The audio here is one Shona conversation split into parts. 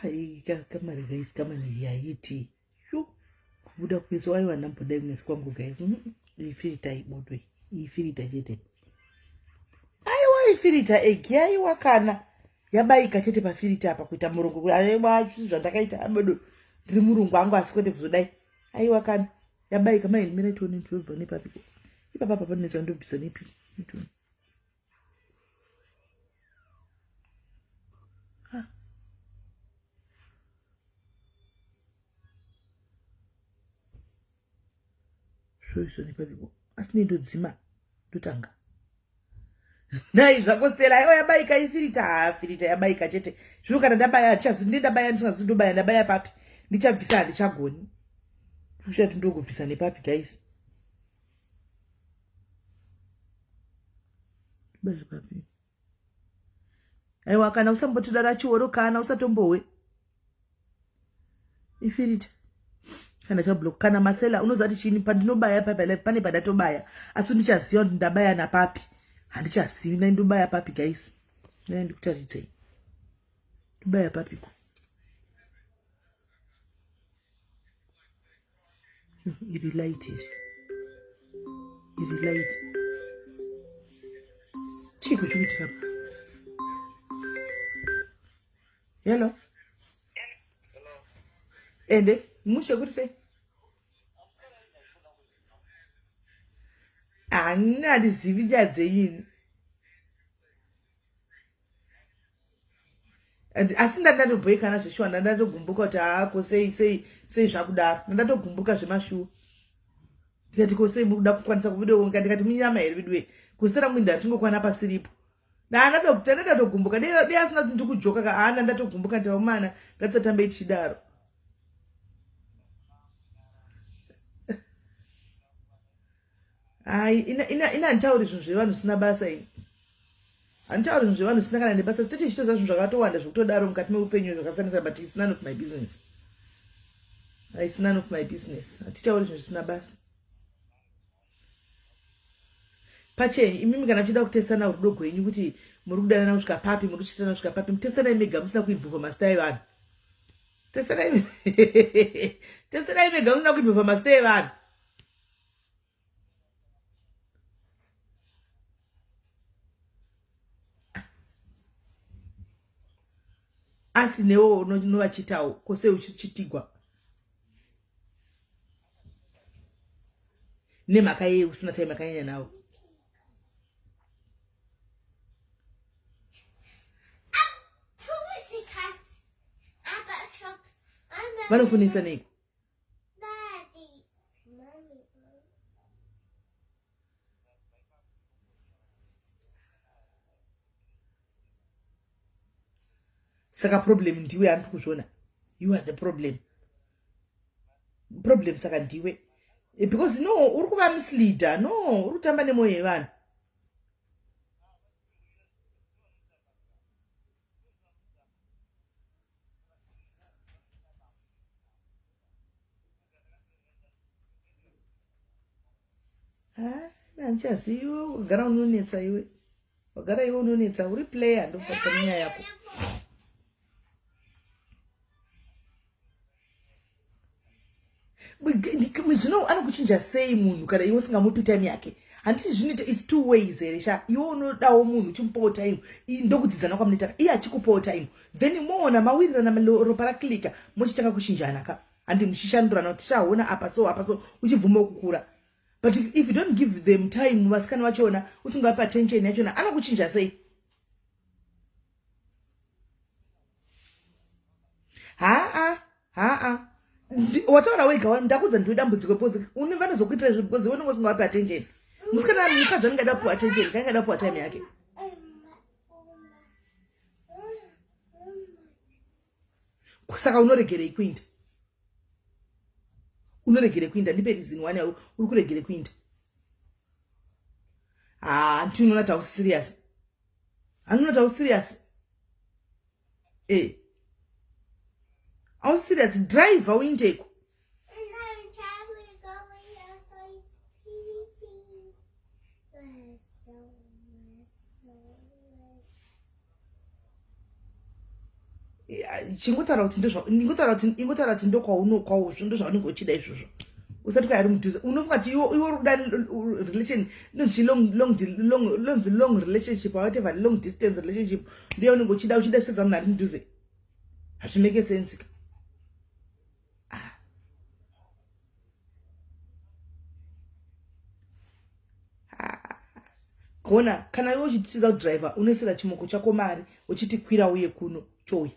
Ah, kamari guys, kamari yaiti. Yo, kubuda kumeso aiwa ndambodai kumeso kwangu guys. Iyi filter ibodwe. Iyi filter chete. Aiwa ifilter egi aiwa kana yabaika chete pafilter apa kuita murungu. Aiwa zvandakaita abodo. Ndiri murungu angu asi kwete kuzodai. Aiwa kana yabaika mai mira tione ndinobva nepapi. Ipapa apa panetsa ndobvisa nepi. Tione. Zvoizvo nepapipo asi nei ndodzima ndotanga nhai zvako stela aiwa yabaika ifirita haa firita yabaika chete zvino kana ndabaya handichazi ndi ndabaya ndisingazi ndobaya ndabaya papi ndichabvisa handichagoni kushati ndokubvisa nepapi guys Baya papi. Aiwa kana usambotidara chioro kana usatombowe. Ifirita. Kana chablock kana masela unoziva kuti chini pandinobaya papi life pane pandatobaya asi ndichaziva kuti ndabaya napapi. Handichazivi ndai ndobaya papi guys. Ndai ndikutaridzei. Ndobaya papiko. Iri light iri. Iri light. Chiko chikuitika pa. Hello. Ende, mushe kuri sei? Ani handizivi nyaya dzenyu ini. And asi ndandatobhoikana zveshuwa ndandatogumbuka kuti haa ko sei sei sei zvakudaro ndandatogumbuka zvemashuwa ndikati ko sei muri kuda kukwanisa kubudeonga ndikati munyama here veduwe kusera mwinda richingokwana pasiripo ndandatogumbuka dei asina kuti ndikujoka ka haa ndandatogumbuka nditi vakomana ngatisatambei tichidaro Hai, ina ina ina handitauri zvinhu zvevanhu zvisina basa ini. Handitauri zvinhu zvevanhu zvisina kana nebasa. Tete tichitoziva zvinhu zvakatowanda zvekutodaro mukati meupenyu zvakasanganisira but it's none of my business. It's none of my business. Hatitauri zvinhu zvisina basa. Pachenyu imimi kana muchida kutestana rudo gwenyu kuti muri kudanana kusvika papi, muri kuchitana kusvika papi, mutestanai mega musina kuimprova masita evanhu. Testanai testanai mega musina kuimprova masita evanhu. Asi newo unovachitawo kose uchichitigwa nemhaka yei usina time yakanyanya navo. Vanokunetsa neiko? Saka problem ndiwe handi kuzviona. You are the problem. Problem saka ndiwe. Eh, because no uri kuva misleader. No, uri kutamba nemwoyo yevanhu. Handichazivi iwe wagara unonetsa iwe wagara iwe unonetsa uri player ndopanyaya yako. Zvino anokuchinja sei munhu kana iwe usingamupi time yake? Handiti zvinoita is two ways here sha? Iwe unodawo munhu uchimupawo time ndokudzidzana kwamunoita iye achikupawo time then moona mawirirana ropa raklika mochitanga kuchinjana ka handi muchishandurana kuti shaona apa so apa so uchibvuma kukura. But if you don't give them time vasikana vachona usingapi attention yachona anokuchinja sei? Haa haa wataura wega ndakudza ndiwe dambudziko because une vanozokuitira izvo because iwe unenge usingawapi attention. Musikana mukadzi anenge ada kupiwa attention kanenge ada kupiwa time yake. Saka unoregerei kuinda? Unoregere kuinda? Ndipe reason one yauri kuregere kuinda. Haa nditi unoona tau serious. Anoona tau serious. Eh. Au serious driver uindeko. Chingotaura kuti ndozvaingotaura kuti ingotaura kuti ndokwaunokwauzvo ndozvaunenge uchida izvozvo. Usati kwai ari mudhuze. Unofunga kuti iwe iwe uri kuda relation inonzi long long long lonzi long relationship or whatever, long distance relationship ndiyo unenge uchida uchida sedza munhu ari mudhuze. Hazvimeke sense ka. Ah. Ah. Gona kana iwe uchitiza kudriver unoisira chimoko chako mari uchiti kwira uye kuno chouya.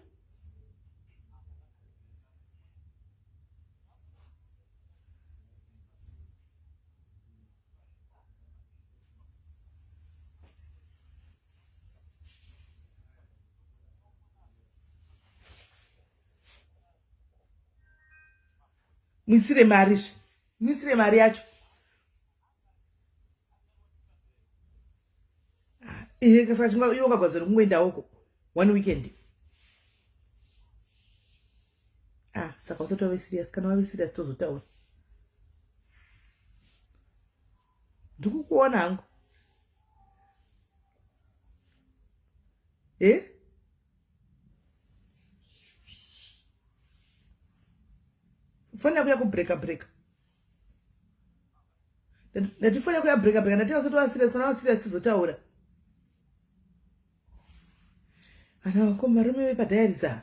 Muisire mari zve. Muisire mari yacho. Ah, iye saka chinga iwe ukagwadzira kungoendawo ko one weekend. Ah, saka usati wave serious, kana wave serious tozotaura. Ndikukuona hangu. Eh? Foni yako yakubreka breka. Ndati foni yako yabreka breka, ndati usati wava serious, kana wava serious tozotaura. Ana wako varume vepadiaries ava.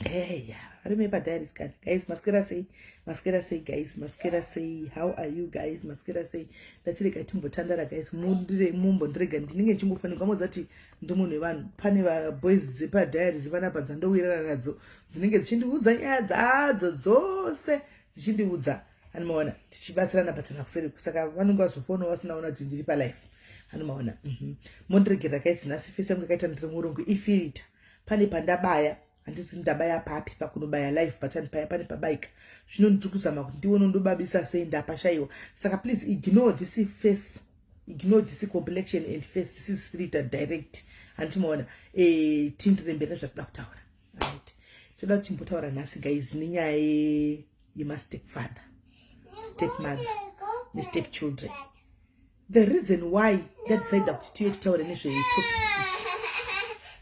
Hey, varume vepadiaries kani. Guys, maswera sei? Maswera sei guys? Maswera sei? How are you guys? Maswera sei? Ndatirega timbotandara guys. Mundire mumbondirega ndinenge ndichingofanirwa mozati ndimunhu wevanhu. Pane va boys dzepadiaries vanapa dzandowirana nadzo dzinenge dzichindiudza nyaya dzadzo dzose dzichindiudza. Anomaona tichibatsirana batsirana kuseri saka vanenge vazofonawo vasina ona kuti ndiri palife. Anomaona. Mondiregerera guys, nhasi face yangu yakaita ndiri murungu ifirita. Pane pandabaya handisi ndabaya papi pakunobaya live button paya pane pabaika. Zvino ndiri kuzama kuti ndione ndobabisa sei ndapashaiwa. Saka please ignore this face, ignore this complexion and face. This is filter direct. Handimaona. Tindirembera zvatoda kutaura. Right. Toda kuti timbotaura nhasi guys nenyaya yema stepfather, stepmother ne step children. The reason why ndadecide kuti tive titaure nezvetopic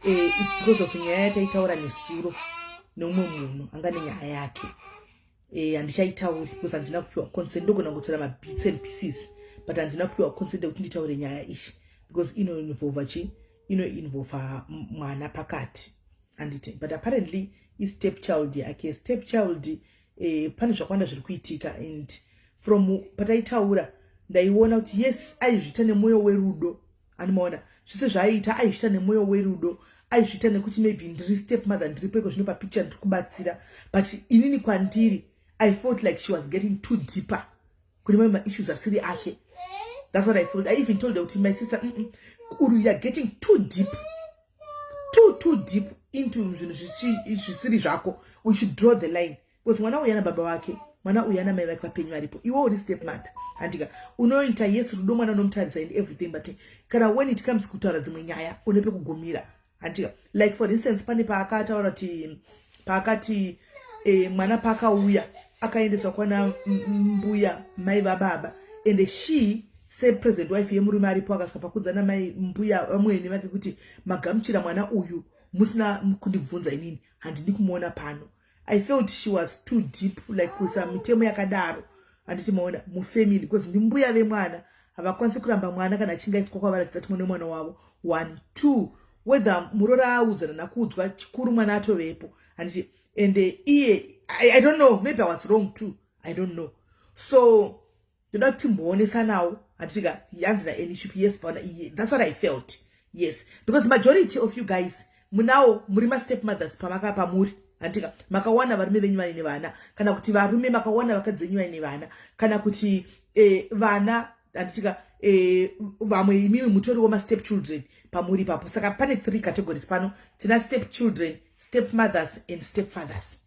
iyi it's because of nyaya yataitaura nesuro neumwe munhu anga nenyaya yake. Handichaitauri because handina kupiwa consent. Ndogona kungotora mabits and pieces but handina kupiwa consent yekuti nditaure nyaya iyi because inoinvolva chi inoinvolva mwana pakati anditi, but apparently istep child yake, step child. Pane zvakawanda zviri kuitika and from pataitaura ndaiona kuti yes, aizviita nemwoyo werudo. Animaona zvese zvaaiita aizviita nemwoyo werudo, aizviita nekuti maybe ndiri step mother, ndiripo iko zvino papicture ndiri kubatsira, but inini kwandiri I felt like she was getting too deeper kune mamwe maissues asiri ake. That's what I felt. I even told her kuti my sister, uri you are getting too deep, too too deep into zvinhu zvisiri zvako. We should draw the line because mwana uyu ana baba vake, mwana uyu ana mai vake vapenyu varipo. Iwe uri step mother handika unoita yes rudo mwana unomutarisa and everything, but kana when it comes kutaura dzimwe nyaya une pekugumira handika. Like for instance pane paakataura kuti paakati mwana paakauya akaendeswa kwana mbuya mai vababa and she sepresent wife yemurume aripo akasvika pakudzana mai mbuya vamwene vake kuti magamuchira mwana uyu musina kundibvunza inini, handidi kumuona pano. I felt she was too deep, like kuisa mitemo yakadaro handiti maona mufamily because ndimbuya vemwana havakwanisi kuramba mwana kana achinge aiswa kwavaratidza kuti mwana wemwana wavo. One, two, whether murora audzana nakuudzwa chikuru mwana atovepo handiti. And iye I don't know, maybe I was wrong too, I don't know. So ndoda kuti timboonesanawo handitika yanzi naeniship. Yes, pana that's what I felt, yes, because majority of you guys munawo muri mastep mothers pamaka pamuri handitika makawana varume venyu vaine vana kana kuti varume makawana vakadzi venyu vaine vana kana kuti vana handitika vamwe imimi mutoriwo mastep children pamuri ipapo. Saka pane three categories pano: tina step children, step mothers and step fathers.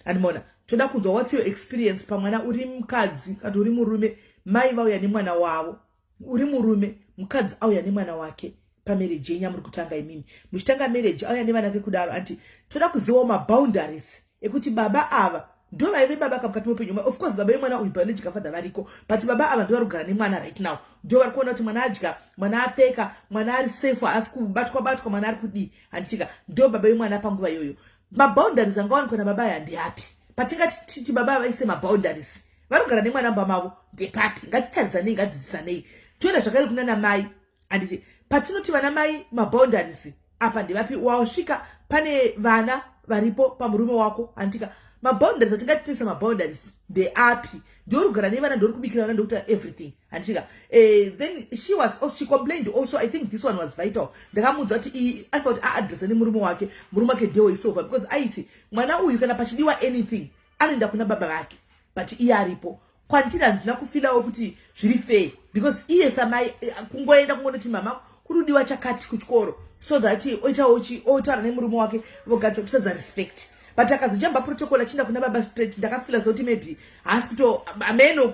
Andimona toda kunzwa what's your experience pamwana uri mukadzi kana uri murume, mai vauya nemwana wavo, uri murume, mukadzi auya nemwana wake pamarriage yenyu amuri kutanga imimi muchitanga marriage auya nevana ke kudaro. Anti toda kuzivawo maboundaries ekuti baba ava Ndo vaive baba kamukati meupenyu. Of course baba vemwana uyu, biological father, variko, but baba ava ndo vari kugara nemwana right now. Ndo vari kuona kuti mwana adya, mwana apfeka, mwana ari safe, haasi kubatwa batwa, mwana ari kudii, handichika? Ndo baba vemwana panguva iyoyo. Maboundaries angawanikwa nababa aya ndeapi? Patingati titi baba vaise maboundaries, vari kugara nemwana mumba mavo, ndepapi? Ngatitaridzanei, ngadzidzisanei. Toenda zvakare kunana mai, handiti? Patinoti vana mai, maboundaries apa ndevapi? Wasvika pane vana varipo pamurume wako, handitika? Maboundaries atingati maboundaries ndeapi? Ndori kugara nevana, ndori kubikira vana, ndokuita everything, handitika? Then she was oh, she complained also. I think this one was vital. Ndakamuudza kuti aifa kuti aaddressa nemurume wake. Murume wake ndeweisova, because aiti mwana uyu kana pachidiwa anything anoenda kuna baba vake, but iye aripo kwandiri. Handina kufeelawo kuti zviri fair, because iye samai, kungoenda kungonoti, "Mama, kuri kudiwa chakati kuchikoro," so that oitawo otaura nemurume wake, vogadzira kusadza respect. But akazojamba protocol achienda kuna baba straight. Ndakafeela sekuti maybe haasi kuto, ameno,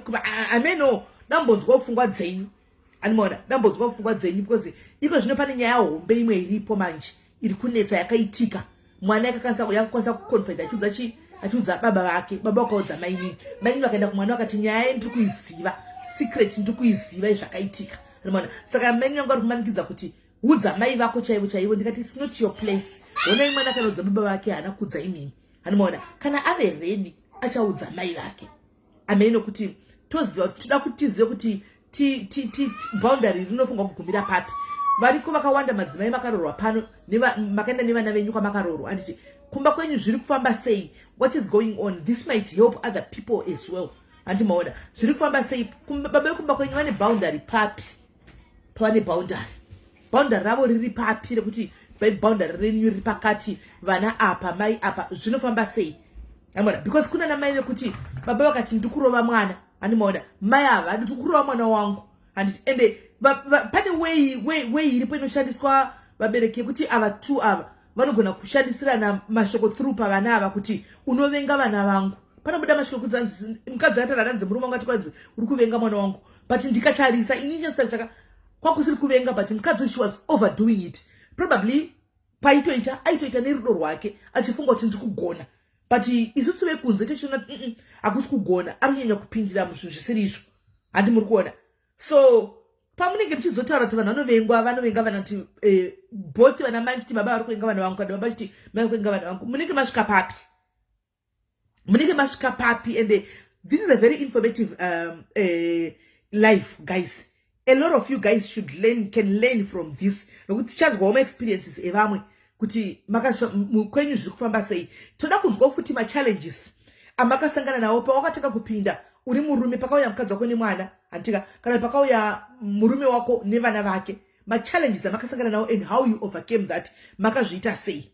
ameno. Dambonzwa pfungwa dzenyu, animaona? Dambonzwa pfungwa dzenyu, because iko zvino pane nyaya hombe imwe iripo manje iri kunetsa yakaitika. Mwana yakakwanisa kuconfide, achiudza chi achiudza baba vake. Baba vakaudza mainini, mainini vakaenda kumwana vakati, "Nyaya ndiri kuiziva, secret ndiri kuiziva zvakaitika." Animaona? Saka mainini vangu vari kumanikidza kuti, "Udza mai vako chaivo chaivo." Ndikati, "It's not your place." Honai, mwana akanoudza baba vake, haana kudza imini, animaona? Kana ave ready achaudza mai vake. Amene kuti toziva, toda kuti tizive kuti boundary rinofunga kugumira papi. Variko vakawanda madzimai makarorwa pano, makaenda nevana venyu kwamakarorwa, anditi? Kumba kwenyu zviri kufamba sei? What is going on? This might help other people as well, handimaona? Zviri kufamba sei? Baba vekumba kwenyu vane boundary papi? Pavane boundary, boundary ravo riri papi, rekuti boundary renyu riri pakati, vana apa, mai apa, zvinofamba sei, amona? Because kuna namai vekuti baba vakati, "Ndikurova mwana," handimaona? Mai ava, "Ndiri kurova mwana wangu," handiti? Ende pane way iripo inoshandiswa vabereki yekuti ava two ava vanogona kushandisirana mashoko through pavana ava, kuti, "Unovenga vana vangu." Panobuda mashoko ekuti anzi mukadzi akataura, ananzi murume wangu ati, kwanzi, "Uri kuvenga mwana wangu." But ndikatarisa ini, nyatsotarisa, kwakusiri kuvenga, but mukadzi, she was overdoing it. Probably paitoita, aitoita nerudo rwake, achifunga kuti ndiri kugona, but isusu vekunze tichiona hakusi kugona, ari kunyanya kupindira muzvinhu zvisiri izvo, handi muri kuona? So pamunenge muchizotaura kuti vanhu vanovengwa, vanovenga vana, kuti both vana mai muchiti baba vari kuvenga vana vangu, kana baba chiti mai vari kuvenga vana vangu, munenge masvika papi? Munenge masvika papi? And this is a very informative life, guys. A lot of you guys should learn, can learn from this, nokuti tichanzwawo maexperiences evamwe kuti kwenyu zviri kufamba sei. Toda kunzwa futi machallenges amakasangana nawo pawakatanga kupinda uri murume, pakauya mukadzi wako nemwana, handitika? Kana pakauya murume wako nevana vake, machallenges amakasangana nawo and how you overcame that. Makazviita sei,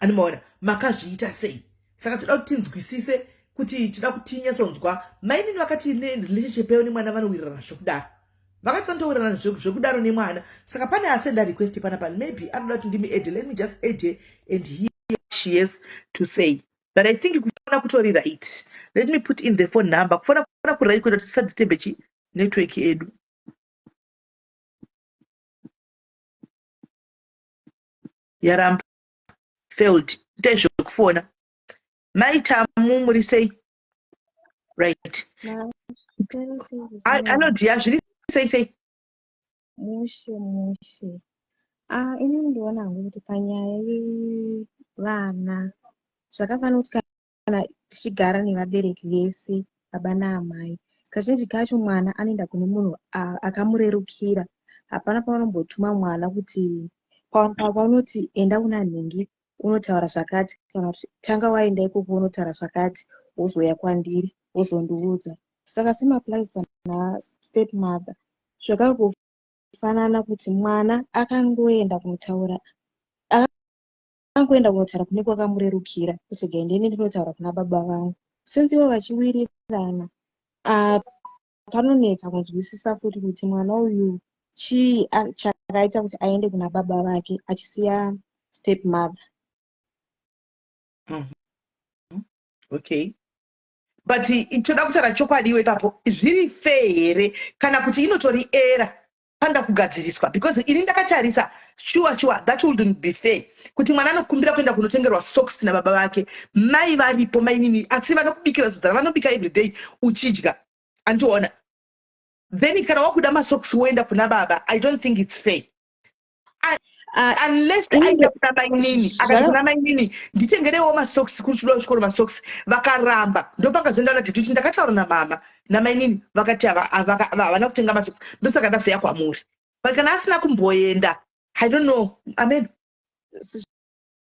animaona? Makazviita sei? Saka toda kuti tinzwisise, kuti toda kuti tinyatsonzwa. Mainini vakati nerelationship yavo nemwana vanowirirana zvekudaro. Vakati vanotowirirana zvekudaro nemwana. Saka pane asenda request panapa, maybe anoda kuti ndimi add. Let me just add and hear she has to say. But I think kufona kutori right. Let me put in the phone number. Kufona kuright kuita kuti tisadzitembe chi network yedu. Yaramba, failed. Itai zvekufona. Maitamu, muri sei? Right, anodhiya, zviri sei sei? Mushe mushe. Ah, inini ndinoona hangu kuti panyaya yevana zvakafanira kuti kana tichigara nevabereki vese, baba naamai, kazhinji kacho mwana anoenda kune munhu akamurerukira. Hapana pavanombotuma mwana kuti pavanoti, "Enda kuna nhingi unotaura zvakati," kana kuti, "Tanga waenda ikoko unotaura zvakati, wozouya kwandiri wozondiudza." Saka same applies pana step mother. Zvakangofanana kuti mwana akangoenda kunotaura kune kwakamurerukira, kuti gaendeni ndinotaura kuna baba vangu. Since ivo vachiwirirana, panonetsa kunzwisisa futi kuti mwana uyu chii chakaita kuti aende kuna baba vake achisiya step mother. Okay, but toda kutaura chokwadi iwe ipapo, zviri fair here, kana kuti inotori error? Panoda kugadziriswa because ini ndakatarisa, sure sure, that wouldn't be fair kuti mwana anokumbira kuenda kunotengerwa socks nababa vake, mai varipo, mainini, asi vanokubikira zizara, vanobika everyday uchidya, andiona? Then kana wakuda masocks woenda kuna baba. I don't think it's fair unless aenda kuna mainini, akati kuna mainini, "Nditengerewo masocks, kuri kudiwa kuchikoro masocks." Vakaramba, ndopakazoenda na daddy kuti, "Ndakataura namama namainini, vakati havana kutenga masocks, ndosaka ndazoya kwamuri." But kana asina kumboenda, I don't know, amen.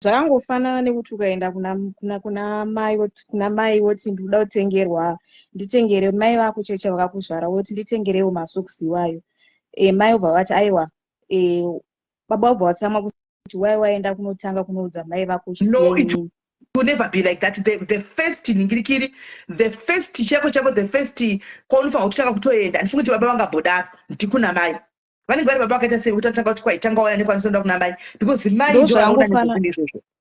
Zvakangofanana nekuti ukaenda kuna mai woti, "Ndikuda kutengerwa, nditengere." Mai vako cheche vakakuzvara, woti, "Nditengerewo masokisi iwayo." Mai obva vati, "Aiwa." Baba vobva vatsamwa kuti wai waenda kunotanga kunoudza mai vako. No, it will never be like that. The first ningirikiri, the first chako chako, the first kwaunofanira kutanga kutoenda, handifungi kuti baba vangambodaro, ndikuna mai. Vanenge vari baba vakaita sei kuti atanga kuti kwaitanga wauya nekwanisonda kuna mai? Because mai ndo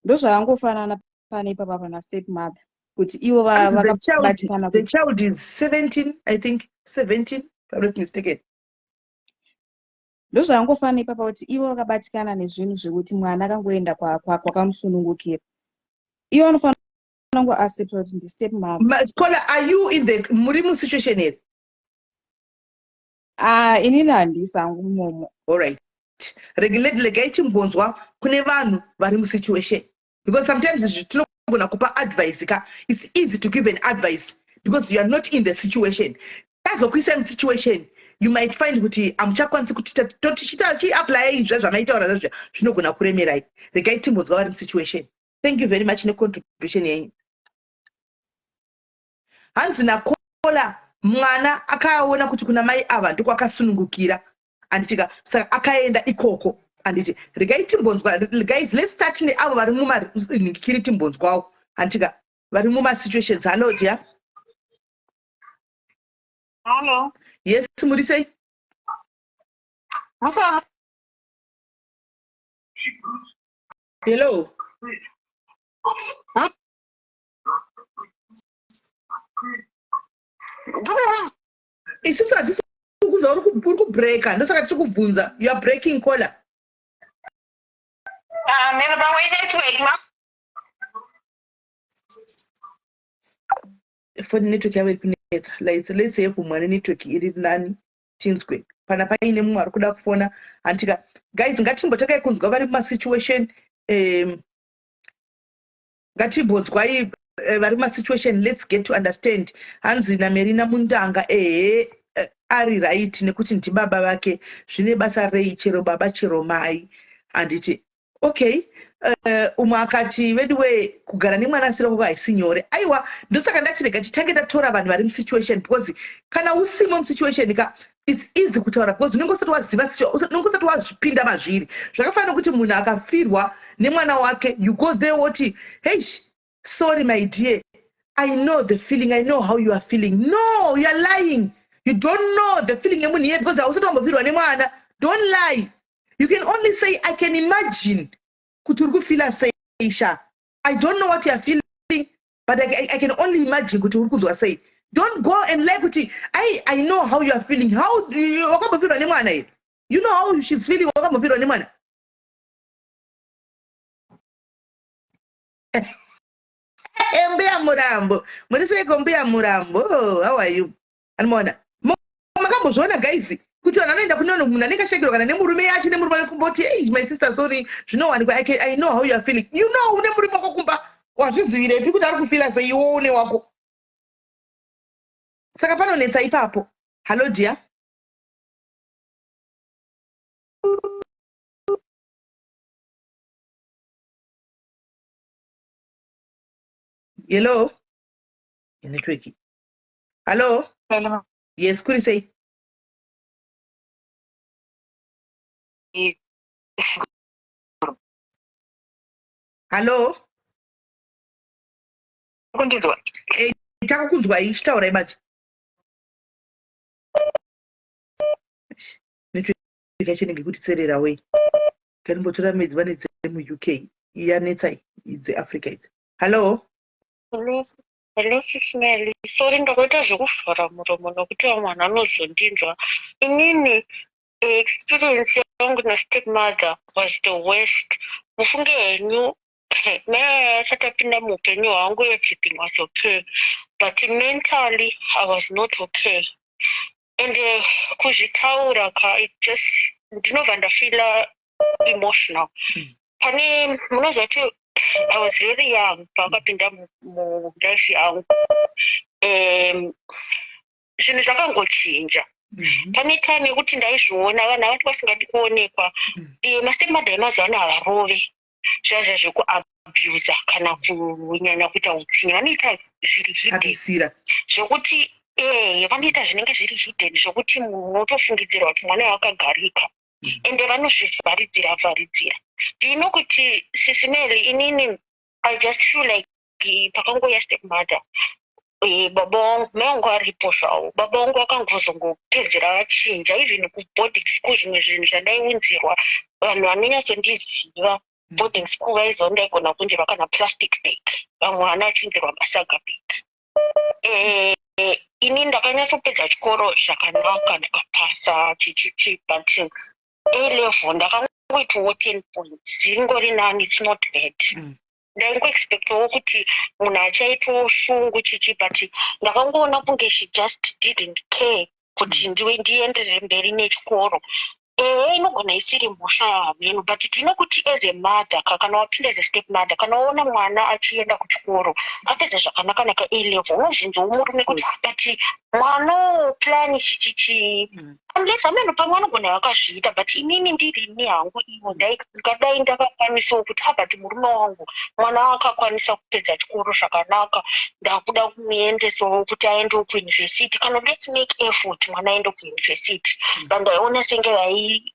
Ndozvakangofanana pane ipapa pana step mother, kuti ivo vakabatikana. The child is 17, I think 17, if I'm not mistaken. Ndozvakangofanana ipapa kuti ivo vakabatikana nezvinhu zvekuti mwana akangoenda kwakamusunungukira, ivo vanofanira kungoaccepta kuti ndistep mother. Scholar, are you in the, muri musituation here? Ah, inini handisi hangu mumomo. Allright, regai chimbonzwa kune vanhu vari musituation, because sometimes tinogona kupa advice ka. It's easy to give an advice because you are not in the situation. Tazokuisai musituation, you might find kuti hamuchakwanisi kuti totichita chiapply izva zvamaitaura zvazvo, zvinogona kuremerai. Regai timbonzwa vari musituation. Thank you very much necontribution yenyu. Hanzi nakola, mwana akaona kuti kuna mai ava ndokwakasunungukira, anditika? Saka akaenda ikoko, handiti? Regai timbonzwa. Guys, let's start neavo vari mumanhingikiri, timbonzwawo, handitika, vari mumasituations. Hallo dear. Hello. Yes, muri sei? Musa. Hello. Huh? Isusu hatisi kunzwa, uri kubreka, ndosaka tiri kubvunza. You are breaking, caller. Ah, mina pamwe network ma. Phone network yavo iri kunetsa. Let's have mumwe ane network iri nani, tinzwe pana paine mumwe ari kuda kufona, handitika? Guys, ngatimbotakai kunzwa vari mumasituation. Ngatimbonzwai vari mumasituation. Let's get to understand. Hanzi naMerina Mundanga, ehe, ari right nekuti ndibaba vake. Zvine basa rei, chero baba chero mai, handiti? Okay. Umwe akati, "Veduwe, kugara nemwana asiri wako haisi nyore." Aiwa, ndosaka ndati rega titange tatora vanhu vari musituation, because kana usimo musituation ka, it's easy kutaura because unenge usati waziva, unenge usati wazvipinda mazviri. Zvakafanana nekuti munhu akafirwa nemwana wake, you go there woti, "Hey, sorry my dear, I know the feeling, I know how you are feeling." No, you are lying. You don't know the feeling yemunhu iye because hausati wambofirwa nemwana. Don't lie. You can only say, "I can imagine kuti uri kufeela sei sha. I don't know what you are feeling, but I can only imagine kuti uri kunzwa sei." Don't go and lie kuti, I know how you are feeling." How do you? Wakambofirwa nemwana here? You know how she's feeling? Wakambofirwa nemwana? Mbuya Murambo, muri seiko Mbuya Murambo? How are you? Anomaona, makambozviona guys, kuti vanhu vanoenda kunono, munhu anenge ashakirwa kana nemurume yacho, nemurume wake kumboti, "Hey my sister, sorry, zvinowanikwa. I know how you are feeling." You know, une murume wako kumba, wazvizivirepi kuti ari kufeela sei? Iwo une wako, saka panonetsa ipapo. Hallo dear. Hello, network. Hallo. Hello. Yes, kuri sei? Hallo. Kundinzwa? Takukunzwai, chitaurai manje. Network yacho inenge kutitserera wei. Kanimbotora medzi vane dzemuUK, yanetsa dzeAfrica idzi. Hallo. Hello, Sis Melly. Sorry, ndakaita zvekuvhara muromo nokuti vamwe vanhu vanozondinzwa. Inini Experience yangu nastepmother was the worst. Mufunge henyu, mai asati apinda muupenyu hwangu, everything was okay, but mentally I was not okay. And kuzvitaura ka, it just, ndinobva ndafeela emotional. Pane munoziva kuti I was very young paakapinda mulife yangu. Zvinhu zvakangochinja. Pane time yekuti ndaizviona vanhu avati vasingadi kuonekwa. Mastepmother emazuva ano havarove zviya zvekuabusa kana kunyanya kuita utsinye. Vanoita zviri hidden. Abisira. Zvekuti vanoita zvinenge zviri hidden, zvokuti munotofungidzirwa kuti mwana wakagarika. Ende vanozvivharidzira vharidzira. Ndino kuti, Sis Melly, inini I just feel like pakangouya stepmother, baba vangu, mai vangu aripo zvavo, baba vangu vakangozongopedzera vachinja. Even kuboarding school, zvimwe zvinhu zvandaiunzirwa, vanhu vanonyatsondiziva, boarding school vaiziva ndaigona kuunzirwa kana plastic bag, vamwe vana vachiunzirwa masaga bag. Ini ndakanyatsopedza chikoro zvakanaka, ndikapasa chichichi, but A level ndakangoitawo 10 points, zviringori nani, it's not bad. Ndaingoexpectawo kuti munhu achaitawo shungu chichi, but ndakangoona kunge she just didn't care kuti ndiwe ndienderere mberi nechikoro. Ehe, inogona isiri mhosva yavenu, but tinokuti as a mother kana wapinda as a step mother, kana waona mwana achienda kuchikoro, apedza zvakanaka-naka A level, unobvunzawo murume kuti, "But mwana plan chichichi?" Unless ameno pamwe anogona vakazviita, but inini ndirini hangu ivo ndingadai ndakakwanisawo kuti, "Ah, but murume wangu, mwana akakwanisa kupedza chikoro zvakanaka, ndakuda kumuendesawo kuti aendewo kuuniversity, kana let's make effort mwana aende kuuniversity." But ndaiona senge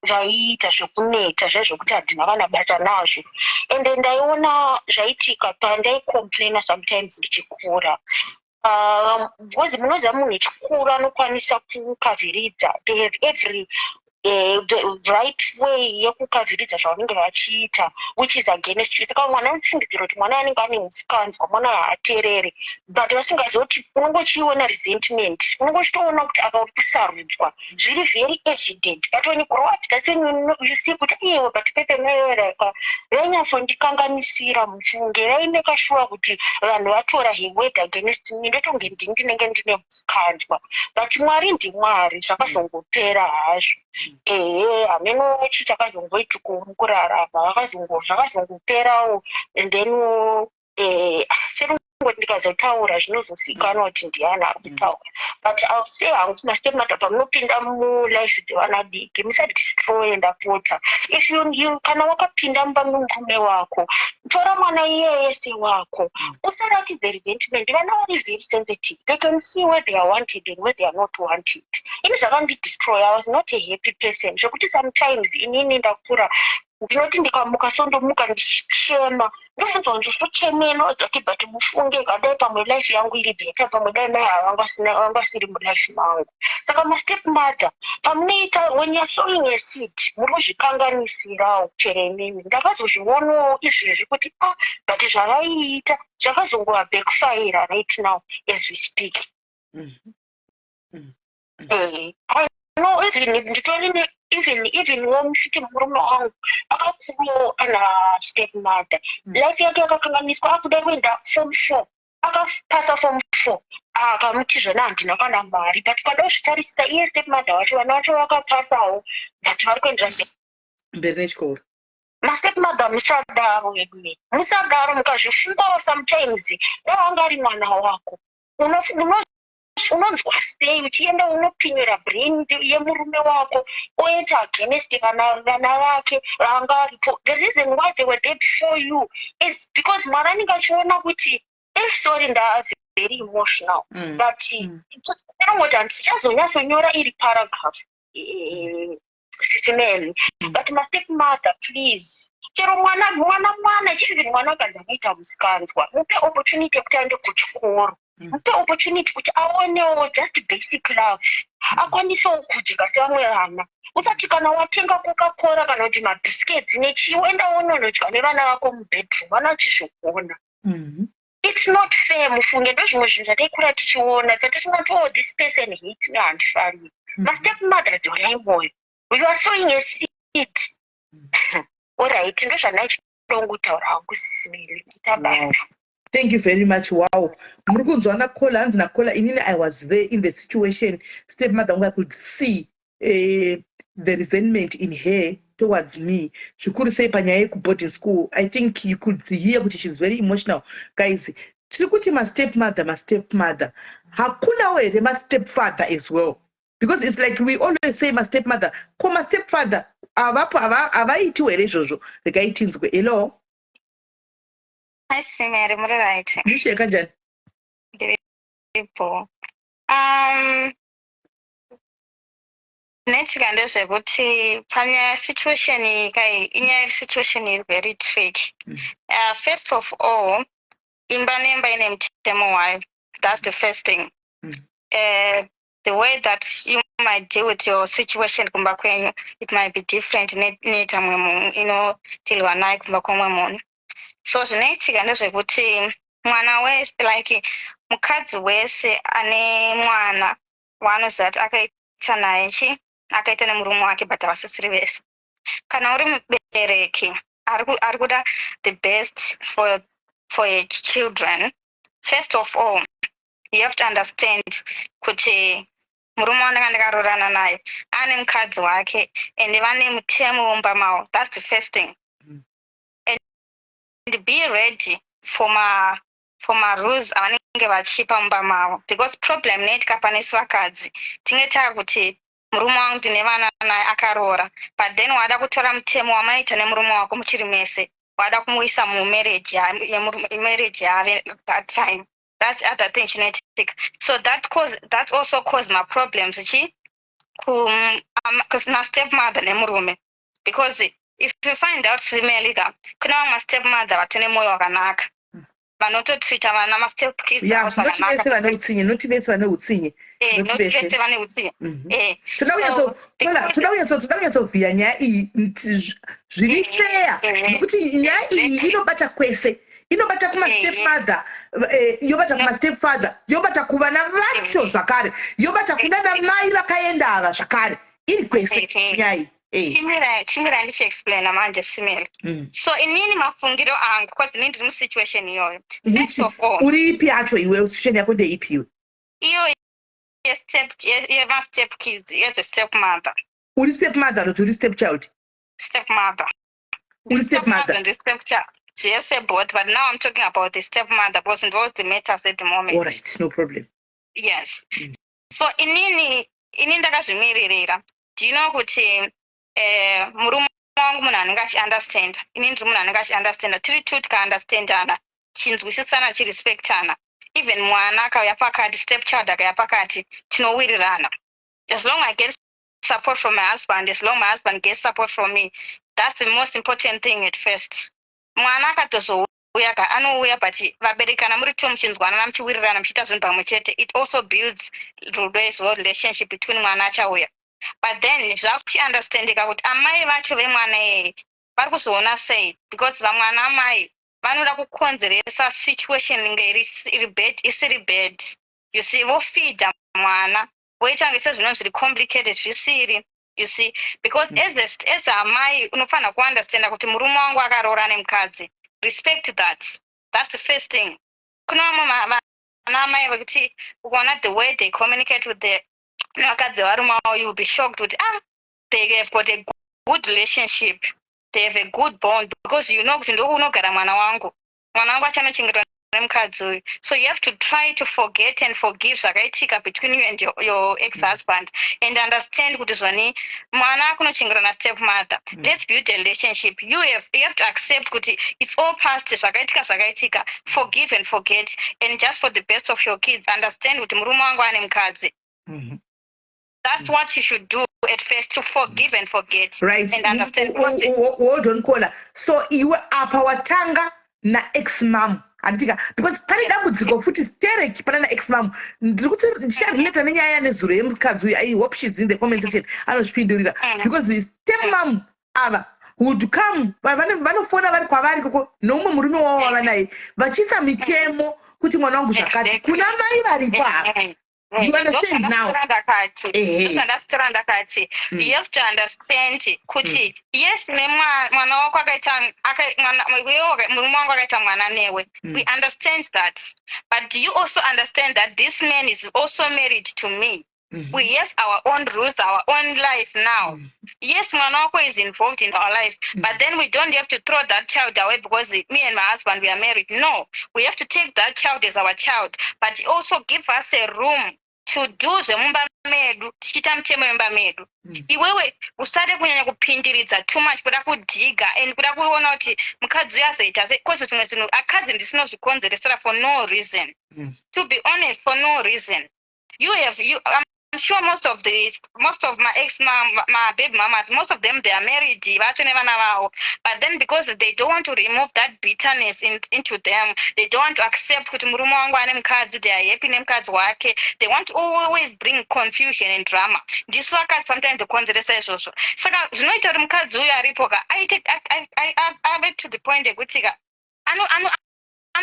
vaiita zvekuneta zvaizvokuti handina kana basa nazvo. Ende ndaiona zvaitika pandaicomplaina sometimes ndichikura, because munoziva munhu echikuru anokwanisa kukavhiridza. They have every the right way yekukavhiridza zvavanenge vachiita, which is against you. Saka mwana anofungidzira kuti mwana anenge ane musikanzwa, mwana haateerere, but vasingazivi kuti unongochiona resentment, unongochitoona kuti apa uri kusarudzwa, zviri very evident. But when you grow up, that's when you see kuti iyewe, but pepe maereka vainyatsondikanganisira mufunge, vaimeka sure kuti vanhu vatora her word against me, ndotonge ndini ndinenge ndine musikanzwa. But Mwari ndiMwari, zvakazongopera hazvo. Ehe, hameno chi chakazongoitikawo mukurarama, zvakazongoperawo. And then serungoti ndikazotaura zvinozozikanwa kuti ndiani ari kutaura. But I'll say hangu, mastepmother, pamunopinda mulife dzevana diki, musadestroye, ndapota. If you kana wakapinda mumba memurume wako, tora mwana iyeye sewako, usaratidze resentment. Vana vari very sensitive, they can see where they are wanted and where they are not wanted. Ini zvakandidestroy, I was not a happy person, zvekuti sometimes inini ndakura ndinoti ndikamuka so, ndomuka ndichichema, ndobvunzwa kuti nditochemena kuti, but mufunge, kadai pamwe life yangu iri better, pamwe dai mai ava vanga vasiri mulife mangu. Saka mastep mother, pamunoita, when you are sowing a seed, muri kuzvikanganisirawo chero imimi. Ndakazozvionawo izvezvi kuti, ah, but zvavaiita zvakazongova backfire right now as we speak. No, even nditori even womuchiti murume wangu akakurawo ana step mother. Life yake yakakanganiswa. Akuda kuenda form 4, akapasa form 4, akamuti zvona handina kana mari. But kada kuzvitarisisa, iye step mother wacho, vana vacho vakapasawo, but vari kuendera mberi nechikoro. Mastep mother, musadaro vedu, musadaro. Mukazvifungawo sometimes, dai anga ari mwana wako, unonzwa sei uchienda unopinyura brain yemurume wako, oita against vana vake vanga varipo? The reason why they were there before you is because mwana anenge achiona kuti, sorry, nda very emotional. But tinongoti handichazonyatsonyora iri paragraph, Sis Melly. But mastep mother, please, chero mwana, mwana, mwana, chiri mwana akanzi anoita musikanzwa, mupe opportunity yekuti aende kuchikoro. Mupe opportunity kuti aonewo just basic love, akwanisewo kudya sevamwe vana. Usati kana watenga Coca-Cola kana kuti mabiscuits nechii, uenda wononodya nevana vako mubedroom, vana vachizvikuona. It's not fair, mufunge. Ndo zvimwe zvinhu zvataikura tichiona, tatitinoti, "Oh, this person hates me, handifariri." Mastep mother, dzorai mwoyo. You are sowing a seed. Alright, ndozvandaichidongotaura hangu, Sis Melly, kuita. Wow. Thank you very much. Wow, muri kunzwa nacaller. Hanzi nacaller, inini I was there in the situation. Step mother wangu, I could see the resentment in her towards me, zvikuru sei panyaya yekuboarding school. I think you could hear kuti she's very emotional. Guys, tiri kuti mastep mother, mastep mother, hakunawo here mastep father as well? Because it's like we always say mastep mother. Ko mastep father avapo? Havaitiwo here izvozvo? Regai tinzwe. Hello. Hi, Sis Melly, muri right? Mushe, kanjani? Ndiripo. Zvinoitika ndezvekuti panyaya situation iyi kai, inyaya yesituation iri very tricky. First of all, imba nemba ine mutemo wayo. That's the first thing. The way that you might deal with your situation kumba kwenyu, it might be different neita mumwe munhu inodealwa naye kumba kwemumwe munhu. So zvinoitika ndezvekuti mwana wese, like mukadzi wese ane mwana waanoziva kuti akaita naye chi, akaita nemurume wake, but havasisiri vese, kana uri mubereki ari kuda the best for your children, first of all you have to understand kuti murume wandanga ndakaroorana naye ane mukadzi wake and vane mutemo womba mavo. That's the first thing. And be ready for marules avanenge vachipa mumba mavo, because problem inoitika panesu vakadzi, tinge taakuti murume wangu ndine vana naye, akaroora, but then wada kutora mutemo wamaita nemurume wako muchiri mese, wada kumuisa mumarriage marriage yave that time. That's the other thing chinoitika. So that also cause maproblems chi ku nastep mother nemurume, because if you find out, Sis Melly ka, kune vamwe mastep mother vatone mwoyo wakanaka, vanototreata vana mastep kids avo Noti vese zvakanaka. Vane utsinye, noti vese vane utsinye. Not Noti vese. Vese vane utsinye. Toda kunyatsovhiya nyaya iyi nti zviri fair, nekuti nyaya iyi inobata kwese. Inobata kumastep mother, yobata kumastep father, yobata kuvana vacho zvakare, yobata kunana mai vakaenda ava zvakare. Iri kwese nyaya iyi. Chimirai ndichiexplaina manje, Sis Melly. So inini mafungiro angu, because inini ndiri musituation iyoyo, first of all, Uri ipi yacho iwe? Situation yako ndeipi iwe? Iyo yestep yema-step kids, as a step mother. Uri step mother kuti uri step child? Step mother. Uri step mother? And the step child, yes, both, but now I'm talking about the step mother because ndo the matters at the moment. All right, no problem. Yes. So inini ndakazvimiririra. Do you know kuti murume wangu munhu anenge achiunderstanda, inini ndiri munhu anenge achiunderstanda. Tiri two, tikaunderstandana, tichinzwisisana, tichirespectana, even mwana akauya pakati, step child akauya pakati, tinowirirana. As long I get support from my husband, as long my husband gets support from me, that's the most important thing at first. Mwana akatozouya ka, anouya, but vabereki kana muri two muchinzwanana, muchiwirirana, muchiita zvinhu pamwe chete, it also builds rudo as well, relationship between mwana achauya. But then zvakuchiunderstandika kuti amai vacho vemwana iyeye vari kuzoona sei, because vamwana amai vanoda kukonzeresa situation inge iri bad isiri bad, you see. Vofeeda mwana, voita kunge sezvinhu zviri complicated zvisiri, you see, because as amai unofanira kuunderstanda kuti murume wangu akaroora nemukadzi. Respect that. That's the first thing. Kune vamwe vana amai vekuti ukaona the way they communicate with the nevakadzi vevarume vavo, you will be shocked kuti, ah, they have got a good relationship, they have a good bond, because you know kuti ndokunogara mwana wangu, mwana wangu achanochengetwa nemukadzi uyu. So you have to try to forget and forgive zvakaitika between you and your ex-husband and understand kuti zvoni mwana akunochengetwa nastep mother. Let's build a relationship. You have to accept kuti it's all past. Zvakaitika zvakaitika. Forgive and forget, and just for the best of your kids, understand kuti murume wangu ane mukadzi. That's what you should do at first, to forgive and forget and understand. Hold on, caller. So iwe apa watanga naex mum, handitika? Because pane dambudziko futi sterek pana naex mum. Ndiri kuti ndicharelata nenyaya yanezuro yemukadzi uyu. I hope she's in the comment section, anozvipindurira. Because step mum ava would come, vanofona vari kwavari koko noumwe murume wavo wava naye, vachiisa mitemo kuti mwana wangu zvakati kuna mai varipo ava. You understand now? Ndakati Ehe. ndastora ndakati you have to understand kuti yes, mwana wako akaita iwewe murume wangu akaita mwana newe. We understand that, but do you also understand that this man is also married to me? We have our own rules, our own life now. Yes, mwana wako is involved in our life, but then we don't have to throw that child away because me and my husband, we are married. No, we have to take that child as our child, but also give us a room to do zvemumba medu, tichiita mutemo wemba medu. Iwewe usade kunyanya kupindiridza too much, kuda kudhiga and kuda kuona kuti mukadzi uyu azoita sei, 'cause zvimwe zvinhu akadzi ndisinozvikonzeresera for no reason. To be honest, for no reason. You have you I'm sure most of my ex my baby mamas, most of them, they are married, vacho nevana vavo, but then because they don't want to remove that bitterness into them, they don't want to accept kuti murume wangu ane mukadzi, they are happy nemukadzi wake. They want to always bring confusion and drama. Ndisu akadzi sometimes kukonzeresa izvozvo. Saka zvinoita kuti mukadzi uyu aripo ka aite ave to the point yekuti ka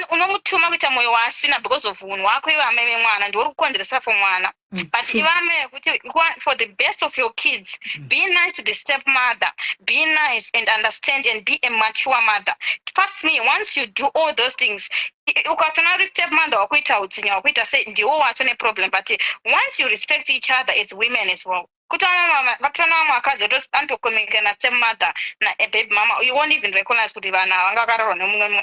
unomutuma kuita mwoyo waasina because of unhu wako iwe amai vemwana, ndiwe uri kukonzeresa for mwana. But True. ive amai vekuti for the best of your kids, be nice to the step mother, be nice and understand and be a mature mother. Trust me, once you do all those things, ukatona uri step mother wakuita utsinya, wakuita sei, ndiwo wacho neproblem. But once you respect each other as women as well, kuti vatona vamwe vakadzi anotokommunicate nastep mother nababy mama, you won't even recognize kuti vanhu ava vanga vakarorwa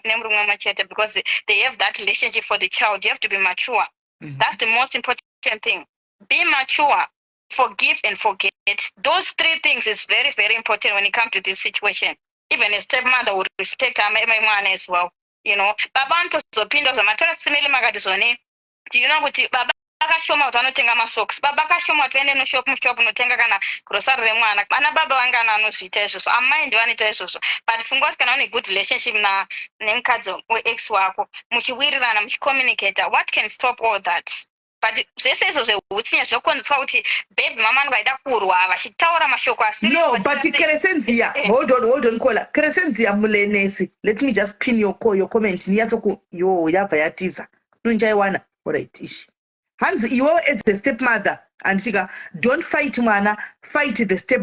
nemurume mumwe chete, because they have that relationship for the child. You have to be mature. That's the most important thing. Be mature, forgive and forget. Those three things is very, very important when it comes to this situation. Even a stepmother would respect amai mwana as well. Baba anotozopinda zvamatora simili makati zvoni, do you know kuti baba akashoma kuti anotenga masocks, baba akashoma kuti vaende noshop, mushop unotenga kana grocery remwana? Ana baba vangana anozviita izvozvo? Amai ndivo vanoita izvozvo. But fungwa kuti kana une good relationship nemukadzi weex wako, muchiwirirana, muchicommunicata, what can stop all that? But zvese izvo zveutsinye zvinokonzeswa kuti baby mama anenge vaida kurwa vachitaura mashoko asiri. No, but Crescenzia, hold on, hold on, caller. Crescenzia Mulenesi, let me just pin your call, your comment. Niyatsoku yo yabva yatiza. Nonjaiwana. Alright, ishi. Hanzi iwewe as the stepmother, andika don't fight mwana, fight the step.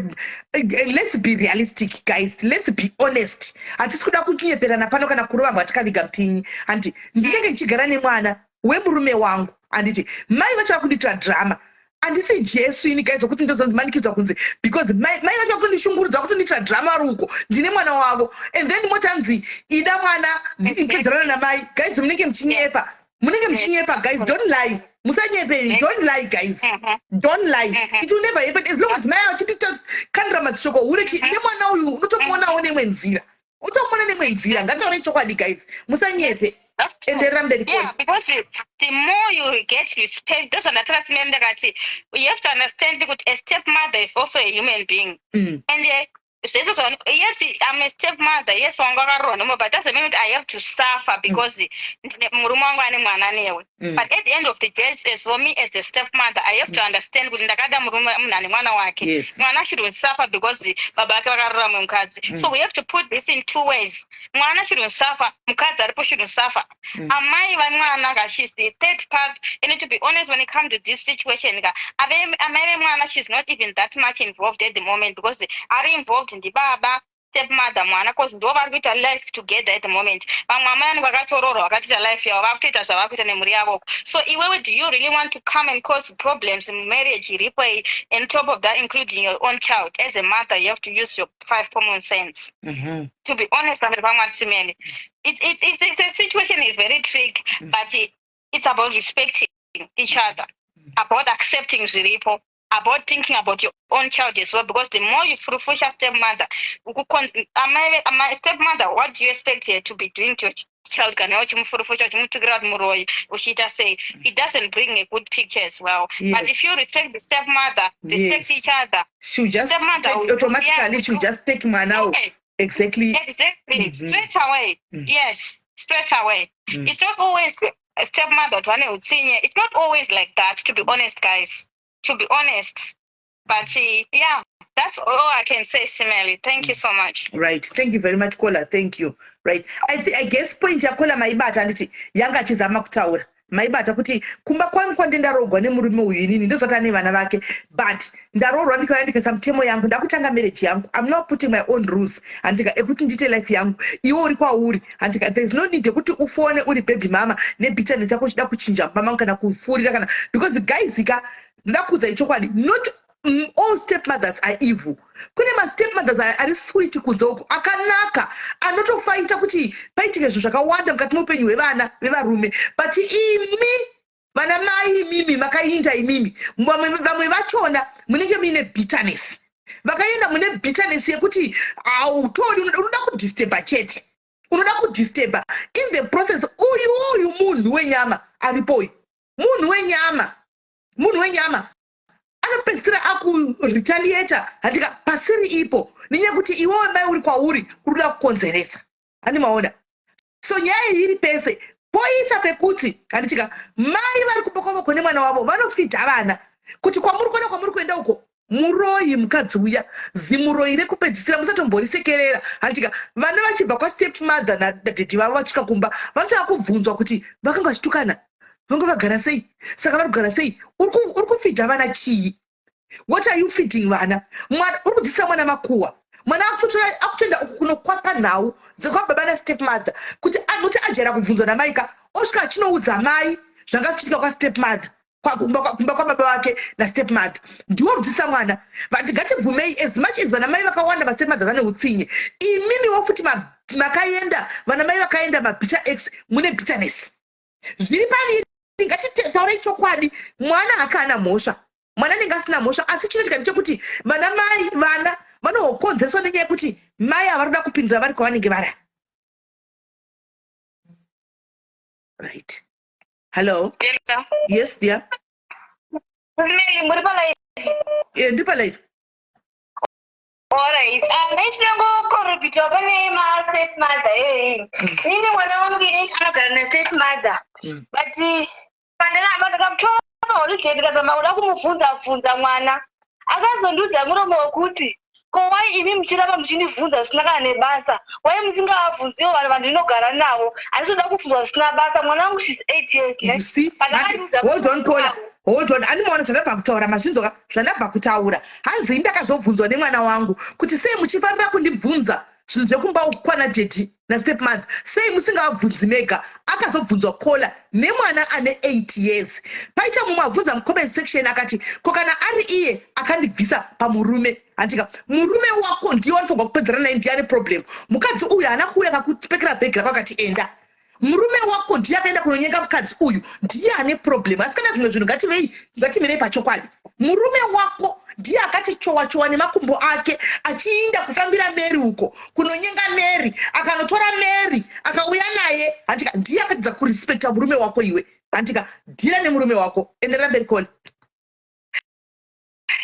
Let's be realistic, guys. Let's be honest. Hatisi kuda kunyeperana pano kana kurova mbwa tikaviga mupinyi. Handi ndinenge ndichigara nemwana wemurume wangu, handiti mai vacho vakundiitira drama. Handisi Jesu ini, guys, wekuti ndozonzimanikidzwa kunzi because mai vacho vakundishungurudza, kutondiitira drama vari uko, ndine mwana wavo, and then motanzi ida mwana, ipedzerana namai. Guys, munenge muchinyepa, munenge muchinyepa. Guys, don't lie, musanyepeni. Don't lie, guys. Don't lie. It will never happen. As long as mai vachitikandira mazishoko hure nemwana uyu, unotomuonawo nemwe nzira, utomuona nemwe nzira. Ngataurei chokwadi, guys, musanyepe. That's true. Enderera mberi. Yeah, because the more you get respect, those are the things ndakati you have to understand kuti a stepmother is also a human being. And zvese yes, I'm a stepmother, yes, wangu akaroorwa nemumwe, but doesn't mean that I have to suffer because murume wangu ane mwana newe. But at the end of the day, as for me as a stepmother, I have to understand kuti ndakada murume, munhu ane mwana wake. Mwana shouldn't suffer because baba vake vakarora mumwe mukadzi. So we have to put this in two ways. Mwana shouldn't suffer, mukadzi aripo shouldn't suffer. Amai vemwana ka, she's the third part. And to be honest, when it comes to this situation ka, amai vemwana, she's not even that much involved at the moment, because ari involved ndibaba, stepmother, mwana, 'cause ndo vari kuita life together at the moment. Vamwe amai vanenge vakatororwa, vakatoita life yavo, vakutoita zvavakuita nemhuri yavo. So iwewe, do you really want to come and cause problems in marriage iripo iyi, and top of that, including your own child? As a mother, you have to use your five common sense. To be honest, pamberi pamwari simene, it's a situation is very tricky, but it's about respecting each other, about accepting zviripo, about thinking about your own child as well, because the more you furufusha stepmother, amai stepmother, what do you expect her to be doing to your child? Kana uchimufurufusha, uchimutukira kuti muroyi, uchiita sei, it doesn't bring a good picture as well. But if you respect the stepmother, respect each other, She'll just stepmother take, automatically, she'll just take mwana. Exactly. Exactly. Straight away. Yes, straight away. It's not always a stepmother vane utsinye. It's not always like that, to be honest, guys, to be honest. But yeah, that's all I can say, Simeli. Thank you so much. Right, thank you very much, caller. Thank you. Right, I guess point yacaller maibata, handiti? Yanga achizama kutaura. Maibata kuti kumba kwangu kwandindaroorwa nemurume uyu, inini ndozvati ane vana vake, but ndaroorwa, ndikauya ndikaisa mutemo yangu, ndakutanga marriage yangu. I'm not putting my own rules, handika, ekuti ndiite life yangu. Iwe uri kwauri, handika? There is no need yekuti ufone uri baby mama nebitterness yako uchida kuchinja mumba mangu kana kufurira kana, because guys ka, ndoda kuudzai chokwadi, not all step mothers are evil. Kune mastep mothers ari sweet kunze uku, akanaka, anotofaita kuti paitike zvinhu zvakawanda mukati meupenyu hwevana vevarume. But imi vana mai, imimi makainda, imimi vamwe vachona munenge muine bitterness, vakaenda mune bitterness yekuti hautori, unoda kudisturba chete, unoda kudisturba. In the process, uyu munhu wenyama aripo, uyu munhu wenyama, munhu wenyama anopedzisira akuretaliata, handika, pasiri ipo, nenyaya yekuti iwewe mai uri kwauri uri kuda kukonzeresa, handi maona? So nyaya iyi iri pese poita pekuti, handitika, mai vari kubokovoko nemwana wavo vanofidha vana kuti kwamuri kuenda, kwamuri kuenda uko, muroyi mukadzi uya, zimuroyi rekupedzisira, musatomborisekerera, handitika? Vana vachibva kwastep mother nadaddy vavo vachisvika kumba, vanotanga kubvunzwa kuti vakanga vachitukana, vanga vagara sei, saka vari kugara sei? Uri kufidha vana chii? What are you feeding vana? Mwana uri kudzidzisa mwana makuhwa. Mwana akutoenda uku kunokwapa nhau dzekwababa nastep mother, kuti nokuti ajaira kubvunzwa namaika, osvika achinoudza mai zvanga zvichiitika kwastep mother, kumba kwababa vake nastep mother. Ndiwo rudzidzisa mwana. But ngatibvumei, as much as vana mai vakawanda, mastep mothers ane utsinye, imimiwo futi makaenda, vana mai vakaenda mabitter ex, mune bitterness. Zviri paviri, ngatitaurei chokwadi. Mwana hakana mhosva, mwana anenge asina mhosva, asi chinoitika ndechekuti vana mai, vana vanokonzereswa nenyaya yekuti mai havari kuda kupindura vari kwavanenge vari. Right, hello? Hello. Yes, dear. Mary, muri palive? Ndiri palive. Alright. Ndaichida pane ma-step mother iyoyi. Inini mwana wangu ini anogara na-step mother. But pandakamba ndakamutora paholiday, ndikazama kuda kumubvunza bvunza mwana. Akazondiudza muromo wekuti, "Ko wai imi muchiramba muchindibvunza zvisina kana nebasa? Wai musingavabvunziwo vanhu vandinogara navo? Handisi kuda kubvunzwa zvisina basa." Mwana wangu, she's 8 years. You see? Pandakandiudza Hold on, caller, hold on. Andimaona zvandabva kutaura? Mazvinzwa zvandabva kutaura? Hanzi ndakazobvunzwa nemwana wangu kuti, "Sei muchifarira kundibvunza zvinhu zvekumba uku kwana daddy nastep mother? Sei musingavabvunzi mega?" Akazobvunzwa caller nemwana ane 8 years. Paita mumwe abvunza mucomment section akati, "Ko kana ari iye akandibvisa pamurume?" Handika, murume wako ndiye wanofanirwa kupedzerana naye, ndiye ane problem. Mukadzi uyu haana kuuya akakupekera bhegi rako akati enda. Murume wako ndiye akaenda kunonyenga mukadzi uyu, ndiye ane problem. Asi kana zvimwe zvinhu, ngativei, ngatimirei pachokwadi. Murume wako ndiye akati chowa chowa nemakumbo ake achiinda kufambira Mary uko, kunonyenga Mary, akanotora Mary akauya naye, handika? Ndiye akatidza kurespekta murume wako iwe, handika? Dhira nemurume wako. Enderera mberi, caller.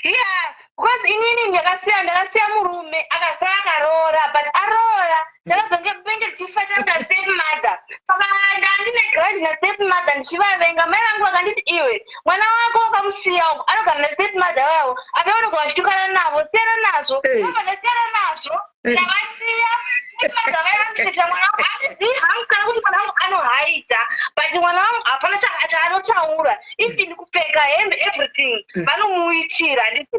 Yeah, because inini ndakasiya murume, akasara akaroora, but aroora ndakazonge penge ndichifatana nastep mother. Saka ndandine grudge nastep mother, ndichivavenga. Mai vangu vakanditi, "Iwe mwana wako wakamusiya uko, anogara nastep mother vavo, apa unogara uchitukana navo, siyana nazvo." Baba, ndasiyana nazvo. Ndavasiya. Step mother vaivandicheta mwana wangu. Handizivi hangu kana kuti mwana wangu anohaita, but mwana wangu hapana chaanotaura, even kupfeka hembe, everything vanomuitira, handiti?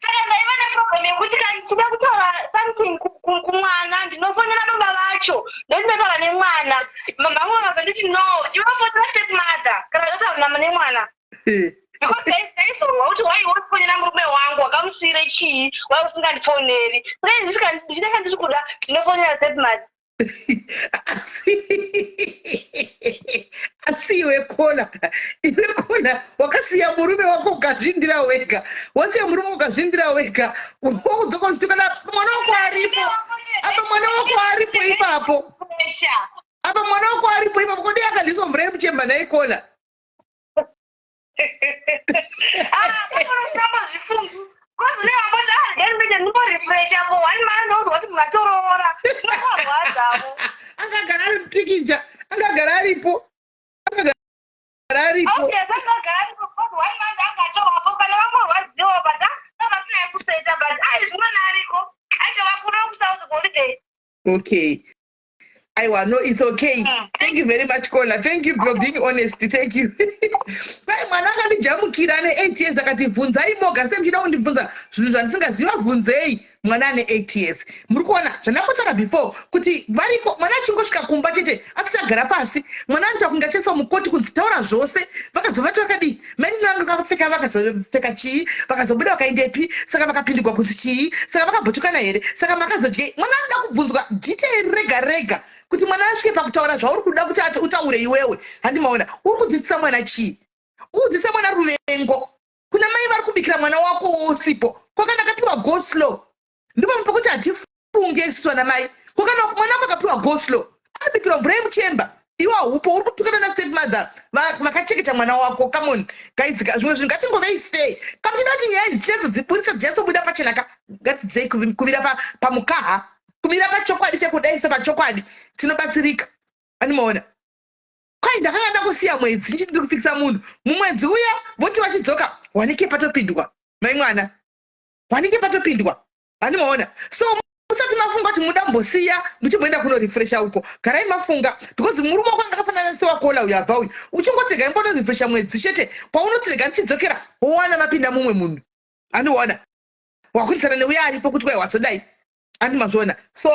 Saka ndaiva neproblem yekuti kana ndichida kutaura something kumwana, ndinofonera baba vacho, ndondinotaura nemwana. Mama vangu vakazonditi, "No, iwe fonera step mother kana unotaura nemwana," because ndaizorwa kuti, "Wai wofonera murume wangu? Wakamusiyire chii? Wai usingandifoneri?" Saka ndichida chandiri kuda, ndinofonera step mother. Asi iwe caller, iwe caller, wakasiya murume wako ukazvindira wega, wasiya murume ukazvindira wega, wokudzoka uchitukana mwana wako aripo apa, mwana wako aripo ipapo. Pressure. Apa mwana wako aripo ipapo, kodi akandiswa mvura yemuchemba naye, caller? Ah, unoshamba zvifungu because une wamboti, "Ah, regai ndimboita, ndimborefresha for one month," ndozwa kuti mungatoroora, zvinorwadzavo. Angagara ari mupikicha, angagara aripo, angagara aripo. Okay, sangagara aripo because one month angatovapo, kana vangorwadziwa, but ah, vasina yekuseta, but ai zvimwana ariko, aitova kuno kuSouth holiday. Okay. Aiwa, no, it's okay. Thank you very much, caller. Thank you for being honest. Thank you. Kwai mwana akandijamukira ane 8 years akati, "Bvunzai moga, semuchida kundibvunza zvinhu zvandisingaziva, bvunzei mwana ane 8 years." Muri kuona zvandambotaura before kuti variko, mwana achingosvika kumba chete asati agara pasi, mwana anoita kunge achiiswa mukoti kunzi, "Taura zvose." Vakazovati vakadii, mainini vangu vakapfeka, vakazopfeka chii, vakazobuda vakaendepi, saka vakapindigwa kunzi chii, saka vakambotukana here, saka makazodyei? Mwana anoda kubvunzwa detail rega rega kuti mwana asvike pakutaura zvauri kuda kuti utaure iwewe. Handimaona uri kudzidzisa mwana chii? Uri kudzidzisa mwana ruvengo kuna mai vari kubikira mwana wako usipo. Kwakana akapiwa go slow, ndipo pekuti hatifunge isusu vana mai. Kwakana mwana wako akapiwa go slow, anobikirwa mvura yemuchemba, iwe haupo, uri kutukana nastep mother vakachengeta mwana wako. Come on guys, zvimwe zvinhu ngatingovei fair. Kamuchida kuti nyaya dzichadzo dziburitse, dzinyatsobuda pachena ka, ngatidzei kumira pamukaha, kumira pachokwadi, chekudaisa pachokwadi, tinobatsirika. Animaona kwai ndakanga ndakusiya mwedzi nchiti ndiri kufikisa munhu mumwedzi uya, voti vachidzoka wanike patopindwa mai mwana, wanike patopindwa. Handimaona? So musati mafunga kuti muda mbosiya muchimboenda kunorefresha uko, garai mafunga, because murume wako anga akafanana sewakola uyu abva uyu. Uchingoti regai mbonorefresha mwedzi chete, paunoti rega ndichidzokera, wowana mapinda mumwe munhu. Andiona wakuitisana neuya aripo kuti kwai wazodai. Andimazviona? So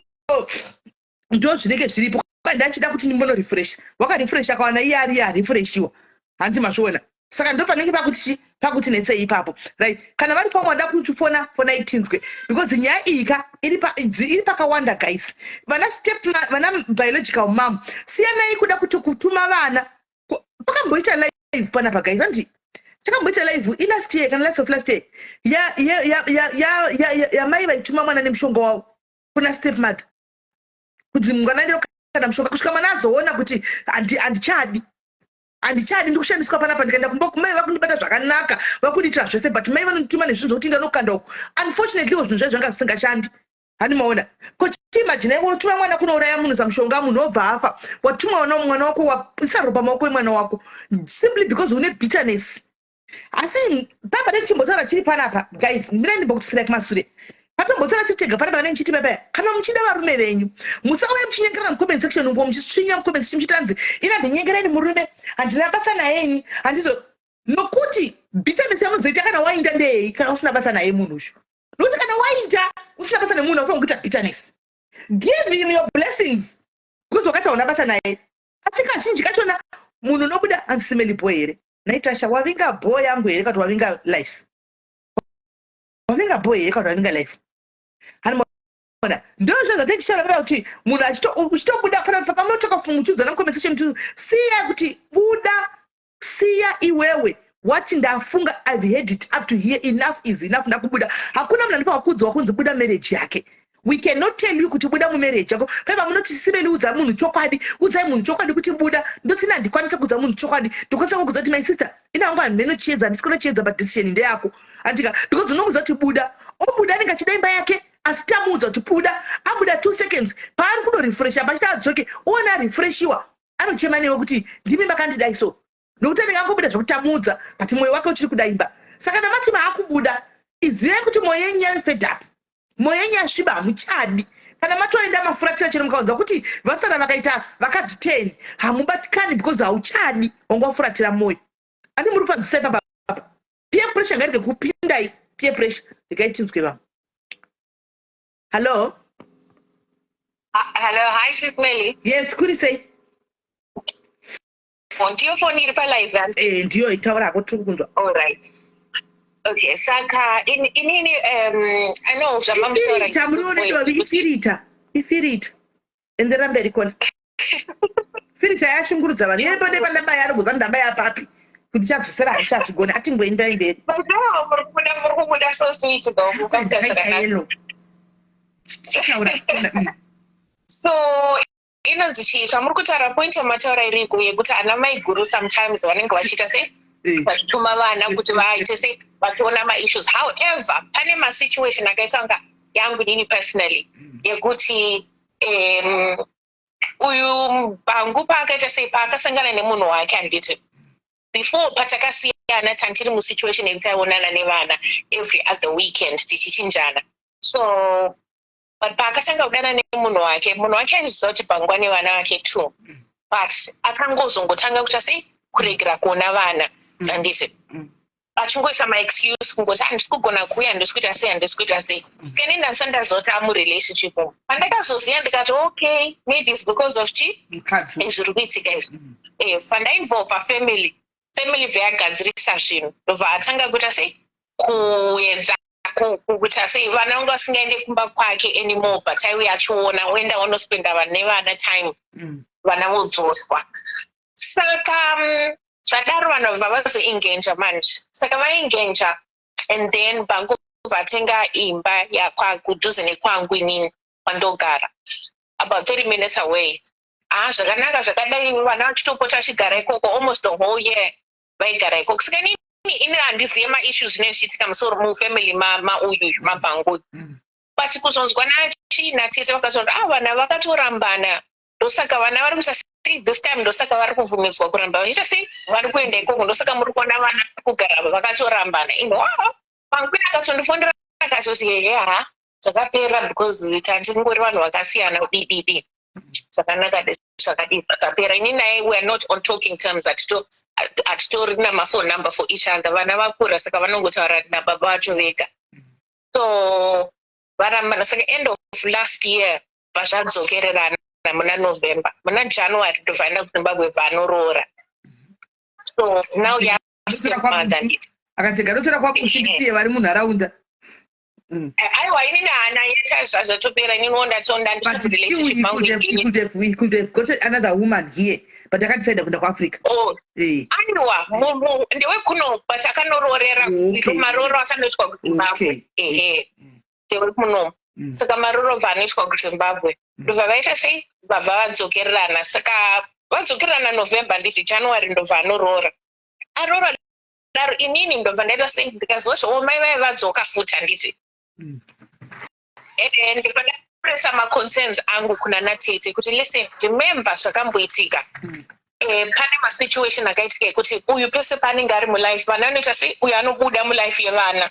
ndo zvinenge zviripo. Ndachida kuti ndimbonorefresha, wakarefresha, akawana iye ari arefreshiwa. Handimazviona? Saka ndo panenge pakuti chi pakuti netsei ipapo, right? Kana vari pamwe vada kutifona, fonai tinzwe, because nyaya iyi ka iri pakawanda guys. Vana step, vana biological mom, siyanai kuda kuti kutuma vana. Pakamboita live panapa guys, handi takamboita live ilast year kana last of last year yamai vaituma mwana nemushonga wavo kuna step mother kuti mwana ndiro kana mushonga, kusvika mwana azoona kuti handichadi, handichadi, ndikushandiswa panapa. Ndikaenda kumba kumai vakundibata zvakanaka, vakundiitira zvese, but mai vanondituma nezvinhu zvokuti ndanokanda uku. Unfortunately wo zvinhu zvacho zvanga zvisingashandi. Handimaona kochiimagine unotuma mwana kunouraya munhu samushonga, munhu obva afa. Watuma mwana wako, waisa ropa maoko emwana wako simply because une bitterness. Asi papa nechimbotaura chiri panapa guys, ndine ndimbokutsirai kumasure. Patombotaura chiri tega panapa, vanenge chiti baba, kana muchida varume venyu, musauya muchinyengerera mucomment section ngo muchisvinya mucomment section muchitanzi ina ndinyengereni murume, handina basa nayenyi, handizo. Nokuti bitterness yamunozoita kana wainda ndeyei kana usina basa naye munhu ushu? Nokuti kana wainda usina basa nemunhu, aufanira kuita bitterness. Give him your blessings because wakati hauna basa naye. Asi kazhinji kachona munhu unobuda anzisimeli bho here naitasha, wavinga bho yangu here kati wavinga life, wavinga bho here kati wavinga life? Hanimona ndo zvo zvatichitaura papa kuti munhu uchitobuda kana pamunotoka muchiudzana mucomment section kuti siya, kuti buda, siya iwewe wati ndafunga, I've had it up to here, enough is enough, ndakubuda. Hakuna munhu anofanira kuudzwa kunzi buda marriage yake. We cannot tell you kuti buda mumarriage yako. Paipa munoti simeli, udza munhu chokwadi, udzai munhu chokwadi kuti buda. Ndotsina handikwanisa kuudza munhu chokwadi, ndokwanisa kukuudza kuti my sister, inangu handimene chiedza, handisi kuona chiedza, but decision ndeyako, andika? Because unomuudza kuti buda, obuda, anenge achida imba yake, asi tamuudza kuti buda, abuda 2 seconds, paari kunorefresha pachita adzoke, uone arefreshiwa, anochema newe kuti ndimi makandidai. So nokuti anenge angobuda zvokuti tamuudza, but mwoyo wake uchiri kuda imba. Saka namati maakubuda, izivai kuti mwoyo yenyu yave fed up, mwoyo yenyu yasviba, hamuchadi. Kana matoenda mafuratira chero mukaudza kuti vasara vakaita vakadzi 10, hamubatikani because hauchadi, wanga wafuratira mwoyo. Andi muri kupanzisai papa peer pressure ngairege kupindai peer pressure. Regai tinzwe vamwe. Hallo? Hello, hi Sis Melly. Yes, kuri sei? Ndiyo foni iri palive, hanti? Eh, ndiyo, itaura hako, tiri kunzwa. All right. Okay, saka inini I know zvamamutaura. Ifirita, muri dovi, ifirita, ifirita. Enderera mberi kona. Firita yashungurudza vanhu. Iye pane pandabaya arikuza ndabaya papi kuti chadzosera, handichazvigoni, atingoendai mberi. But no, muri kubuda so sweet though, mukaita zvakanaka. Hello. Chitaura. So inonzi chii zvamuri kutaura, point yamataura iriko yekuti ana mai guru sometimes vanenge vachiita sei, vachituma vana kuti vaite sei, vachiona maissues. However, pane masituation akaita kunga yangu inini personally yekuti uyu bhangu paakaita sei, paakasangana nemunhu wake, handiti before patakasiyana tandiri musituation yekuti aionana nevana every other weekend tichichinjana. So But paakatanga kudana nemunhu wake, munhu wake aiziva kuti bhangu ane vana vake two, but akangozongotanga kuita sei, kuregera kuona vana, handiti? Achingoisa maexcuse, kungoti, "Handisi kugona kuuya, handisi kuita sei, handisi kuita sei." Keni ndandisati ndaziva kuti amurelationship umu. Pandakazoziva, ndikati, "Okay, maybe it's because of chi Mukadzi. Zviri kuitika izvi." Pandainvolva family, family bva yagadzirisa zvinhu, ndobva atanga kuita sei, kuedza kuita sei, vana vanga vasingaende kumba kwake anymore, but aiuya achiona, oenda onospenda nevana time, vana vodzoswa. Saka zvadaro vanhu vabva vazoengaja manje. Saka vaengaja, and then bhangu vatenga imba kudhuze nekwangu inini kwandogara, about 30 minutes away. Ah, zvakanaka zvakadai, vana vachitopota vachigara ikoko. Almost the whole year vaigara ikoko. Saka inini ini handizive maissues zvinenge zvichiitika musoro mufamily mauyuyu mabhangu, but kuzonzwa nachi natete vakataura, "Ah, vana vakatorambana, ndosaka vana vari kuita sei this time, ndosaka vari kubvumidzwa kuramba vachiita sei, vari kuenda ikoko, ndosaka muri kuona vana kugara, vakatorambana." Ino mangwini akatondifondera akatoti, "Hehe, ha, zvakapera because tandingori vanhu vakasiyana, dididi, zvakanaka de zvakadii, zvakapera." Ini naye, we are not on talking terms, hatitorina maphone number for each other. Vana vakura, saka vanongotaura nababa vacho vega. So varambana. Saka end of last year vazvadzokererana muna November. Muna January ndobva aenda kuZimbabwe, bva anoroora. So now Ndotora yastepmother. kwakusi. Akati, "Ganotora kwakusi, ndisiye vari munharaunda." Aiwa, inini hana yeta, zvazvatopera. Ininiwo ndatonda But still relationship he mangu could have, he could have, he could have got another woman here, but akadecida kuenda kuAfrica. Oh, aiwa, ndewekuno, but akanoroorera. Maroro akanoitwa kuZimbabwe. Ehe, ndewekuno. Saka maroro bva anoitwa kuZimbabwe, ndobva vaita sei, vabva vadzokererana. Saka vadzokererana November, nditi January ndobva anoroora. Aroora daro, inini ndobva ndaita sei, ndikaziva kuti, oh, mai vai vadzoka futi, handiti? Ende ndobva ndapresa maconcerns angu kuna natete kuti, "Listen, remember zvakamboitika." Pane masituation akaitika ekuti uyu pese paanenge ari mulife, vana anoita sei, uyu anobuda mulife yevana,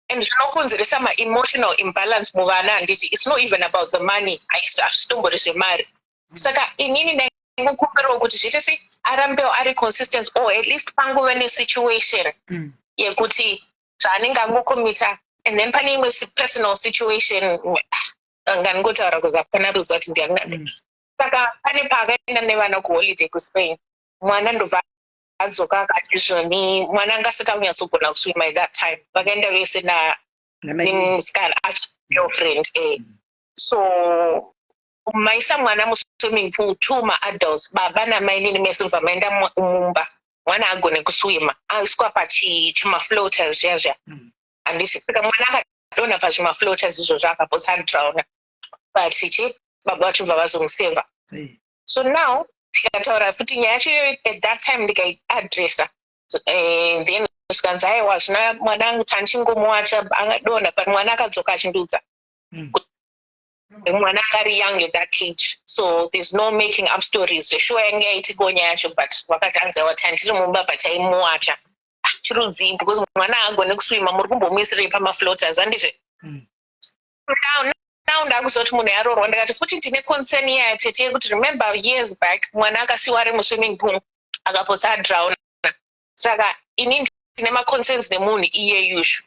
and zvinokonzeresa maemotional imbalance muvana, handiti? It's not even about the money, hazvitombori zvemari. Saka inini ndaingokumbirawo kuti zviite sei, arambewo ari consistent, or at least panguve nesituation yekuti zvaanenge angokomita. And then pane imwe personal situation, ngandingotaura kuzi hapana ruziva kuti ndiani nani. Saka pane paakaenda nevana kuholiday kuSpain, mwana ndobva adzoka akati zvoni mwana anga asati akunyatsogona kuswima at that time. Vakaenda vese Namai. Nemusikana girlfriend. So maisa mwana muswimming pool, two maadults, baba namainini, mese mubva maenda mumba, mwana agone kuswima, aiswa pachimafloaters zviya zviya, handiti? Saka mwana akadonha pazvimafloaters izvozvo, akapotsa adrowna, but chi baba vacho bva vazomusevha. So now tikataura futi nyaya yacho iyoyo at that time, ndikaiadresa, then zvikanzi, "Aiwa, zvina mwana angu tanchingomuwacha akadonha," but mwana akadzoka achindudza. Mwana akari young at that age, so there's no making up stories. Zveshuwa yange yaitiko nyaya yacho, but vakati anzi, "Aiwa, tandiri mumba pataimuwacha." Ah, chirudzii? Because mwana haagoni kuswima, muri kumbomuisirei pamafloaters, handizve? Now ndakuziva kuti munhu yarorwa. Ndikati futi ndine concern iya, tete, yekuti remember years back mwana akasiwa ari muswimming pool, akapotsa adrowna. Saka ini ndine maconcerns nemunhu iyeyushu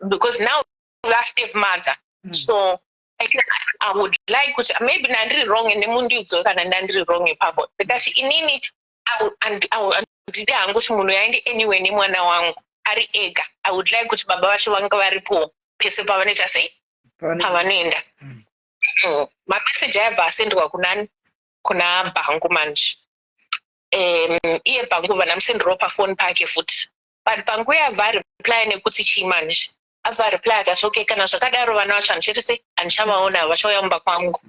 because now vastep mother. So I would like kuti maybe ndandiri wrong, ende mundiudzewo kana ndandiri wrong ipapo. Ndikati inini handidi hangu kuti munhu aende anywhere nemwana wangu ari ega. I would like kuti baba vacho vanga varipo pese pavanoita sei, pavanoenda. Mameseji aibva asendwa kunani, kuna bhangu manje. Iye bhangu bva ndamusenderawo pafoni pake futi, but bhangu iye abva areply nekuti chii manje, abva areply akati, "Okay, kana zvakadaro vana vacho handichaite sei, handichavaona, vachauya mumba kwangu."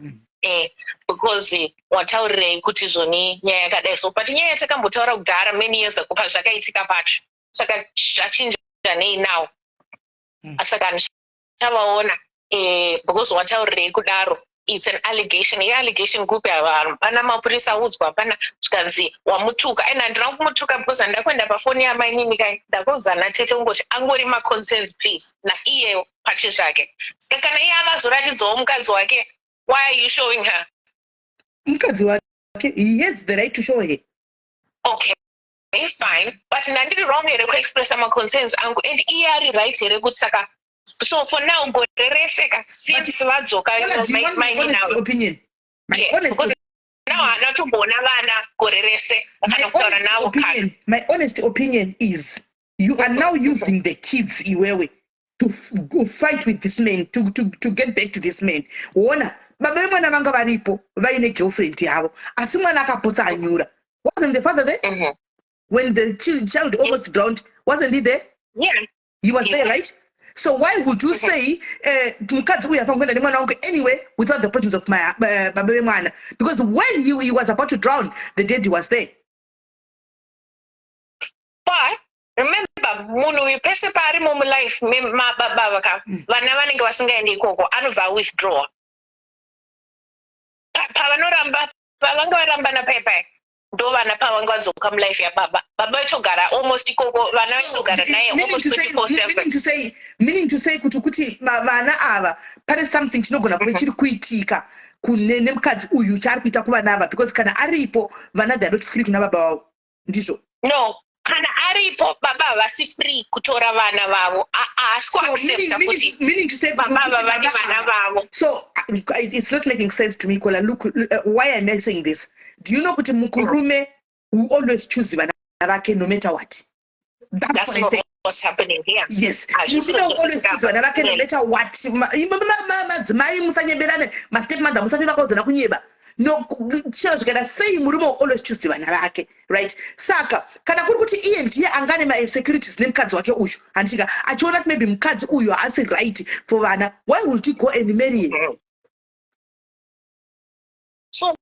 Because wataurirei kuti zvoni nyaya yakadai so? But nyaya yatakambotaura kudhara many years ago pazvakaitika pacho, saka zvachinja nei now? Saka handichavaona, because wataurirei kudaro? It's an allegation. Iallegation kupi? Vanhu pana mapurisa audzwa, hapana. Zvikanzi wamutuka. And handina kumutuka because handida kuenda pafoni yamainini kai. Ndakuudza natete kungoti angori maconcerns, please, naiye pache zvake. Saka kana iye avazoratidzawo mukadzi wake, why are you showing her? Mukadzi wake, he has the right to show her. Okay, fine, but ndandiri wrong here kuexpressa maconcerns angu? And iye ari right here kuti saka, so for now, gore rese ka since vadzoka? Kola, do you want my mainini honest avo opinion? My honest because now haana kutomboona vana gore rese my kana kutaura honest navo kana opinion, my honest opinion is you are now using the kids, iwewe, to go fight with this man, to get back to this man. Wona, baba vemwana vanga varipo vaine girlfriend yavo, asi mwana akapotsa anyura. Wasn't the father there when the child almost drowned? Wasn't he there? Yeah. He was He there, was. right? So why would you say mukadzi uyu afanira kuenda nemwana wangu anyway without the presence of my baba vemwana? Because when he was about to drown, the daddy was there. But remember, munhu uyu pese paarimo mulife mababa vaka vana vanenge vasingaendi ikoko, anobva withdraw. Pavanoramba, pavanga varambana pai ndo vana pavanga vadzoka mulife yababa. Baba vaitogara almost ikoko, vana vaitogara naye meaning almost to say, 24/7. Meaning to say kuti vana ava, pane something chinogona kuve chiri kuitika kune nemukadzi uyu chaari kuita kuvana ava, because kana aripo, vana, they are not free kuna baba vavo, ndizvo? No, kana aripo, baba havasi free kutora vana vavo. Haasi So kuaccepta kuti meaning to say kuti baba kuti ava vane baba vana vavo. So it's not making sense to me, Kola. Look, why am I saying this? Do you know kuti mukurume will always choose vana vake no matter what? That's That's what I not say. what's happening here. Yes. Hazvisi Murume will always choose vana vake no matter what. Madzimai musanyeberane, mastepmother musafe vakaudzana kunyeba. No, chero zvikaita sei, murume will always choose vana vake, right? Saka kana kuri kuti iye ndiye angane mainsecurities nemukadzi wake uyu, handitika achiona kuti maybe mukadzi uyu haasi right for vana, why would he go and marry her? So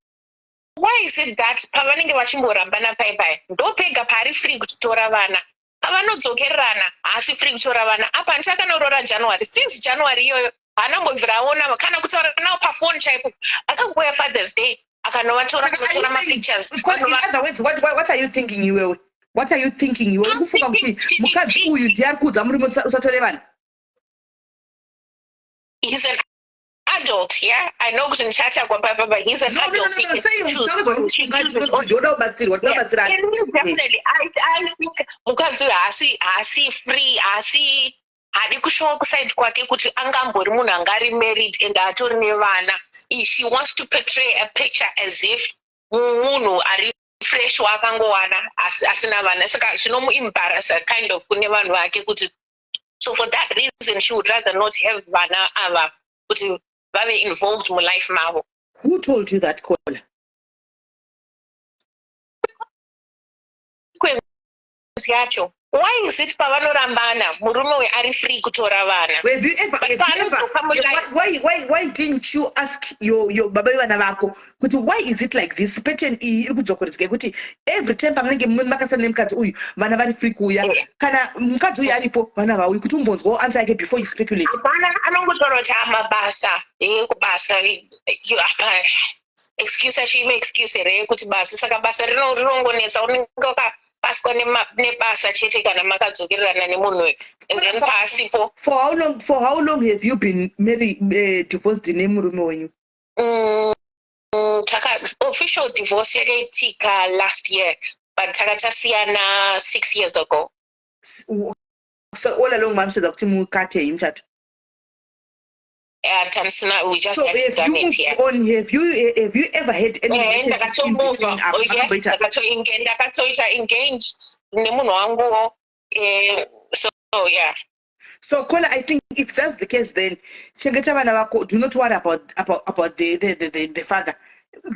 why is it that pavanenge vachimborambana pai pai ndo pega paari free kutora vana, pavanodzokererana haasi free kutora vana? Apa handiti akanorora January. Since January iyoyo haana mbobvira aona kana kutaura navo pafoni chaipo. Akangoya Father's Day, akanovatora, Saka are you kunotora saying- mapictures. In other words, what are you thinking iwewe? What are you thinking iwewe? Uri kufunga kuti mukadzi uyu ndiye ari kuudza murume usatore vana? He's an adult, yeah. I know kuti ndichatakwa papa, but he's an No, adult. no, He no, can say choose. utaura He chooses because ndoda kubatsirwa, toda kubatsirana. Yeah, definitely. I think mukadzi uyu haasi free, haasi haadi kushowa kuside kwake kuti angambori munhu angari married and atori nevana. She wants to portray a picture as if munhu ari fresh waakangowana asina vana, saka zvinomuembarrassa kind of kune vanhu vake kuti. So for that reason she would rather not have vana ava kuti vave involved mulife mavo. Who told you that, Kola? Yacho, why is it pavanorambana murume uyu ari free kutora vana? Have you ever, But have you ever, paanodzoka mulife why didn't you ask your baba vevana vako kuti why is it like this? Pattern iyi iri kudzokoredzwa yekuti every time pamunenge makasana nemukadzi uyu, vana vari free kuuya. Kana mukadzi uyu aripo, vana vauyi, kuti umbonzwawo answer yake before you speculate. Hapana, anongotaura kuti amabasa ekubasa. Apa excuse yacho ime excuse here yekuti basa? Saka basa rinongonetsa, unenge wakapaswa nebasa chete kana makadzokererana nemunhu uyu, and then paasipo. For how long have you been married, divorced nemurume wenyu? Taka official divorce yakaitika last year, but taka tasiyana 6 years ago. So all along mamusedza kuti mukate muchato? Tanisina, we just So had have done you it moved here. on? Have you ever had any relationship in between Ndakatomuva. Oh, yeah, makamboita? Ndakatoita engaged nemunhu wanguwo. So yeah. So Kola, I think if that's the case, then chengeta vana vako. Do not worry about the father.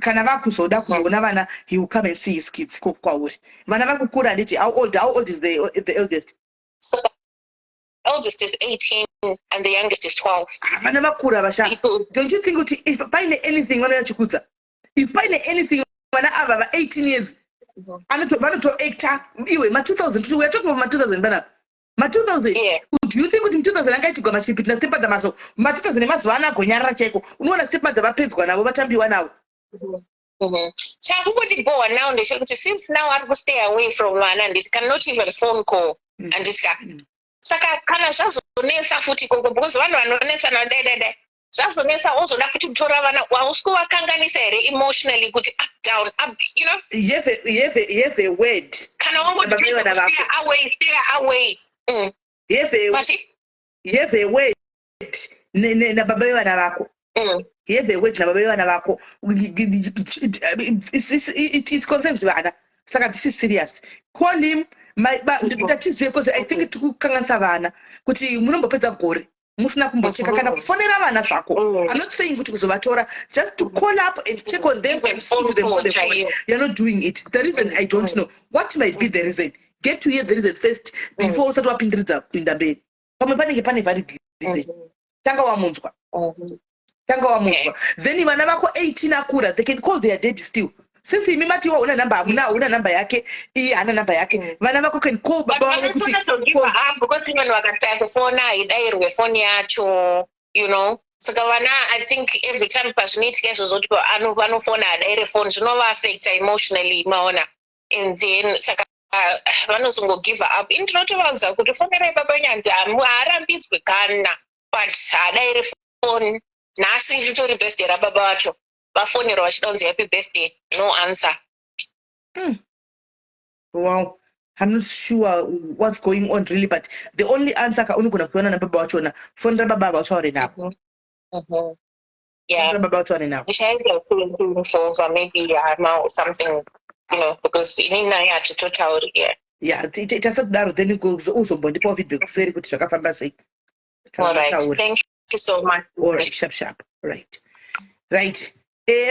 Kana vakuzoda kuzoona vana, he will come and see his kids kwauri. Vana vakukura, handiti? How old is the eldest? So the eldest is 18 and the youngest is 12. Ah, vana vakura vasha. Don't you think kuti if paine anything vanoyachikudza? If paine anything, vana ava va 18 years vanotoacta iwe ma 2000, we are talking about ma 2000 panapa. Ma2000. Yeah. Do you think kuti mu2000 angaitigwa machipiti nastepmother maso? Ma2000 emazuva ano agonyarara chaiko. Unoona stepmother vapedzwa navo, vatambiwa navo. Chakungondibhowa now ndechekuti since now ari kustay away from vana, handiti, cannot even phone call, handiti ka? Saka kana zvazonetsa futi ikoko, because vanhu vanonetsana dai dai dai, zvazonetsa ozoda futi kutora vana, hausi kuvakanganisa here emotionally, kuti up down up? You have a word Kana Baba vevana vako. wangoti away, stay away. You Mati? have a word nababa vevana vako. You have a word nababa vevana vako. It concerns vana, saka this is serious. Call him. Ndatizive, because I think tiri kukanganisa vana kuti munombopedza gore musina kumbocheka kana kufonera vana zvako. I'm not saying kuti kuzovatora, just to call up and check on them Even and speak to them on the phone call phone. chaiyo. You're not doing it. The reason, I don't know what might be the reason. Get to hear the reason first before usati wapindiridza kuinda mberi. Pamwe panenge pane valid reason. Tanga wamunzwa. Tanga wamunzwa. Then vana vako 18 akura, they can call their daddy still, since imi matiwa una namba, hamuna, hauna namba yake, iye haana namba yake. Vana vako can call baba vavo kuti Vanotogive up because even vakataya kufona, haidayirwe foni yacho. Saka vana, I think every time pazvinoitika izvozvo kuti vanofona, hadaire foni, zvinovaafecta emotionally, maona? And then saka vanozongogive up. Ini ndinotovaudza kuti fonerai baba wenyu, handi haarambidzwe kana, but haadaire foni. Nhasi ritori birthday rababa vacho, vafonerwa vachida kunzi happy birthday, no answer. Wow, I'm not sure what's going on really, but the only answer ka unogona kuiona nababa vachona, fonera baba vataure navo. Fonera baba vataure navo. Ndichaita kuinvolva maybe hama or something, because inini naye hatitotauri, yeah. Yeah, ita sekudaro, then uzombondipawo feedback kuseri kuti zvakafamba sei kana All right. mataura. Thank you so much. All right, sharp sharp. Right,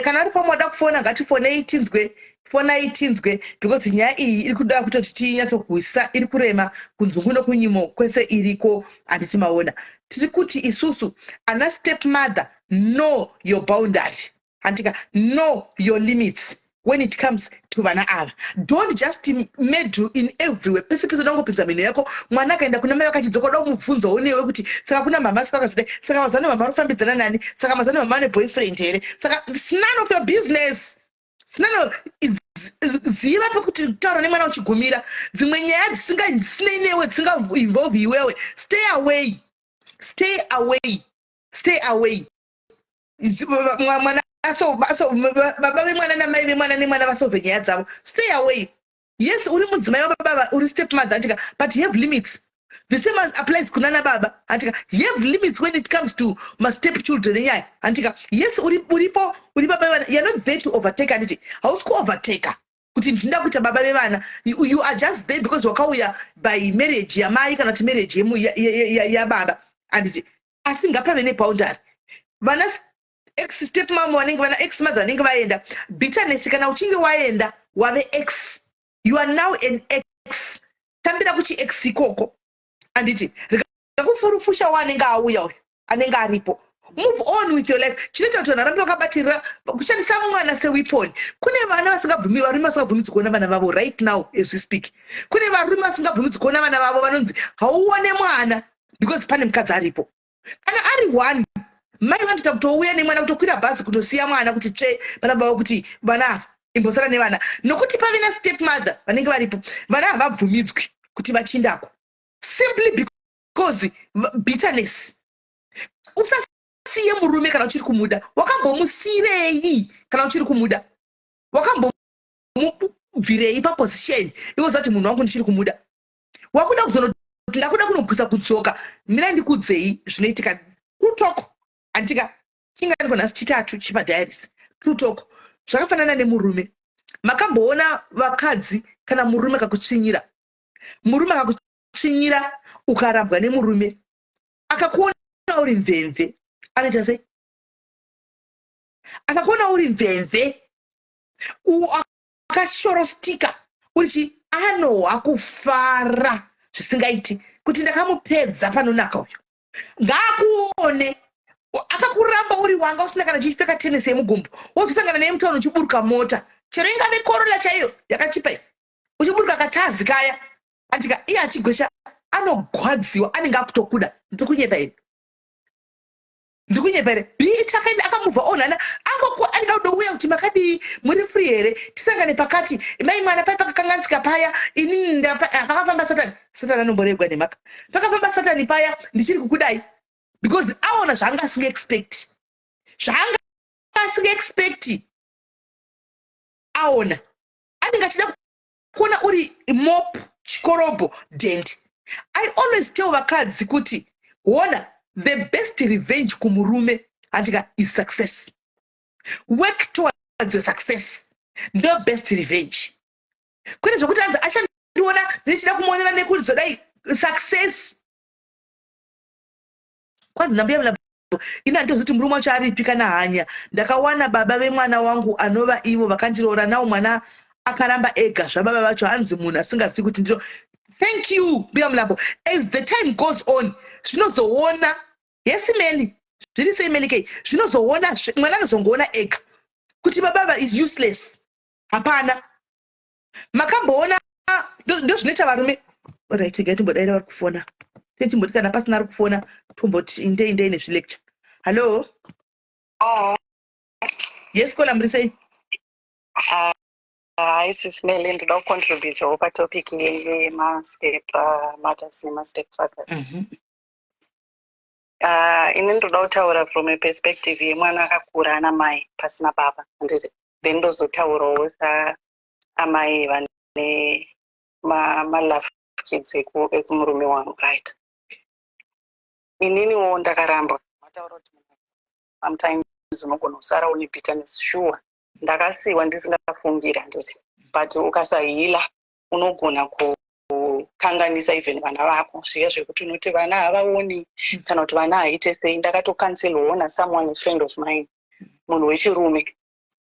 kana ari pamwe kufona, ngatifonei tinzwe, fonai tinzwe, because nyaya iyi iri kuda kutoti tinyatsokuhwisisa. Iri kurema kunzungu nokunyimo kwese iriko, handiti maona? Tiri kuti isusu ana step mother, know your boundary, handika? Know your limits when it comes to vana ava. Don't just meddle in everywhere, pese pese unongopinza mhino yako. Mwana akaenda kuna mai, vakachidzoka, uda kumubvunzawo newe kuti saka kuna mama, saka vakazodai, saka mazano mama arikufambidzana nani, saka mazano mama ane boyfriend here? Saka it's none of your business. It's none of, ziva pekuti taura nemwana uchigumira. Dzimwe nyaya dzisinei newe, dzisingainvolve iwewe, stay away, stay away, stay away. Mwana, so baba vemwana namai vemwana nemwana vasolve nyaya dzavo. Stay away. Yes, uri mudzimai wababa, uri step mother, handika? But you have limits. The same as applies kunana baba, handika? You have limits when it comes to mastep children enyaya, handika? Yes, uripo, uri baba vevana. You are not there to overtake, handiti? Hausi kuovertaka kuti ndinda kuita baba vevana. You are just there because wakauya by marriage yamai kana kuti marriage yababa, handiti? Asi ngapave neboundary. Vana ex step mom vanenge, vana ex mother vanenge vaenda, bitterness, kana uchinge waenda wave ex, you are now an ex. Tambira kuchi ex ikoko, handiti? Rikakufurufusha anenge auya uyu anenge aripo. Move on with your life. Chinoita kuti vanhu varambe vakabatirira kushandisa mwana seweapon. Kune vana vasingabvumi, varume vasingabvumidzi kuona vana vavo. Right now as we speak, kune varume vasingabvumidzi kuona vana vavo. Vanonzi hauone mwana because pane mukadzi aripo. Kana ari one, mai vanotoita kutouya nemwana, kutokwira bhazi kutosiya mwana kuti tsve pana baba, kuti vana ava imbosara nevana, nokuti pave nastep mother vanenge varipo. Vana havabvumidzwi kuti vachindako simply because bitterness. Usasiye murume kana uchiri kumuda. Wakambomusirei kana uchiri kumuda? Wakambomubvirei paposition iwe kuti munhu wangu ndichiri kumuda? Wakuda kuzonoti ndakuda kunogwisa kudzoka. Mirai ndikudzei zvinoitika. True talk, handika? Chinganiko nhasi chitatu chipadiaries. True talk, zvakafanana nemurume. Makamboona vakadzi, kana murume akakutsvinyira, murume akakutsvinyira, ukarambwa nemurume, akakuona uri mvemve, anoita sei? Akakuona uri mvemve, akashorostika, uri chi, anohwa kufara zvisingaiti kuti ndakamupedza panonaka uyu. Ngaakuone akakuramba uri wanga usina kana chipfeka tenesi yemugumbo, wozosangana naye mutauni uchiburuka mota, chero ingave Corolla chaiyo yakachipa iyi, uchiburuka katazi kaya, andika? Iye achigwesha. Anogwadziwa, anenge akutokuda. Ndikunyepa here? Ndikunyepa here? Be akaenda akamuvha onhana angoko, anenge akudouya kuti, "Makadii? Muri free here? Tisangane pakati." Mai mwana pai pakakanganisika paya, inini pakafamba Satani. Satani anomboregwa nemhaka. Pakafamba Satani paya, ndichiri kukudai, because aona zvaanga asinga expect, zvaanga asinga expect aona. Anenge achida kuona uri mop, chikorobho, dhende. I always tell vakadzi kuti, ona, the best revenge kumurume, handika, is success. Work towards your success, ndo best revenge, kwete zvokuti anzi achandiona ndichida kumuonera nekuzodai. Success. Kwanzi nambuya Mulambo, ini handitozoti murume wacho aripi kana hanya. Ndakawana baba vemwana wangu, anova ivo vakandiroora nawo. Mwana akaramba ega zvababa vacho, hanzi munhu asingazivi kuti ndiro. Thank you, mbuya Mulambo. As the time goes on, zvinozoona. Yes, Meli, zviri sei, Meli kei? Zvinozoona, mwana anozongoona ega kuti babava is useless. Hapana makamboona, ndo zvinoita varume. Right, gai timbodaira vari kufona. Tichimboti kana pasina ari kufona, tomboti indei indei nezvilecture. Hallo? Oh. Yes, caller, muri sei? Hayi, Sis Meli, ndoda kucontributawo patopic yema-step mothers nema-step fathers. Ini ndoda kutaura from a perspective yemwana akakura ana mai pasina baba, handiti? Then ndozotaurawo saamai vane malove kids ekumurume wangu, right? Ininiwo ndakarambwa. Mataura kuti sometimes unogona kusara une bitterness. Sure, ndakasiwa ndisingafungiri, handiti? But ukasaheala, unogona kukanganisa even vana vako, zviya zvekuti unoti vana havaoni kana kuti vana haite sei. Ndakatocounselwawo nasomeone, a friend of mine, munhu wechirume,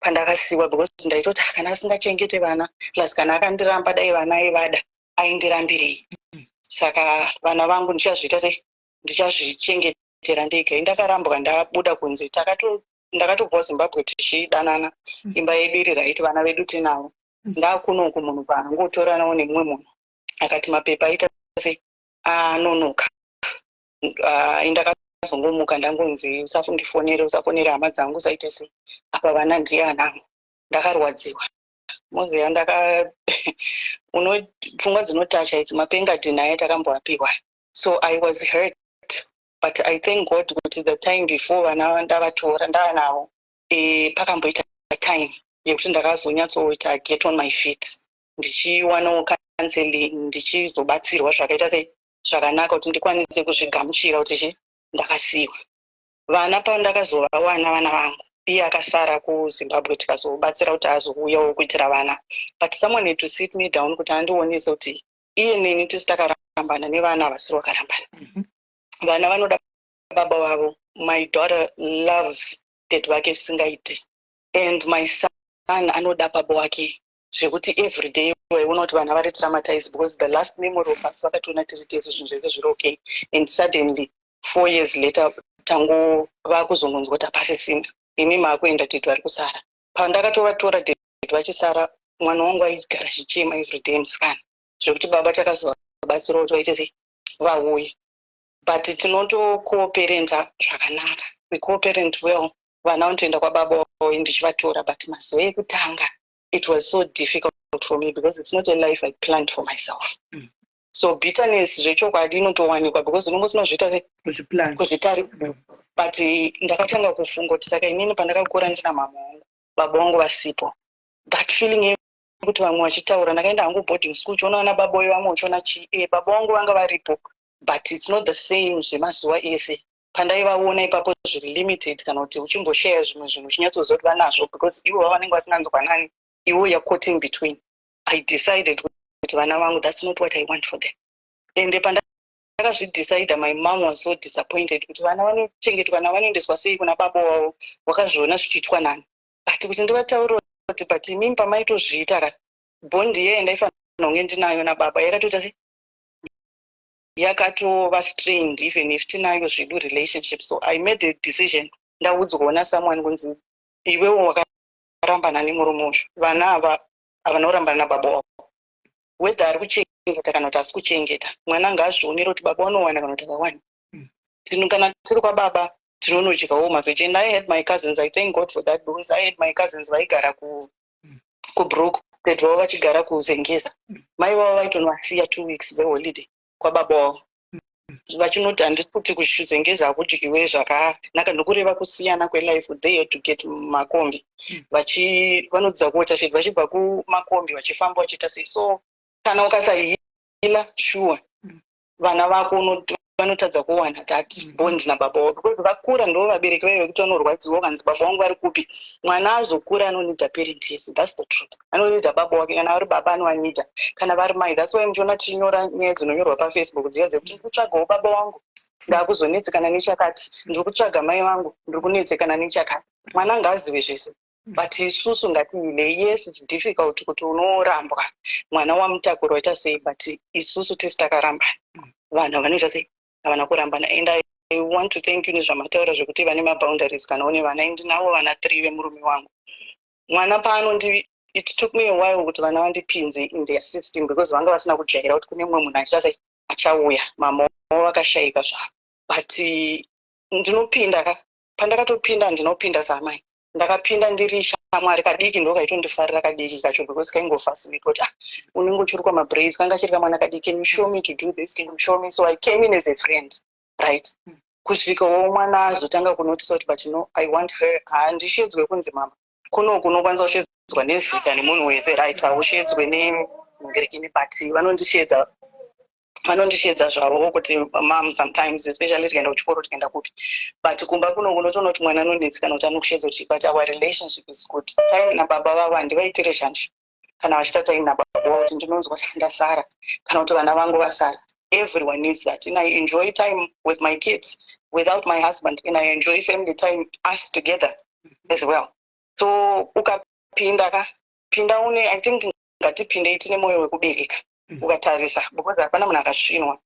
pandakasiwa, because ndaitoti, "Ah, kana asingachengete vana, plus kana akandiramba, dai vana aivada, aindirambirei? Saka vana vangu ndichazviita sei? Ndichazvichengetera ndega." Indakarambwa, ndabuda kunze. Ndakatobva Zimbabwe tichidanana, imba yedu iri right, vana vedu tinavo. Ndakunoku, munhu paangotoranawo nemumwe munhu, akati mapepa aita sei, anonoka. Indakazongomuka ndangonzi, "Usafundifonere, usafonere hama dzangu, usaite sei." Apa vana ndiye anavo. Ndakarwadziwa, moziva. Ndaka uno pfungwa dzinotacha idzi, mapengadhi naye takamboapiwa. So I was hurt, but I thank God kuti the time before vana ndavatora ndaanavo, pakamboita time yekuti ndakazonyatsoita get on my feet, ndichiwanawo counseling, ndichizobatsirwa zvakaita sei, zvakanaka, kuti ndikwanise kuzvigamuchira kuti chi ndakasiyiwa. Vana pandakazovawana, vana vangu, iye akasara kuZimbabwe, tikazobatsira kuti azouyawo kuitira vana. But someone had to sit me down kuti andionese kuti iye neni tisi takarambana, nevana havasiri vakarambana. Vana vanoda baba vavo. My daughter loves dad vake zvisingaiti, and my son anoda baba wake zvekuti every day waiona kuti vana vari traumatized, because the last memory of us vakationa tiri tese, zvinhu zvese zviri okay, and suddenly 4 years later tangova kuzongonzwa kuti hapasisina. Imi maakuenda, daddy vari kusara. Pandakatovatora, daddy vachisara, mwana wangu aigara achichema every day, musikana, zvekuti baba takazovabatsirawo kuti vaite sei, vauye. But tinotocoparenta zvakanaka, we coparent well. Vana vanotoenda kwababa wavo, ndichivatora. But mazuva ekutanga it was so difficult for me because it's not a life I planned for myself. So bitterness zvechokwadi inotowanikwa because unonge usina kuzviita sei, kuzviplan. Kuzvitarisa. But ndakatanga kufunga kuti saka inini pandakakura ndina mama wangu, baba vangu vasipo, that feeling yekuti vamwe vachitaura, ndakaenda hangu boarding school, uchiona vana baba uyo, vamwe uchiona chi baba vangu vanga varipo, but it's not the same zvemazuva ese pandaivaona ipapo, zviri limited, kana kuti uchimboshaya zvimwe zvinhu uchinyatsoziva kuti vanazvo, because ivo vanenge vasinganzwanani, iwo you're caught in between. I decided kuti vana vangu, that's not what I want for them. Ende pandakazvidecida, my mom was so disappointed kuti vana vanochengetwa navanoendeswa sei kuna baba wavo, wakazviona zvichiitwa nani? But kuti ndivataurire kuti, but imimi pamaitozviita ka, bond iyeye ndaifanira kunge ndinayo nababa yakatoita sei, yakatova strained, even if tinayo zvedu relationship. So I made a decision, ndaudzwawo nasomeone kunzi, "Iwewo wakarambana nemurume uyu, vana ava havana kurambana nababa wavo, whether ari kuchengeta Kuchengeta kana kuti asi kuchengeta mwana, ngaazvionere kuti baba vanowana kana kuti havawani. Kana tiri kwababa, tinonodyawo maveggie. And I had my cousins, I thank God for that, because I had my cousins vaigara kuBrook, tete vavo vachigara kuZengeza. Mai vavo vaitonovasiya 2 weeks dzeholiday kwababa wavo, vachinoti, handisi kuti kuZengeza hakudyiwe zvakanaka, nokureva kusiyana kwelife. They had to get makombi, vanodzidza kuWatershed, vachibva kumakombi vachifamba vachiita sei. So kana ukasaheala, sure, vana vako vanotadza kuwana that bond nababa wavo, because vakura ndo vabereki vaive kuti vanorwadziwa kanzi, "Baba vangu vari kupi?" Mwana azokura anoneeda parent, yes, that's the truth. Anoneeda baba wake. Kana vari baba, anovaneeda, kana vari mai. That's why muchiona tichinyora nyaya dzinonyorwa paFacebook dziya dzekuti, "Ndiri kutsvagawo baba vangu, ndakuzonetsekana nechakati. Ndiri kutsvaga mai vangu, ndiri kunetsekana nechakati." Mwana ngaazive zvese, but isusu ngatiile. Yes, it's difficult kuti unorambwa mwana wamutakura, waita sei, but isusu tisi takarambana, vanhu vanoita sei, havana kurambana. And I want to thank you nezvamataura zvekuti vane maboundaries. Kana une vana, ndinavo vana three vemurume wangu. Mwana paanondi, it took me a while kuti vana vandipinze in their system, because vanga vasina kujaira kuti kune mumwe munhu achiita sei, achauya. Mama wavo vakashayika zvavo, but ndinopinda ka. Pandakatopinda, ndinopinda samai, ndakapinda ndiri shamwari. Kadiki ndo kaitondifarira kadiki kacho, because kaingofacilitate kuti, "Ah, unenge uchirukwa mabraids." Kanga chiri kamwana kadiki. "Can you show me to do this? Can you show me?" So I came in as a friend, right, kusvikawo mwana azotanga kunotisa kuti, "But no, I want her." Handishedzwe kunzi mama. Kunoku unokwanisa kushedzwa nezita nemunhu wese, right? Haushedzwe nengerekini, but vanondishedza zvavo kuti mam sometimes, especially tikaenda kuchikoro, tikaenda kupi. But kumba kuno unotoona kuti mwana anonetsekana kuti anokushedza kuti, but our relationship is good. Time nababa vavo handivaitire shanje. Kana vachiita time nababa vavo, kuti ndinonzwa kuti ndasara kana kuti vana vangu vasara. Everyone needs that, and I enjoy time with my kids without my husband, and I enjoy family time, us together as well. So ukapinda ka, pinda une, I think ngatipindei tine mwoyo wekubereka. Ukatarisa, because hapana munhu akasvinwa.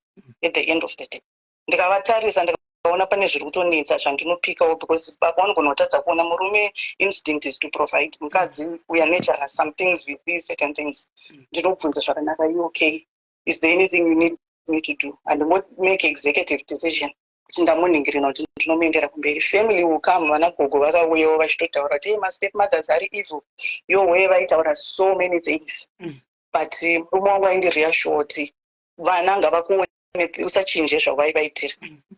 At the end of the day, ndikavatarisa, ndikaona pane zviri kutonetsa zvandinopikawo, because baba vanogona kutadza kuona. Murume instinct is to provide, mukadzi, we are nature. Some things, we see certain things. Ndinobvunza zvakanaka, "You okay? Is there anything you need me to do?" And make executive decision kuti ndamunhingirina kuti ndinomuendera kumberi. Family will come. Vana gogo vakauyawo vachitotaura kuti, "Hey, mastep mothers ari evil." Yowe, vaitaura so many things. But murume wangu aindireassure kuti vana ngavakuone, usachinje zvavaivaitira.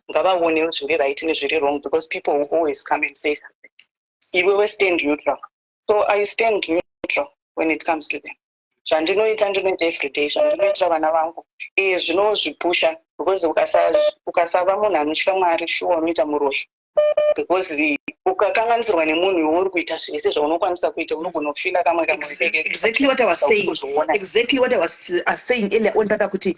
Ngavaone zviri right nezviri wrong, because people will always come and say something. Iwewe stand neutral. So I stand neutral when it comes to them. Zvandinoita, ndinoita everyday, zvandinoitira vana vangu iye zvinozvipusha, because ukasava munhu anotya Mwari, shuwa unoita muroyi, because ukakanganisirwa nemunhu, iwe uri kuita zvese zvaunokwanisa kuita, unogona kufeela kamwe kamwe. Exactly what I was saying. Exactly what I was saying earlier on, papa, kuti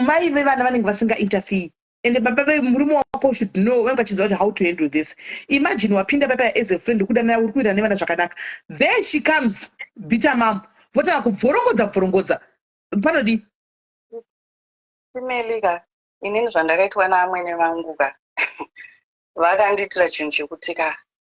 mai vevana vanenge vasingainterfere, ende baba vemurume wako should know, vanenge vachiziva kuti how to handle this. Imagine wapinda papa as a friend, kudanana, uri kuita nevana zvakanaka, there she comes, bitter mom, votanga kubvorongodza bvorongodza. Panodi Imelika, inini zvandakaitwa naamwene vangu ka, vakandiitira chinhu chekuti ka,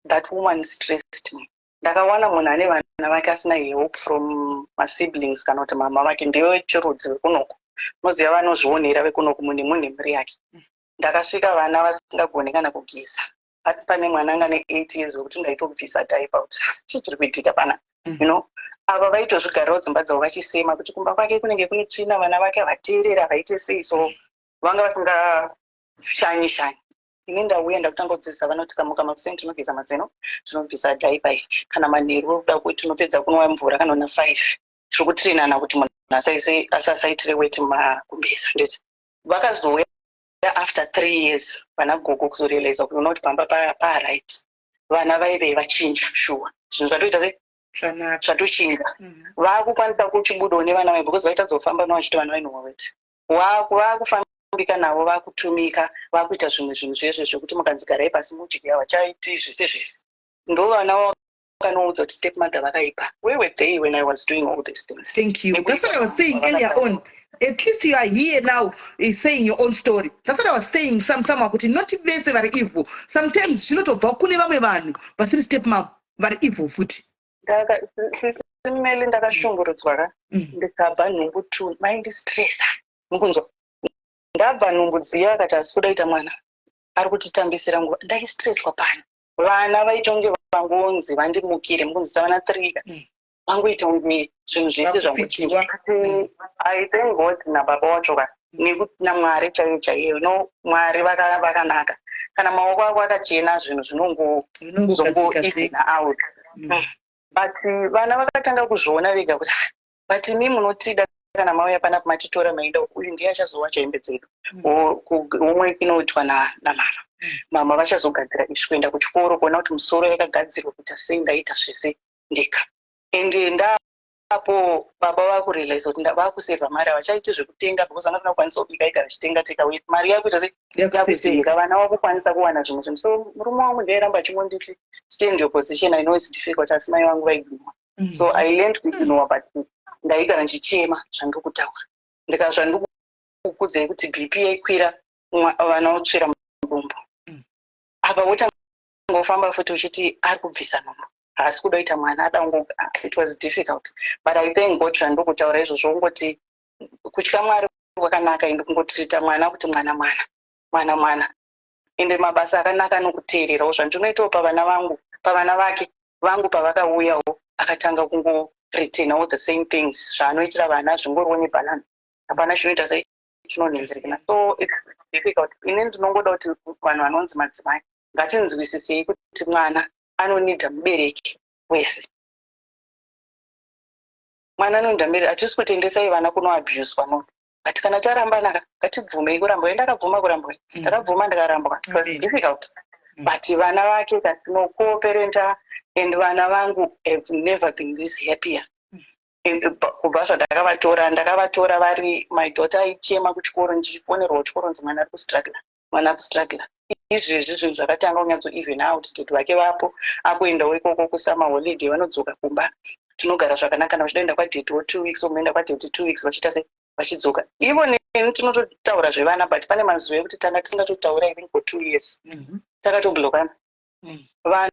that woman stressed me. Ndakawana munhu ane vana vake asina help from masiblings kana kuti mama vake ndevechirudzi vekunoku. Unoziva vanozvionera vekunoku, munhu nemunhu nemhuri yake. Ndakasvika vana vasingagoni kana kugeza. Pati pane mwana anga ne8 years wekuti ndaitobvisa diaper kuti, "Chii chiri kuitika pana?" Ava vaitozvigarirawo dzimba dzavo vachisema kuti kumba kwake kunenge kune tsvina, vana vake havateerera, havaite sei. So vanga vasingashanyi shanyi. Ini ndauya, ndakutanga kudzidzisa vana kuti kamuka makuseni tinogeza mazino, tinobvisa diaper iyi. Kana manheru kuda kuti tinopedza kunwa mvura kana na5, tiri kutrainana kuti munhu asasaitire weti mumagumbeza. Nditi vakazouya after 3 years vana gogo kuzorealiza kuti unoti pamba paright, vana vaive vachinja. Shuwa, zvinhu zvatoita sei, zvatochinja. Vaakukwanisa kuchibudawo nevana vai, because vaitadza kufamba navo vachiti vana vainwa weti. Vaakufambika navo, vaakutumika, vaakuita zvimwe zvinhu zvezve zvekuti mukanzi garai pasi mudye, havachaiti zvese zvese. Ndo vana vakanoudza kuti step mother vakaipa. Where were they when I was doing all these things? Thank you. That's what I was saying earlier on. At least you are here now, is saying your own story. That's what I was saying somehow, kuti not vese vari evil. Sometimes zvinotobva kune vamwe vanhu vasiri step mom vari evil futi. Meli, ndakashungurudzwa ka. Ndikabva nhumbu two, maindistressa, mukunzwa? Ndabva nhumbu dziya, akati hasi kuda kuita mwana, ari kutitambisira nguva. Ndaistresswa pano, vana vaitonge vangonzi vandimukire, mukunzisa? Vana three ka. Vangoita kunge zvinhu zvese Vakupfidziwa. zvangochiita. I thank God nababa wacho ka, nekuti naMwari chaiyo chaiyo. No, Mwari vakanaka. Kana maoko ako akachena, zvinhu zvinongo Zvinongogadzika zvega. zvongo out. But vana vakatanga kuzviona vega kuti, "Ah, but imi munotida kana mauya panapa, matitora, maenda, uyu ndiye achazowacha hembe dzedu." Umwe inoitwa namama. Mama vachazogadzira izvi, kuenda kuchikoro, kuona kuti musoro yakagadzirwa, kuita sei, ndaita zvese ndega. Ende ndapo baba vakurealize kuti vakusevha mari, havachaiti zvekutenga because anga asina kukwanisa kubika, aigara achitenga take away. Mari yakuita sei? Yakusevheka, vana vakukwanisa kuwana zvimwe zvinhu. So murume wangu ndiairamba achingonditi, "Stand your position. I know it's difficult," asi mai vangu vaignore. So I learned kuignore, but ndaigara ndichichema zvandiri kutaura, ndikazvandikukudzai kuti BP yaikwira, vana votsvira mudumbu. Apa wotanga ufamba futi uchiti ari kubvisa nhumbu, haasi kuda kuita mwana, ada kungo. It was difficult, but I thank God. Zvandiri kutaura izvozvo, ungoti kutya Mwari kwakanaka, ende kungotreata mwana kuti mwana, mwana, mwana, mwana. Ende mabasa akanaka nokuteererawo zvandinoitawo pavana vangu, pavana vake vangu. Pavakauyawo, akatanga kungoreturnawo the same things zvaanoitira vana, zvingoriwo nebalance, hapana chinoita sei, chinonhingirikana. So it's difficult. Ini ndinongoda kuti vanhu vanonzi madzimai, ngatinzwisisei kuti mwana anonidha mubereki wese. Mwana anonidha mubereki. Hatisi kutendesai vana kunoabhuswa, no, but kana tarambanaka, ngatibvumei kurambwa. Ndakabvuma kurambwa. Ndakabvuma, ndikarambwa. It was difficult. But vana vake katinocoparenta, and vana vangu have never been this happier. Kubva zvandakavatora, ndakavatora vari, my daughter aichema kuchikoro, ndichifonerwa kuchikoro nzi mwana ari kustruggla, mwana ari kustruggla. Izvezvi zvinhu zvakatanga kunyatso even out. Daddy vake vapo, akuendawo ikoko kusummer holiday, vanodzoka kumba, tinogara zvakanaka. Kana vachidaenda kwadaddy wo 2 weeks, omuenda kwadaddy 2 weeks, vachiita sei, vachidzoka. Ivo neni tinototaura zvevana, but pane mazuva ekuti tanga tisingatotaura, I think for 2 years takatoblokana. Vana,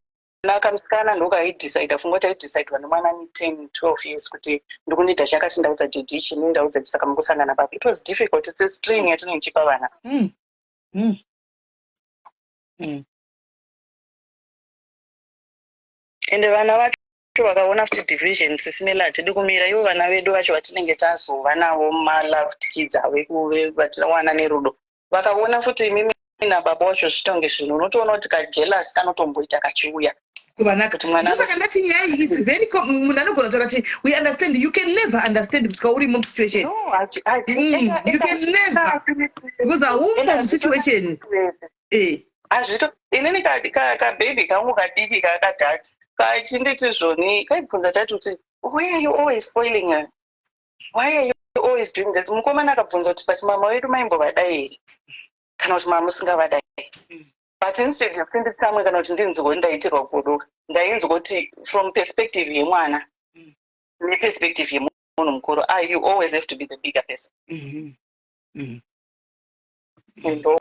kamusikana ndokaidecida, funga kuti aidecidwa nemwana ane 10 12 years kuti ndikunida chakati, ndaudza daddy ichi, ndaudza ichi, saka mukusangana papi? It was difficult. It's a strain yatinenge tichipa vana. Ende vana vacho vakaona futi division, Sis Mela, hatidi kumira. Ivo vana vedu vacho vatinenge tazova navo, maloved kids avo vatinowana nerudo, vakaona futi imimi nababa wacho zvichiita kunge zvinhu, unotoona kuti kajealous kanotomboita kachiuya. Kuvanaka. Kuti mwana Ndosaka ndati nyaya iyi, it's very munhu anogona kutaura kuti we understand. You can never understand kusvika uri musituation. No, You can never, because haumo musituation. Hazvito. Inini kababy kangu kadiki kakadhati kachinditi zvoni, kaibvunza tati kuti, "Why are you always spoiling her? Why are you always doing that?" Mukomana akabvunza kuti, "But mama vedu maimbovadai here, kana kuti mama musingavadai?" But instead yekuti nditsamwe kana kuti ndinzwe ndaitirwa godo, ndainzwa kuti from perspective yemwana neperspective yemunhu mukuru, ah, you always have to be the bigger person. Ndo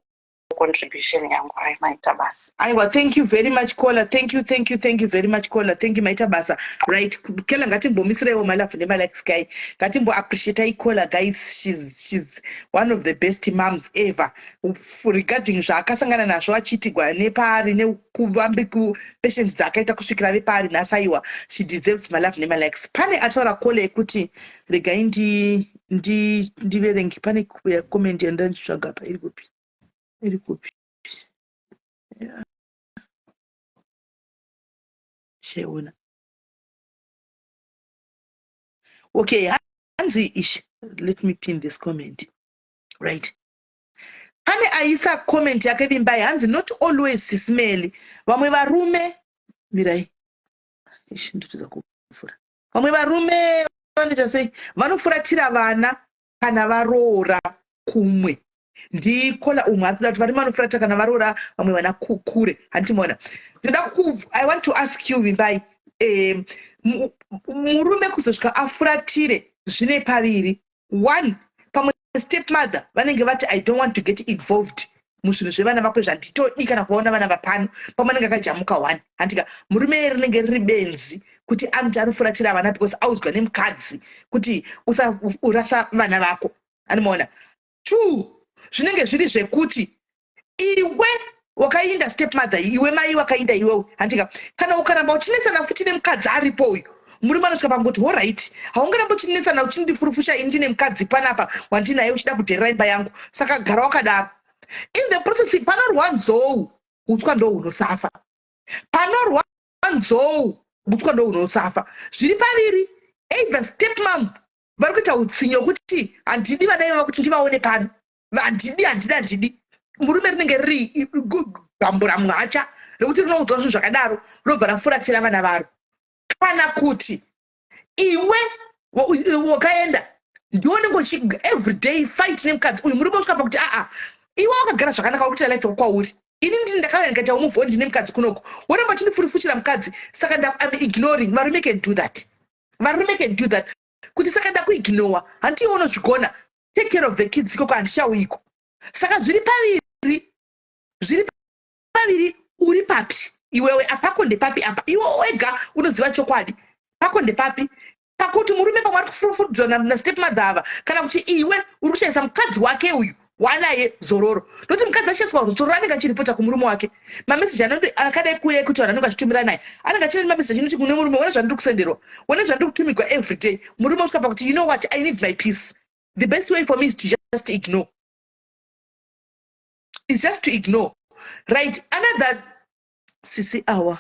contribution yangu. Ai, maita basa. Aiwa, thank you very much, caller. Thank you, thank you, thank you very much, caller. Thank you, maita basa. Right, kela, ngatimbomisiraiwo malove nemalikes, guy. Ngatimboappreciatai caller, guys. She's one of the best moms ever. Regarding zvaakasangana nazvo achiitigwa nepaari, nekuvambi kupatience dzaakaita kusvikira ave paari nhasi, aiwa, she deserves malove nemalikes. Pane ataura caller yekuti, regai ndiverenge, pane comment yandanditsvaga pa, iri kupi, iri kupi? Yeah. Shaiona. Okay, hanzi ish, let me pin this comment. Right, pane aisa comment yake, Vimbai, hanzi, "Not always, Sis Meli. Vamwe varume," mirai, ish, ndotodza kuvhura. "Vamwe varume vanoita sei, vanofuratira vana kana varoora kumwe." Ndicaller umwe ari kuda kuti varume vanofuratira kana varoora vamwe vana kure. Handimuona. Ndoda ku, I want to ask you, Vimbai, murume kuzosvika afuratire zvine paviri. One, pamwe step mother vanenge vati, "I don't want to get involved." Muzvinhu zvevana vako zvanditodi kana kuvaona vana vapano, pamwe anenge akajamuka one, handika? Murume rinenge riri benzi kuti anoti anofuratira vana because audzwa nemukadzi kuti usaurasa vana vako, anomaona? Two, zvinenge zviri zvekuti iwe wakainda step mother, iwe mai wakainda iwewe, handika? Kana ukaramba uchinetsana futi nemukadzi aripo uyu, murume anosvika pangoti, "Alright, haungaramba uchinetsana uchindifurufusha ini ndine mukadzi panapa wandinaye, uchida kudherera imba yangu, saka gara wakadaro." In the process, panorwa nzou utswa ndo hunosafa. Panorwa nzou utswa ndo hunosafa. Zviri paviri: either step mom vari kuita utsinye wekuti handidi vana ivava kuti ndivaone pano, handidi, handidi, handidi. Murume rinenge riri gambura mwacha rekuti rinoudzwa zvinhu zvakadaro, robva rafuratira vana varo. Kana kuti iwe wakaenda ndiwe unenge uchi everyday fight nemukadzi uyu, murume usvika pakuti, "Aa, iwe wakagara zvakanaka, uri kuita life yako kwauri. Ini ndini ndakauya ndikaita move on, ndine mukadzi kunoko, woramba uchindifurufuchira mukadzi, saka am ignoring." Varume can do that. Varume can do that, kuti saka ndakuignora, handiiwe unozvigona, take care of the kids ikoko, handichauyiko. Saka zviri paviri, zviri paviri. Uri papi iwewe? Apako ndepapi apa? Iwe wega unoziva chokwadi, pako ndepapi? Pakuti murume pamwe ari kufurufudzwa nastep mother ava, kana kuti iwe uri kushandisa mukadzi wake uyu waanaye zororo? Nokuti mukadzi ashandiswa zororo anenge achiripota kumurume wake mameseji akadai kuuya kuti vanhu anenge achitumira naye, anenge achine mameseji inoti kune murume, "One zvandiri kusenderwa, one zvandiri kutumigwa everyday." Murume osvika pakuti, "You know what? I need my peace. The best way for me is to just ignore, is just to ignore." Right, another sisi awa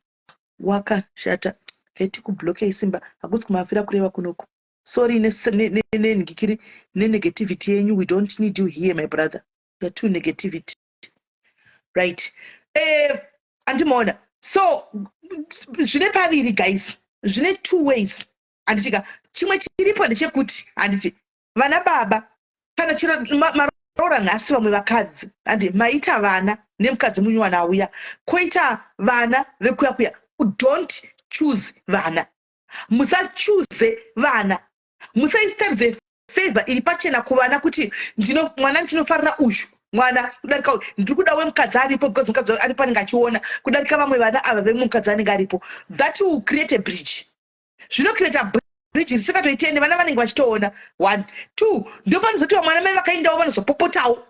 wakashata kaiti kublokei simba hakusi kumafira kureva kunoku. Sorry nengikiri nenegativity yenyu. We don't need you here, my brother. You're too negativity, right? Andimaona? So zvine paviri, guys, zvine two ways, handitika? Chimwe chiripo ndechekuti, handiti vana baba, kana chero maroora nhasi vamwe vakadzi, handi maita vana nemukadzi munywana auya, koita vana vekuya kuya, don't choose vana. Musachuze vana, musaisitaridze favor iri pachena kuvana kuti ndino mwana ndinofarira uyu mwana kudarika uyu, ndiri kuda wemukadzi aripo because mukadzi aripo anenge achiona kudarika vamwe vana ava vemukadzi anenge aripo. That will create a bridge. Zvinocreate a bridge risingatoitendi. Vana vanenge vachitoona one two. Ndo panozotiwa mwana mai vakaendawo vanozopopotawo,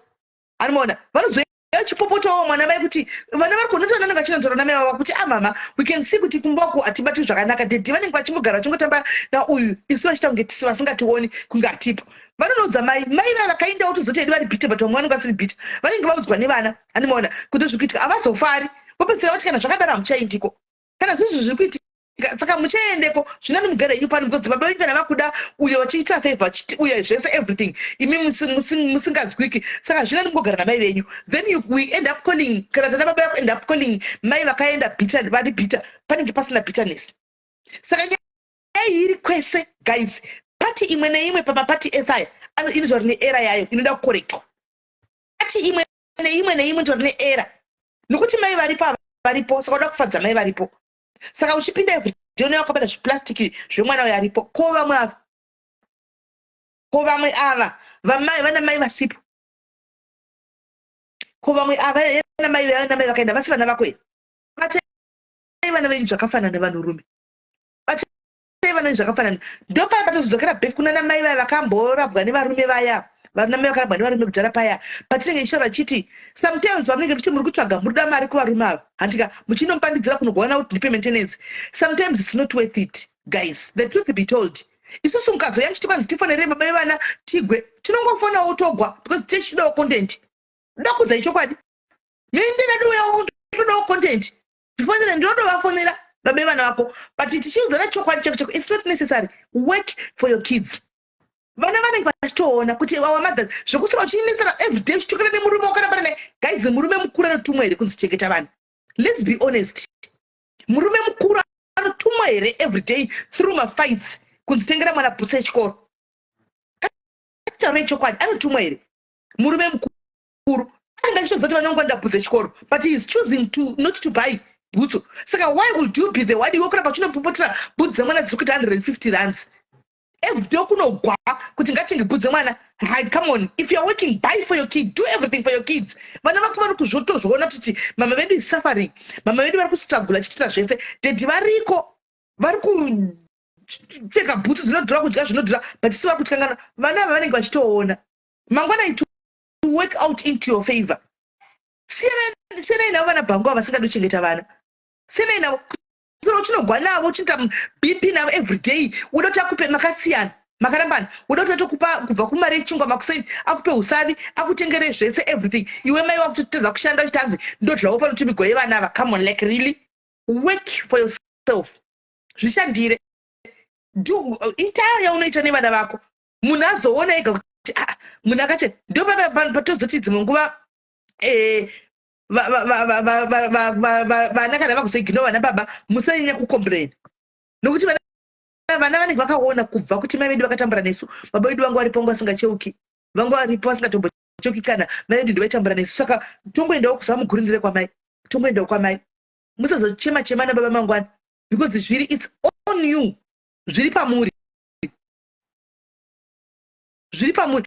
anomaona? Vanozoya vachipopotawo mwana mai kuti vana vari kuona vanenge vachinonzora namai vava kuti, "Amama, ah, we can see kuti kumba hatibati zvakanaka. Daddy vanenge vachingogara vachingotamba nauyu, isu vachiita kunge tisi vasingationi, kunge hatipo." Vanonoudza mai. Mai vaya vakaendawo tozoti edu vari bitter, but vamwe vanenge vasiri bitter, vanenge vaudzwa nevana, anomaona kuti zviri kuitika, havazofari. Vopedzisira vati, "Kana zvakadaro hamuchaindiko, kana zvizvi zviri kuitika, saka muchaendeko zvinani, mugare henyu pano," because baba venyu kana vakuda uyo vachiita favor, uyo zvese everything, imi musinganzwiki, saka zvinani mungogara namai venyu. Then we end up calling, kana tana baba end up calling mai vakaenda bitter, vari bitter. Panenge pasina bitterness. Saka nyaya iyi iri kwese, guys. Party imwe neimwe pamaparty ese aya inozva rine error yayo inoda kucorrectwa. Party imwe neimwe neimwe inotori neerror, nokuti mai varipo ava varipo, saka uda kufadza mai varipo, saka uchipinda everyday unenge wakabata zviplastiki zvemwana uyo aripo. Ko vamwe ava, ko vamwe ava vamai vana mai vasipo, ko vamwe ava vanamai vana mai vakaenda vasi vana vako here? Batai vana venyu zvakafanana, vanhurume, batai vana venyu zvakafanana. Ndopaya patozodzokera back kuna namai vaya vakamborabwa nevarume vaya, vanamai vakarabwa nevarume kudhara paya patinenge tichitaura chiti sometimes pamunenge muchiti muri kutsvaga, muri kuda mari kuvarume ava, handika? Muchinomupandidzira kunogowana kuti ndipe maintenance. Sometimes it's not worth it, guys. The truth be told, isusu mukazoya muchiti kwanzi tifonerei baba vevana tigwe, tinongofonawo togwa because tichidawo content. Ndokudzai chokwadi, mindinadouyawo todawo content, tifonere, ndinotovafonera baba vevana vako. But tichiudzana chokwadi cheko cheko, it's not necessary. Work for your kids. Vana vanenge vachitoona kuti our mothers, zvekusura uchinesera everyday uchitukana nemurume wakarambana naye. Guys, murume mukuru anotumwa here kunzi chengeta vanhu? Let's be honest. Murume mukuru anotumwa here everyday through mafights kunzi tengera mwana bhutsu echikoro? Taurei chokwadi, anotumwa here murume mukuru? Anenge achitoziva kuti vana vanongoda bhutsu echikoro, but he is choosing to not to buy bhutsu. Saka why would you be the one iwe kuramba uchinopopotera bhutsu dzemwana dziri kuita 150 rands? Everyday kunogwa kuti ngatingibudze mwana. Hai, come on, if you are working, buy for your kid, do everything for your kids. Vana vako vari kuzvotozviona kuti mama vedu is suffering, mama vedu vari kustruggle achiitira zvese, daddy variko, vari kupfeka bhutsu dzinodhura, kudya zvinodhura, but isi vari kutyangana. Vana ava vanenge vachitoona mangwana it work out into your favor. Siyanai navo vana bhangu ava vasingadi kuchengeta vana. Siyanai navo. Uchinogwa navo, uchiita BP navo everyday. Uda kuti akupe, makasiyana, makarambana, uda kuti atokupa kubva kumari yechingwa makuseni, akupe usavi, akutengere zvese, everything. Iwe mai wakutotedza kushanda uchiti hanzi ndodlawo panoti migo yevana ava. Come on, like, really, work for yourself, zvishandire, ita yaunoita nevana vako. Munhu azoona ega kuti, ah, munhu akache. Ndo patozoti dzimwe nguva vana kana vakuzoignore vana baba, musanyanya kucomplain, nokuti vana vanenge vakaona kubva kuti mai vedu vakatambura nesu, baba vedu vanga varipo, vanga vasingacheuki, vanga varipo vasingatombocheuki kana mai vedu ndovaitambura nesu, saka tongoendawo kusamugurindire kwamai, tongoendawo kwamai. Musazochema chema nababa mangwana, because zviri, it's on you, zviri pamuri, zviri pamuri.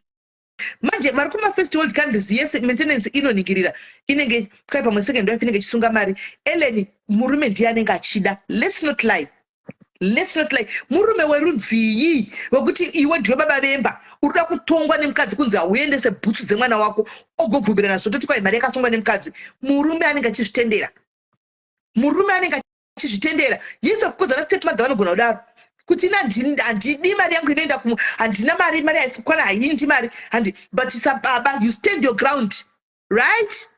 Manje vari kumafirst world countries, yes, maintenance inoningirira, inenge kai pamwe second wife inenge ichisunga mari. Ellen, murume ndiye anenge achida. Let's not lie, let's not lie. Murume werudzii wekuti iwe ndiwe baba vemba, uri kuda kutongwa nemukadzi kunzi hauendese bhutsu dzemwana wako, ogobvumirana zvototi kwai mari yakasungwa nemukadzi? Murume anenge achizvitendera, murume anenge achizvitendera. Yes, of course, ana step mother vanogona kudaro kuti ina handidi mari yangu inoenda, handina mari, mari haisi kukwana, haindi mari handi. But sababa, you stand your ground, right?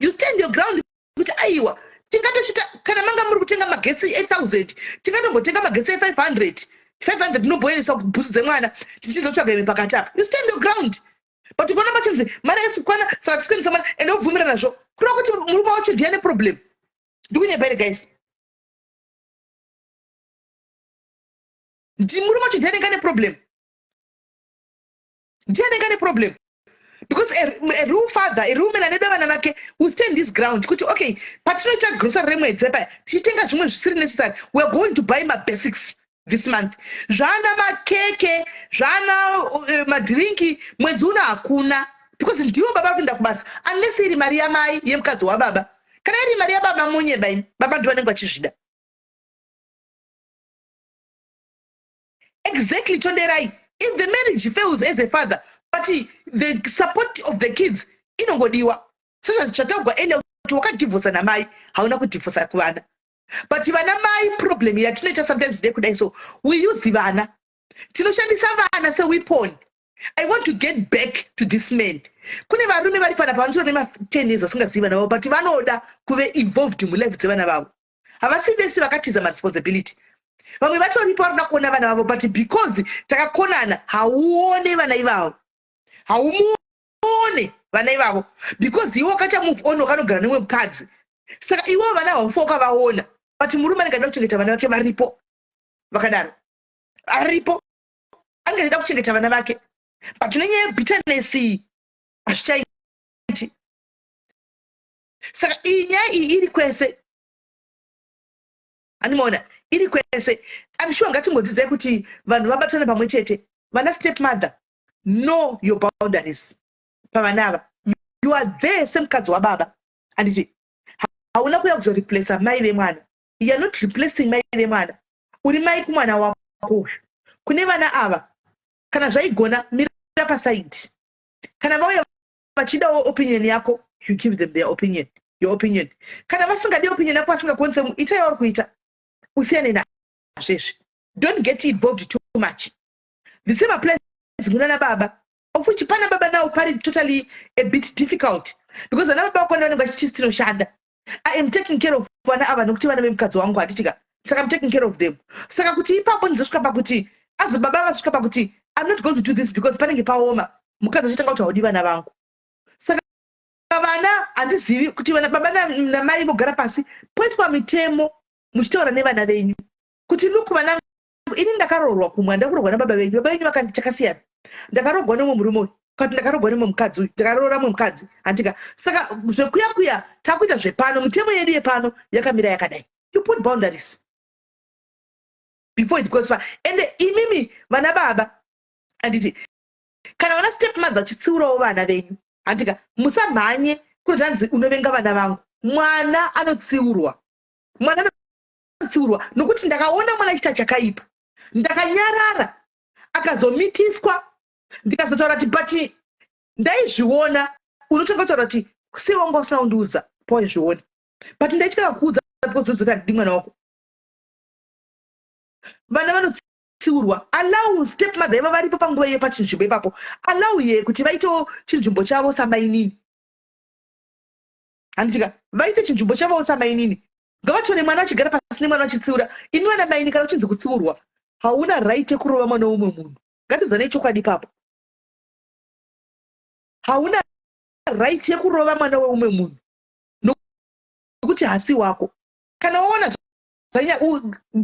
You stand your ground kuti aiwa, tingatosvita kana manga muri kutenga magetsi 8000, tingatombotenga magetsi e500, 500 inomboendesa bhutsu dzemwana, tichizotsvaga ime pakati apa. You stand your ground. But ukaona pachinzi mari haisi kukwana, saka tisikuendesa mwana, ende wobvumira nazvo, kureva kuti murume wacho ndiane problem. Ndikunyepa here, guys? Ndi murume wacho ndianenge ane problem, ndianenge ane problem, because a real father, a real man anoda vana vake will stand his ground kuti okay, patinoita grocery remwedzi paya, tichitenga zvimwe zvisiri necessary, we are going to buy mabasics this month. Zvana makeke, zvana madhirinki, mwedzi uno hakuna, because ndiwo baba kuenda kubasa, unless iri mari yamai yemukadzi wababa. Kana iri mari yababa, munyeba ini, baba ndo vanenge vachizvida. Exactly, tonderai. If the marriage fails, as a father, but the support of the kids inongodiwa. Sezvataugwa earlier kuti wakadhivhosa namai, hauna kudhivhosa kuvana. But vana mai, problem yatinoita sometimes ndekudai, so we use vana, tinoshandisa vana seweapon. I want to get back to this man. Kune varume vari panapa vanotora nema10 years vasingazivi vana vavo, but vanoda kuve involved mulife dzevana vavo. Havasi vese vakatiza maresponsibility. Vamwe vatoripo varikuda kuona vana vavo, but because takakonana, hauone vana ivavo, haumuone vana ivavo, because iwe wakaita move on, wakanogara nemumwe mukadzi, saka iwewo vana haufa wakavaona. But murume anenge achida kuchengeta vana vake, varipo vakadaro, aripo anenge achida kuchengeta vana vake, but nenyaya yebitterness iyi hazvichaiti. Saka iyi nyaya iyi iri kwese, andimaona iri kwese. I'm sure ngatingodzidzai kuti vanhu vabatane pamwe chete. Vana step mother, know your boundaries pavana ava. You are there semukadzi wababa, handiti? Hauna kuya kuzoreplaca mai vemwana. You are not replacing mai vemwana. Uri mai kumwana wako uyu. Kune vana ava, kana zvaigona, mira paside. Kana vauya vachidawo opinion yako, you give them their opinion, your opinion. Kana vasingadi opinion yako, vasingakwanise, ita yauri kuita, usiyane nazvo izvi. Don't get involved too much. The same applies kunana baba, of which pana baba now pari totally a bit difficult, because vana baba vakwana vanenge vachichisi tinoshanda. I am taking care of vana ava nokuti vana vemukadzi wangu, handitika? Saka I'm taking care of them. Saka kuti ipapo ndizosvika pakuti azo baba vasvika pakuti I'm not going to do this, because panenge paoma, mukadzi achitanga kuti haudi vana vangu. Saka vana, handizivi kuti vana baba namai vogara pasi poitwa mitemo, muchitaura nevana venyu kuti look, vana, ini ndakaroorwa kumwe, handakuroorwa nababa venyu. Baba venyu vakandi chakasiyana. Ndakaroorwa nemumwe murume uyu, kati ndakaroorwa nemumwe mukadzi uyu, ndakaroora mumwe mukadzi, handika? Saka zvekuya kuya takuita zvepano, mitemo yedu yepano yakamira yakadai. You put boundaries. Before it goes far. Ende imimi vana baba, handiti, kana vana step mother vachitsiurawo vana venyu, handika, musamhanye kunoti hanzi unovenga vana vangu. Mwana anotsiurwa, mwana anotsiurwa, nokuti ndakaona mwana achiita chakaipa, ndakanyarara, akazomitiswa, ndikazotaura kuti, "But ndaizviona." Unotanga kutaura kuti, "Sei wanga usina kundiudza pawaizviona?" But ndaitya kuudza because ndozoti handidi mwana wako. Vana vanotsiurwa. Allow step mother iva varipo panguva iyo pachinzvimbo ipapo. Allow ye kuti vaitewo chinzvimbo chavo samainini, handitika? Vaite chinzvimbo chavowo samainini. Ngavatore mwana, achigara pasi nemwana, vachitsiura. Imi vana maini, kana uchinzi kutsiurwa, hauna right yekurova mwana womumwe munhu. Ngatidzanei chokwadi ipapo. Hauna right yekurova mwana weumwe munhu nokuti hasi wako. Kana waona,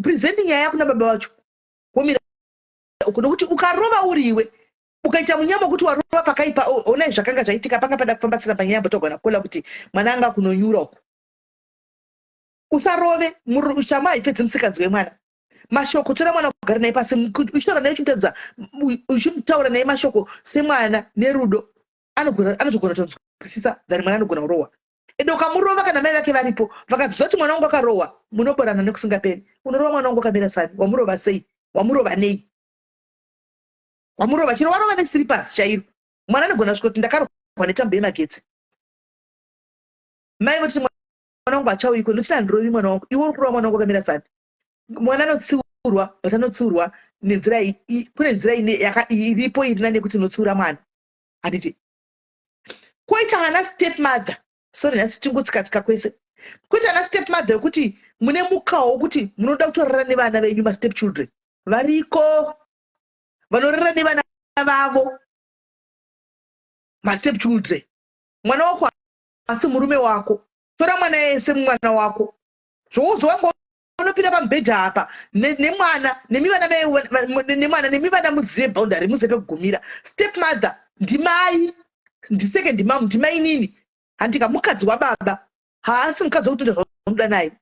present nyaya yakuna baba vacho, womira uko, nokuti ukarova uriwe, ukaita munyama wekuti warova pakaipa. Onai zvakanga zvaitika, panga pada kufambasira panyaya yambotogona kukola kuti mwana anga kunonyura uko. Usarove. Shama haipedzi musikanzi wemwana. Mashoko, tora mwana, kugara naye pasi, uchitaura naye, uchimutaridza, uchimutaura naye mashoko semwana nerudo, anotogona kutonzwisisa than mwana anogona kurohwa. Ende ukamurova, kana mai vake varipo, vakaziva kuti mwana wangu akarohwa, munoborana nekusingaperi. "Unorova mwana wangu akamira sani? Wamurova sei? Wamurova nei? Wamurova chiro, warova neslippers chairo." Mwana anogona kusvika kuti, "Ndakarohwa netambo yemagetsi." Mai votiti, "Mwana wangu achauyiko nokuti handirovi mwana wangu. Iwe uri kurova mwana wangu akamira sani?" Mwana anotsiurwa, but anotsiurwa nenzira, kune nzira iripo iri nani yekuti unotsiura mwana, handiti? Koita ana step mother, sorry, nhasi tingotsika-tsika kwese. Koita ana step mother yekuti mune mukawo wekuti munoda kutorara nevana venyu, mastep children variko vanorara nevana vavo, mastep children. Mwana wako asi murume wako, tora mwana ese mwana wako, zvouzowanga unopinda pamubhedha apa nemwana, nemi vana nemwana, nemi vana, muzive boundary, muzive pekugumira. Step mother ndimai, ndisecond mum, ndimainini, handika? Mukadzi wababa, haasi mukadzi wekutoita zvaunoda naye.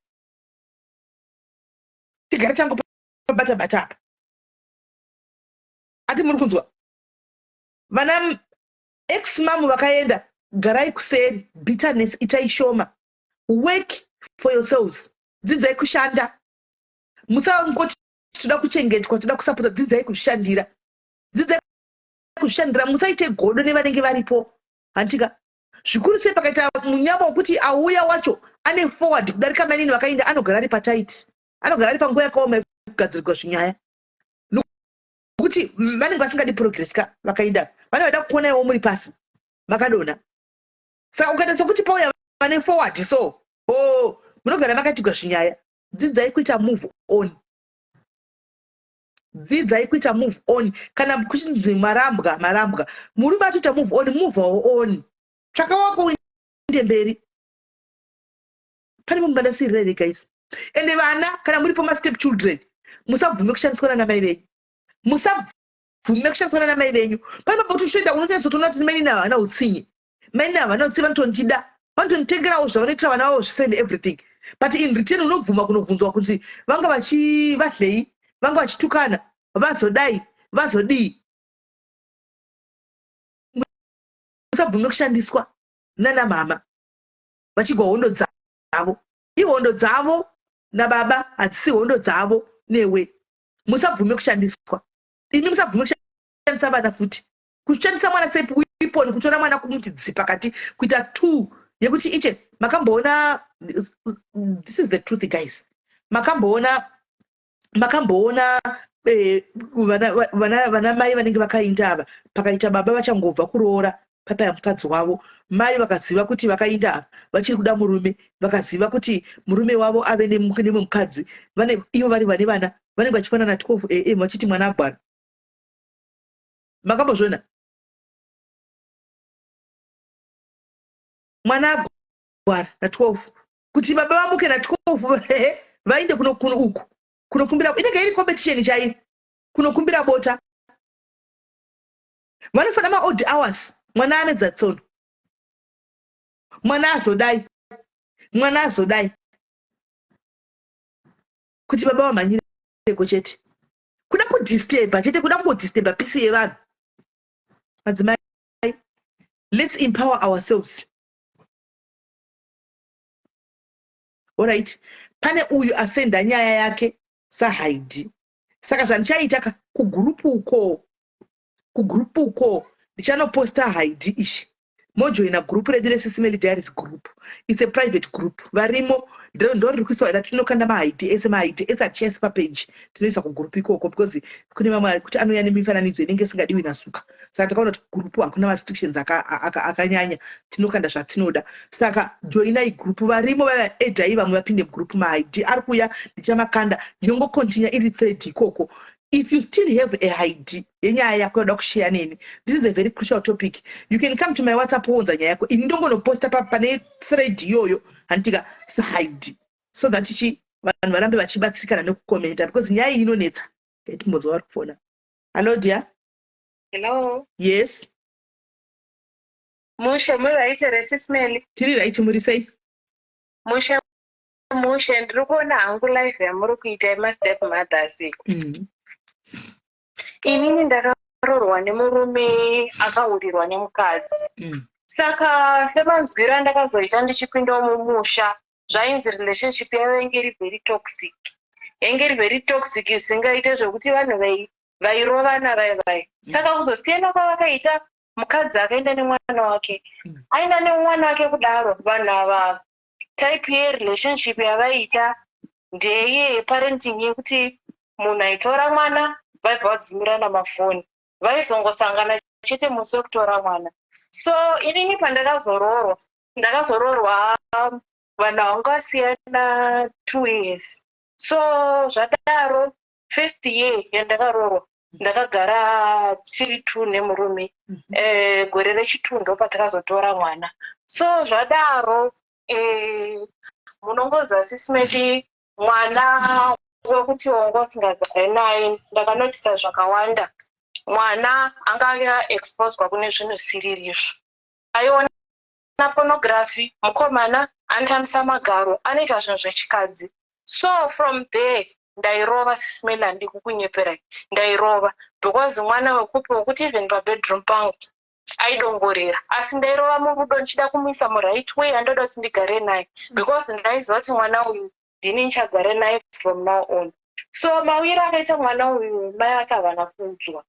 Tigare tangu pabata bata apa. Ati muri kunzwa, vana ex mamu vakaenda, garai kuseri. Bitterness itai shoma. Work for yourselves. Dzidzai kushanda. Musangoti toda kuchengetwa, toda kusapota. Dzidzai kuzvishandira, dzidzai kuzvishandira. Musaite godo nevanenge varipo, handitika? Zvikuru sei pakaita munyama wekuti auya wacho ane forward kudarika mainini vakaenda, anogara ari patight, anogara ari panguva yakaoma yekugadzirwa zvinyaya, nokuti vanenge vasingadi progress ka. Vakaenda vane vada kuona iwo muri pasi makadonha. Saka ukaita sekuti pauya vane forward, so o munogara makaitigwa zvinyaya. Dzidzai kuita move on, dzidzai kuita move on. Kana kuchinzi marambwa, marambwa, murume atoita move on, movewo on, tsvaka wako, uende mberi. Pane mumwe mandasirira here, guys? Ende vana, kana muripo mastep children, musabvume kushandiswa nanamai venyu, musabvume kushandiswa nanamai venyu. Pane pakuti uchitoenda unonyatsotoona kuti mainini havana utsinye, mainini havana utsinye, vanotondida, vanotonditengerawo zvavanoitira vana vavo zvese and everything, but in return unobvuma kunobvunzwa kuti vanga vachivahlei, vanga vachitukana, vazodai, vazodii. Musabvume kushandiswa nana mama vachigwa hondo dzavo. Ihondo dzavo nababa, hadzisi hondo dzavo newe. Musabvume kushandiswa. Imi musabvume kushandisa vana futi, kushandisa mwana seweapon, kutora mwana kumuti dzi pakati, kuita two yekuti iche. Makamboona, this is the truth, guys, makamboona vana mai vanenge vakainda ava, pakaita baba vachangobva kuroora papaya mukadzi wavo, mai vakaziva kuti vakainda ava vachiri kuda murume, vakaziva kuti murume wavo ave nemumwe mukadzi, ivo vari vane vana, vanenge vachifanana 12 a.m. vachiti mwana agwara. Makambozviona? Mwana agwara na12, kuti baba vamuke na12 vainde kuno uku kunokumbira, inenge iri competition chaiyo kunokumbira bota. Vanofanira maodd hours, mwana amedza tsono, mwana azodai, mwana azodai, kuti baba vamhanyire. mbereko chete, kuda kudisturba chete, kuda kungodisturba peace yevanhu. Madzimai, let's empower ourselves. Alright, pane uyu asenda nyaya yake sahaidi. Saka zvandichaita ka, kugurupu uko, kugurupu uko ndichanoposta haidi ishi. Mojoina gurupu redu reSisimeli Diaries group. It's a private group. Varimo ndoriri kuiswa ratinokanda mahaidi ese. Mahaidi ese hatichaisi papeji, tinoisa kugurupu ikoko, because kune vamwe kuti anouya nemifananidzo inenge isingadiwi nasuka. Saka takaona kuti gurupu hakuna marestrictions akanyanya, tinokanda zvatinoda. Saka joinai gurupu, varimo vaya, edhai vamwe vapinde mugurupu. Mahaidi ari kuuya, ndichamakanda, ndinongocontinue iri thread ikoko. If you still have a ID yenyaya yako yoda kusheya neni, this is a very crucial topic, you can come to my WhatsApp, wounza nyaya yako, ini ndongonoposta pane thread iyoyo, handitika, said, so that chi vanhu varambe vachibatsirikana nekukomenta, because nyaya iyi inonetsa. Timbonzwa vari kufona. Hallo dear. Hello. Yes. Mushe, muri right here, Sis Melly? Tiri right, muri sei? Mushe mushe, ndiri kuona hangu live yamuri kuita yemastep mothers. Inini ndakaroorwa nemurume akahurirwa nemukadzi. Saka semanzwiro andakazoita ndichipindawo mumusha, zvainzi relationship yavo yange iri very toxic. Yange iri very toxic isingaite, zvekuti vanhu vairovana vai vai. Saka kuzosiyana kwavakaita, mukadzi akaenda nemwana wake. Aenda nemwana wake kudaro, vanhu ava type yerelationship yavaiita ndeye parenting, yekuti munhu aitora mwana vaibva vadzimirana mafoni, vaizongosangana chete musi wekutora mwana. So inini pandakazoroorwa, ndakazoroorwa vanhu vanga vasiyana 2 years. So zvadaro, first year yandakaroorwa, ndakagara tiri two nemurume. Gore rechitu ndo patakazotora mwana. So zvadaro, munongoziva, Sis Melly, mwana wekuti wanga usingagare naye, ndakanotisa zvakawanda. Mwana anga aexposwa kune zvinhu zvisiririzvo, aiona pornography, mukomana anotambisa magaro, anoita zvinhu zvechikadzi. So from there ndairova, Sis Melly, handi kukunyeperai, ndairova because mwana wekupi wekuti even pabedroom pangu aidongorera. Asi ndairova murudo, ndichida kumuisa muright way andoda kuti ndigare naye, because ndaiziva kuti mwana uyu ndini ndichagare naye from now on. So mawiro akaita mwana uyu, mai vake havana kuudzwa.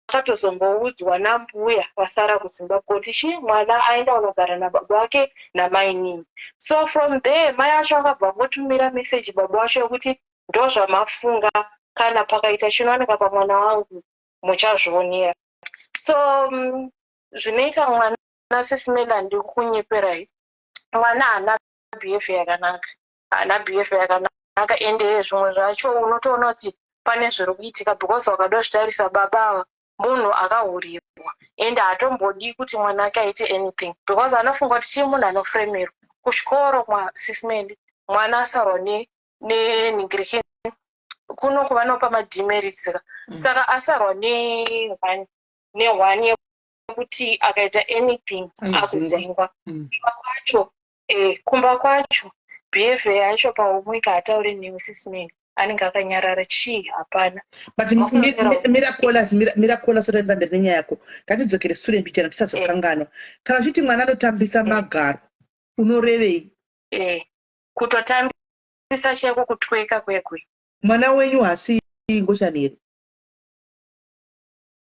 Vakatozongoudzwa nambuya vasara kuZimbabwe kuti chi mwana aenda kunogara nababa vake namainini. So from there mai vacho vakabva votumira meseji baba vacho yekuti, "Ndozvamafunga, kana pakaita chinowanika pamwana wangu muchazvionera." So zvinoita mwana, Sis Melly, handiri kukunyeperai, mwana haana behavior yakanaka, haana behavior yakanaka. Ende zvimwe zvacho unotoona kuti pane zviri kuitika, because wakada kuzvitarisa, baba ava munhu akahurirwa, ende haatombodi kuti mwana wake aite anything, because anofunga kuti chii, munhu anofremerwa kuchikoro. Sis Melly, mwana asarwa nenhingirikini kuno kuvanopa mademerits ka. Saka asarwa ne-one yekuti akaita anything akudzingwa. Kwacho, kumba kwacho behavior yacho paumwika haatauri newe, Sis Melly, anenge akanyarara, chii hapana. But mirakola, mirakola, sotaenda mberi nenyaya yako. Ngatidzokere sure mbichana tisazokanganwa. Kana uchiti mwana anotambisa magaro, unorevei? Kutotambisa chaiko, kutweka kwekwe. Mwana wenyu hasi ngochani here?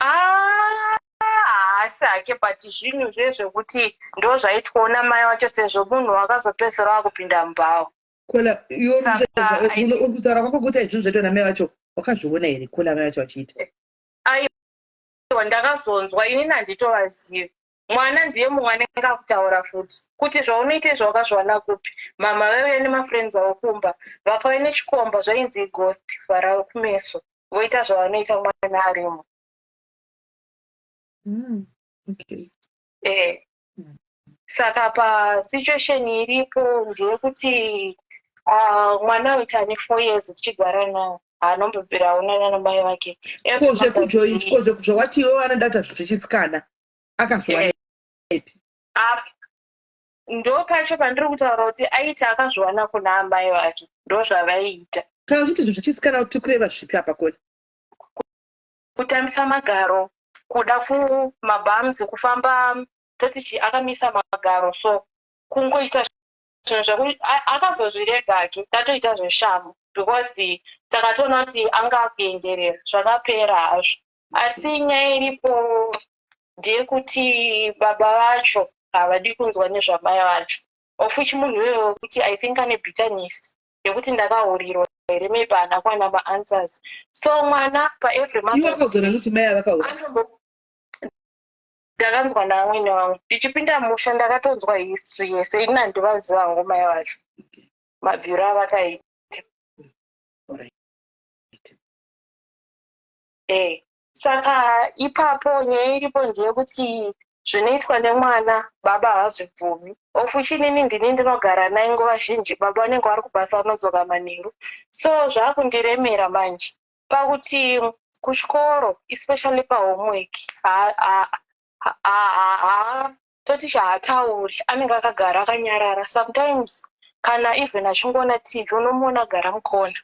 Ah, haasi hake, but zvinhu zvezvekuti ndo zvaitwawo namai wacho, sezvo munhu wakazopedzisira wakupinda mubhawa. Kola, uri kutaura kwako kuti zvinhu zvaitwa namai vacho, wakazviona here, Kola, mai vacho vachiita? Aiwa, ndakazonzwa. Inini handitovazivi. Mwana ndiye mumwe anenge akutaura futi kuti zvaunoita izvo wakazviwana kupi? Mama vaiuya nemafriends avo kumba, vakauya nechikomba, zvainzi ghost, vhara kumeso, voita zvavanoita mwana arimo. Saka pasituation iripo ndeyekuti mwana uyu tane 4 years tichigara nawo, haanombobvira aonana namai vake. Ko zvekujoini, ko zvawati iwe vanoda kuita zvinhu zvechisikana, akazviwanepi? Ndo pacho pandiri kutaura kuti aiti akazviwana kuna amai vake, ndo zvavaiita. Kana uchiti zvinhu zvechisikana, tiri kureva zvipi apa, Kola? Kutambisa magaro, kuda kumabums, kufamba, toti chi, akamisa magaro, so kungoita zvinhu zveku akazozvirega hake. Tatoita zveshamu because takatoona kuti anga akuenderera, zvakapera hazvo. Asi nyaya iripo ndeyekuti baba vacho havadi kunzwa nezvamai vacho, of which munhu iyoyo wekuti I think ane bitterness yekuti ndakahurirwa here, maybe haana kuwana maanswers. So mwana paevery Iwe wakaudzana kuti mai avakaura? Ndakanzwa naamwene vangu ndichipinda musha, ndakatonzwa history yese. Ini handivaziva hangu mai vacho, mabviro avakaita. Saka ipapo nyaya iripo ndeyekuti zvinoitwa nemwana, baba havazvibvumi, of which inini ndini ndinogara naye nguva zhinji. Baba vanenge vari kubasa, vanodzoka manheru, so zvaakundiremera manje pakuti kuchikoro, especially pahomework, toti haatauri, anenge akagara akanyarara. Sometimes kana even achingoona TV, unomuona agara mukona.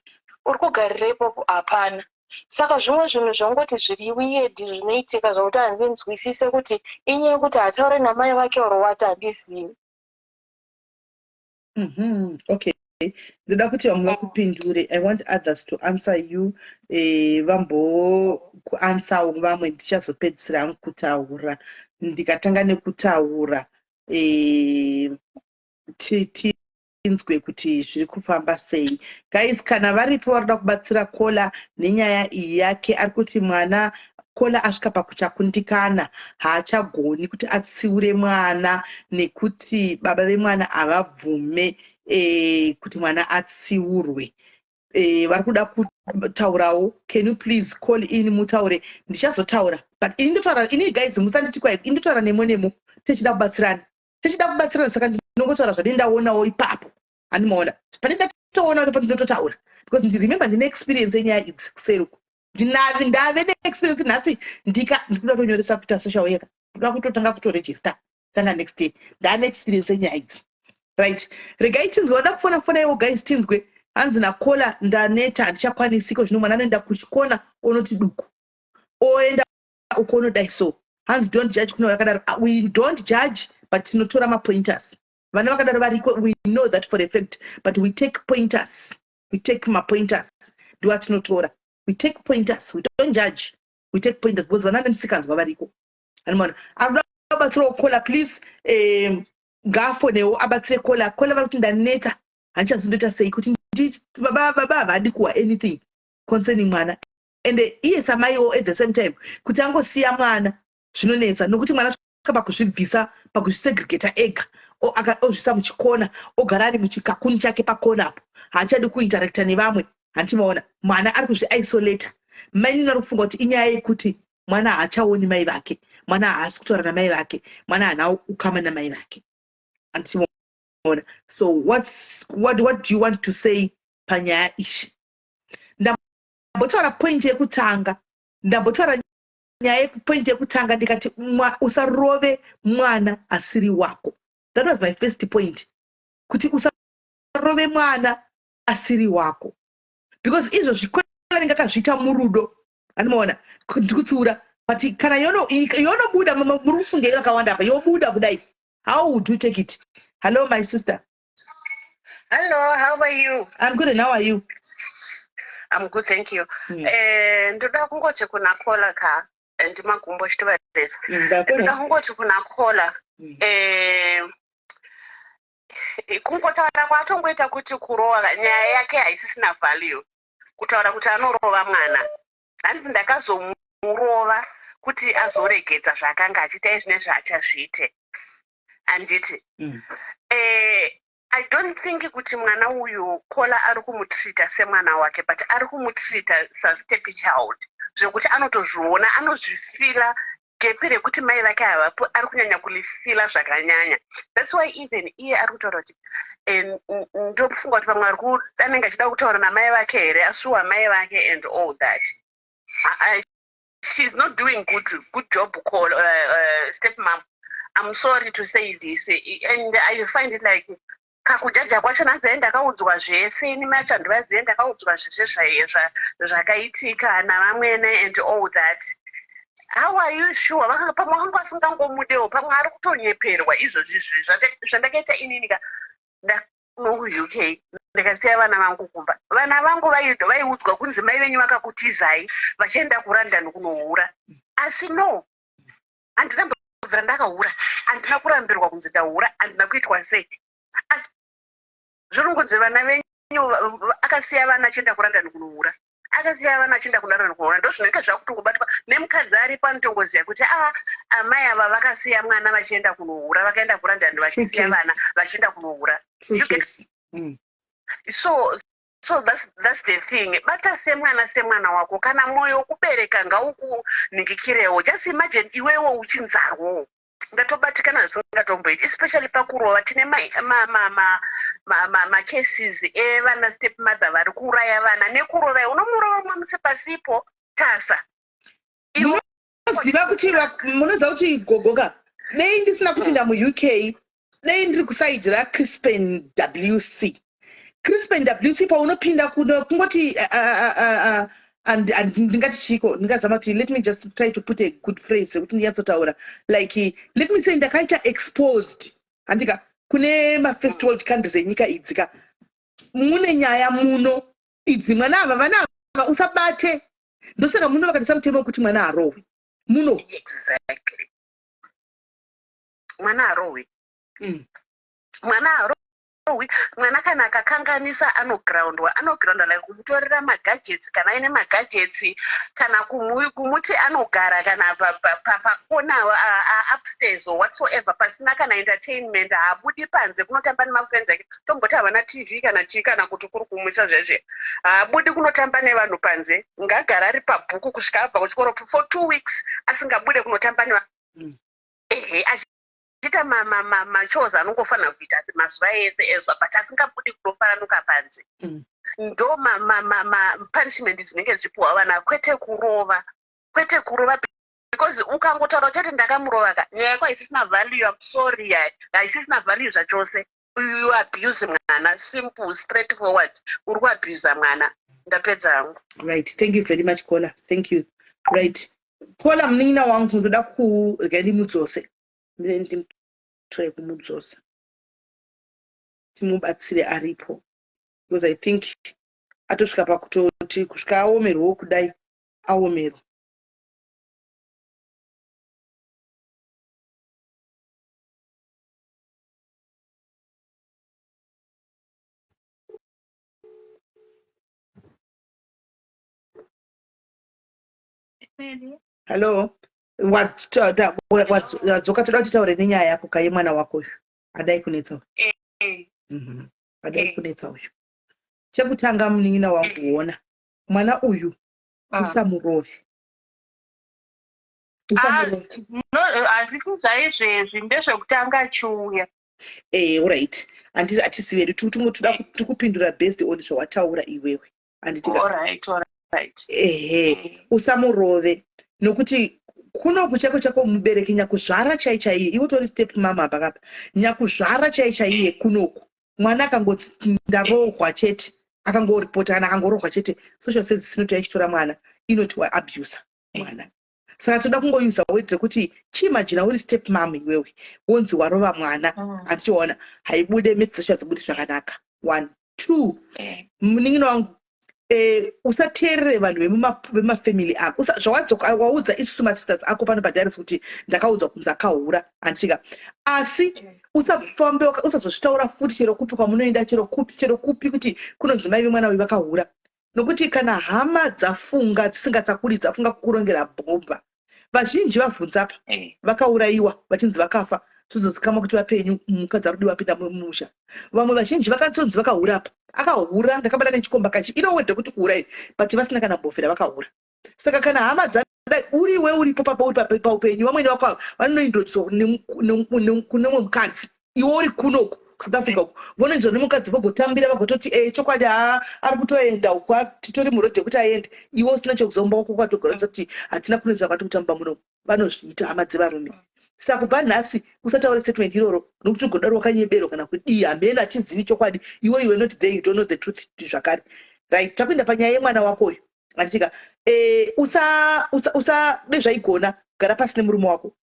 Uri kugarira ipopo, hapana. Saka zvimwe zvinhu zvongoti zviri weird zvinoitika zvokuti handinzwisise kuti inyaya yekuti haataure namai vake or what, handizivi. Okay, ndoda kuti vamwe vakupindure. I want others to answer you. Vambokuansawo vamwe, ndichazopedzisira hangu kutaura. Ndikatanga nekutaura, tinzwe kuti zviri kufamba sei. Guys, kana varipo vari kuda kubatsira Kola nenyaya iyi yake, ari kuti mwana Kola asvika pakuchakundikana, haachagoni kuti atsiure mwana nekuti baba vemwana havabvume kuti mwana atsiurwe. Vari kuda kutaurawo, can you please call in mutaure? Ndichazotaura, but ini ndotaura ini. Guys, musanditi kwai ini ndotaura nemo nemo. Tichida kubatsirana, tichida kubatsirana, saka ndinongotaura zvandii ndaonawo ipapo. Handimaona pane ndatoona ipapo, ndinototaura because remember, ndine experience yenyaya idzi kuseri uku. Ndave neexperience nhasi, ndika ndikuda kutonyoresa kuita social worker, ndoda kutotanga kutoregister tanga next day. Ndaane experience yenyaya idzi. Right, regai tinzwe vada kufona. Fonaiwo guys, tinzwe. Hanzi naKola, "Ndaneta, handichakwanisiko zvino." Mwana anoenda kuchikona, onoti duku, oenda uko, onodai. So hanzi, "Don't judge." Kune vakadaro. Ah, we don't judge, but tinotora mapointers. Vana vakadaro variko, we know that for a fact, but we take pointers, we take mapointers, ndiwo atinotora. We take pointers, we don't judge, we take pointers because vana nemusikanzwa variko. Anomaona arikuda kubatsirawo Kola, please, ngaafonewo abatsire Kola. Kola vari kuti, "Ndaneta, handichazondoita sei kuti baba havadi kuwa anything concerning mwana." Ende iye samaiwo at the same time, kuti angosiya mwana zvinonetsa, nokuti mwana svika pakuzvibvisa, pakuzvisegregata ega, ozvisa muchikona, ogara ari muchikakuni chake pakona apo, haachadi kuinteracta nevamwe. Handimaona mwana ari kuzviisolata. Mainini vari kufunga kuti inyaya yekuti mwana haachaoni mai vake, mwana haasi kutaura namai vake, mwana haana ukama namai vake. Handichimaona. So what do you want to say panyaya ishi? Ndambotaura point yekutanga, ndambotaura nyaya yepoint yekutanga, ndikati usarove mwana asiri wako. That was my first point, kuti usarove mwana asiri wako, because izvo zvikora akazviita murudo. Andimaona ndikutsiura, but kana yonobuda, muri kufungei vakawanda apa, yobuda kudai, how would you take it? Hello, my sister. Hello, how are you? I'm good, and how are you? I'm good, thank you. Ndoda kungoti kuna Kola ka, ndimagumbo chitivaresa. Ndoda kungoti kuna Kola, kungotaura kwatongoita kuti kurova, nyaya yake haisisina value. Kutaura kuti anorova mwana. Hanzi ndakazomurova kuti azoregedza zvaakanga achiita izvi nezvaachazviite. Handiti? I don't think kuti mwana uyu Kola ari kumutreata semwana wake, but ari kumutreata sastep child, zvekuti anotozviona, anozvifeela gap rekuti mai vake havapo, ari kunyanya kulifeela zvakanyanya. That's why even iye ari kutaura kuti ndofunga kuti pamwe ari anenge achida kutaura namai vake here, asuwa mai vake and all that. She's not doing good job, call step mom. I'm sorry to say this, and I find it like Kakujaja kwacho nanzi ai ndakaudzwa zvese ini macho handivazive ndakaudzwa zvese zvakaitika navamwene and all that. How are you sure? Vakanga pamwe vanga vasingangomudewo pamwe ari kutonyeperwa izvozvi izvi zvandakaita inini ka kuUK ndikasiya vana vangu kumba. Vana vangu vaiudzwa kunzi mai venyu vakakutizai vachienda kuLondon kunohura. Asi no, handina mbobvira ndakahura, handina kurambirwa kunzi ndahura, handina kuitwa sei. Asi zvinongonzi vana venyu akasiya vana achienda kuLondon kunohura. Akasiya vana achienda kuLondon kunohura. Ndozvinenge zvakutongobatwa nemukadzi aripo anotongoziva kuti a amai ava vakasiya mwana vachienda kunohura, vakaenda kuLondon vachisiya vana vachienda kunohura. You get So, so that's, that's the thing. Bata semwana semwana wako. Kana mwoyo wekubereka ngaukunhingikirewo. Just imagine iwewe uchinzarwo. Ndatobatikana zvisingatomboiti, especially pakurova. Tine macases evana step mother vari kuuraya vana nekurova. Unomurova mwamusi pasipo tasa. Munoziva kuti munoziva kuti gogoka dei ndisina kupinda muUK, dei ndiri kusaidi raCrispen WC. Crispin WC paunopinda kuno kungoti and ndingati chiko ndingazama kuti let me just try to put a good phrase yekuti ndinyatsotaura like let me say ndakaita exposed handika kune mafirst world countries enyika idzi ka mune nyaya muno idzi mwana ava vana ava usabate ndosaka muno vakatisa mutemo wekuti mwana arohwe muno. Exactly. Mwana arohwe. Mwana arohwi. Mwana kana akakanganisa anogroundwa, anogroundwa like kumutorera magadgets kana aine magadgets, kana kumuti anogara kana pakona upstairs or whatsoever pasina kana entertainment, haabudi panze kunotamba nemafriends ake. Tomboti havana TV kana chii kana kuti kuri kumwisa zvezve, haabudi kunotamba nevanhu panze, ngagara ari pabhuku kusvika abva kuchikoro for 2 weeks asingabude kunotamba neva ehe achiita machores anongofanira kuita mazuva ese ezwa, but asingabudi kunofaranuka panze. Ndo punishment dzinenge dzichipuhwa vana, kwete kurova, kwete kurova, because ukangotaura uchati ndakamurova ka, nyaya yako haisisina value. I'm sorry, haisisina value zvachose. You abuse mwana, simple, straight forward, uri kuabuse mwana. Ndapedza hangu. Right, thank you very much, Kola. Thank you. Right, Kola, munin'ina wangu, ndoda kurega ndimudzose, ndimutore kumudzosa timubatsire aripo, because I think atosvika pakutoti kusvika aomerwawo kudai, aomerwa. Hello, wadzoka. Toda kuti taure nenyaya yako ka yemwana wako uyu adai kunetsa uyu. Adai kunetsa uyu. Chekutanga, munin'ina wangu, ona mwana uyu, usamurovi. Hazvisi zvaizvezvi, ndezvekutanga chiuya. Alright, handisi hatisi vedu toda tikupindura based on zvawataura iwewe, handiti? Alright. Ehe, usamurove nokuti kunoku chako chako mubereki nyakuzvara chai chaiye, iwe utori step mama pakapa, nyakuzvara chai chaiye kunoku, mwana akangoti ndarohwa chete, akangoripota kana akangorohwa chete, social services inoti yachitora mwana, inoti waabusa mwana. Saka toda kungoyuza word rekuti chiimagina uri step mom iwewe, wonzi warova mwana. Handitiona haibude maths dzacho, hadzibudi zvakanaka. One, two, munin'ina wangu, usateerere vanhu vemumafamily ako. Zvawadzoka waudza isusu masisters ako pano padiaries kuti ndakaudzwa kunzi akahura, handitika? Asi usafambe usazozvitaura futi chero kupi kwamunoenda, chero kupi, chero kupi, kuti kunonzi mai vemwana uyu vakahura, nokuti kana hama dzafunga dzisingatsakuri, dzafunga kukurongera bhomba. Vazhinji vabvunza apa vakaurayiwa vachinzi vakafa, tozozikamwa kuti vapenyu, mukadzi ari kudiwa apinda mumusha. Vamwe vazhinji vakatonzi vakahura apa, akahura, ndakabata nechikomba kachi iro wedhe kuti kuhura iyi, but vasina kana mbofera vakahura. Saka kana hama dzadai uriwe uripo papa uri paupenyu, vamweni vako ava vanointroducwa kune umwe mukadzi, iwe uri kunoku kuSouth Africa uku, vonoinzwa nemukadzi, vogotambira, vagototi e chokwadi, ha ari kutoenda uku, titori murodhi yekuti aende, iwe usina chekuzomba wako kwatogoratidza kuti hatina kunoedza kwati kutamba munomu. Vanozviita hama dzevarume. Saka kubva nhasi usataure statement iroro nokuti ugodaro wakanyeberwa kana kudii, hameno achizivi chokwadi. Iwe, you were not there, you don't know the truth zvakare. Right, takuenda panyaya yemwana wako uyu, anditika usabe zvaigona. Gara pasi nemurume wako.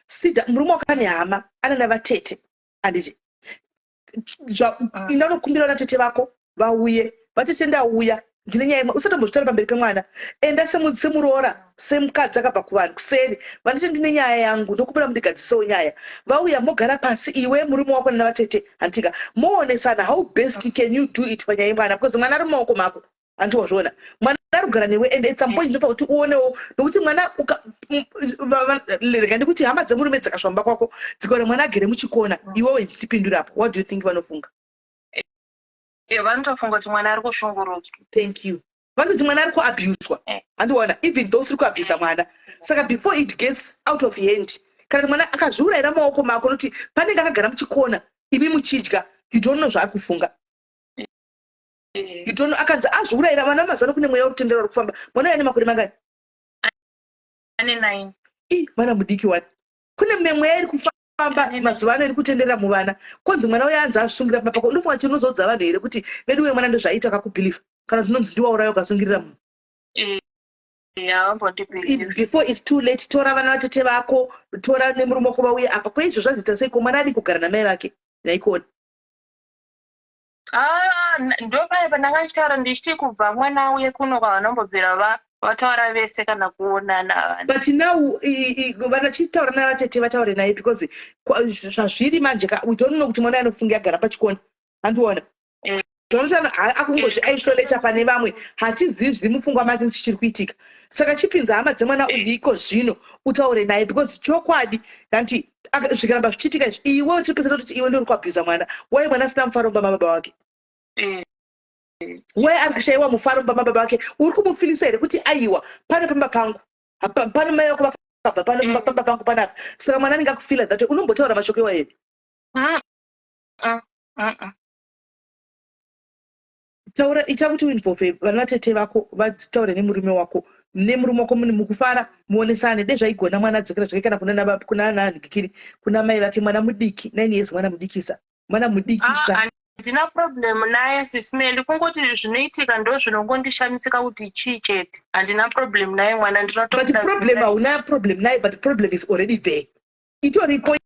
Sida murume wako ane hama, anana vatete, anditi? Enda unokumbira vana tete vako vauye. Vatete, ndauya, ndine nyaya imwe. Usatombozvitaura pamberi pemwana. Enda semuroora, semukadzi akabva kuvanhu kuseri. Vanditi, ndine nyaya yangu, ndokumbira mundigadzisewo nyaya. Vauya, mogara pasi, iwe, murume wako nana vatete, handitika? Moonesana how best can you do it panyaya yemwana, because mwana ari mumaoko mako, hanti wazviona? Mwana ari kugara newe, and at some point ndinofa kuti uonewo, nokuti mwana rega ndikuti hama dzemurume dzakasvika mumba kwako, dzikaona mwana agere muchikona, iwewe ndipindure apo, what do you think vanofunga? Vanotofunga kuti mwana ari kushungurudzwa. Thank you. Vanoti mwana ari kuabuswa. Handiona, even though usiri kuabusa mwana. Saka before it gets out of hand, kana kuti mwana akazviurayira maoko mako, nokuti panenge akagara muchikona, imi muchidya, you don't know zvaari kufunga. You don't know. Akanzi azviurayira, vana mazano kune mweya wekutendera uri kufamba. Mwana uyu ane makore mangani? Ane 9. Ii, mwana mudiki wani. Kune mimwe mweya iri kufamba mazuva ano iri kutenderera muvana. Konzi mwana uyo anzi azvisungira pamba pako, unofunga chinozoudza vanhu here kuti vedu we, mwana ndozvaita kakubhilivha, kana kuti unonzi ndiwauraya ukasungirira munhu? Havambondibhilivhi. Before it's too late, tora vana vatete vako, tora nemurume wako vauye apa. Kweizvo zvazoita seiko? Mwana adi kugara namai vake naikona? Ah, ndopaya pandanga ndichitaura ndichiti kubva mwana auye kuno kwavanombobvira vataura vese kana kuonana vanhu. But now vanachitaura navatete, vataure naye, because zvazviri manje ka, we don't know kuti mwana anofunga agara pachikona, handiona? Zvanoti akungozvi-isolata pane vamwe, hatizivi zviri mupfungwa make kuti chiri kuitika. Saka chipinza hama dzemwana uyu iko zvino, utaure naye, because chokwadi ndanti zvikaramba zvichiitika izvi, iwe uchipesera kuti iwe ndori kuabhusa mwana. Wai mwana asina mufaro mumba mababa wake? Wai ari kushayiwa mufaro mumba mababa wake? Uri kumufilisa here kuti aiwa, pane pamba pangu, pano mai vako vakabva pano, pamba pangu panapa? Saka mwana anenge akufila that way. Unombotaura mashoko iwa here? Taura, ita kuti uinvolve vana vatete vako, vataure nemurume wako, mune mukufara, muonesane de zvaigona. Mwana adzokera zvake kana kuna nanhikiri, kuna mai vake. Mwana mudiki, 9 years, mwana mudikisa, mwana mudikisa. Ah, handina problem naye, Sis Melly. Kungoti zvinoitika ndo zvinongondishamisika kuti chii chete. Handina problem naye mwana. But problem, hauna problem naye, but problem is already there, itoripo,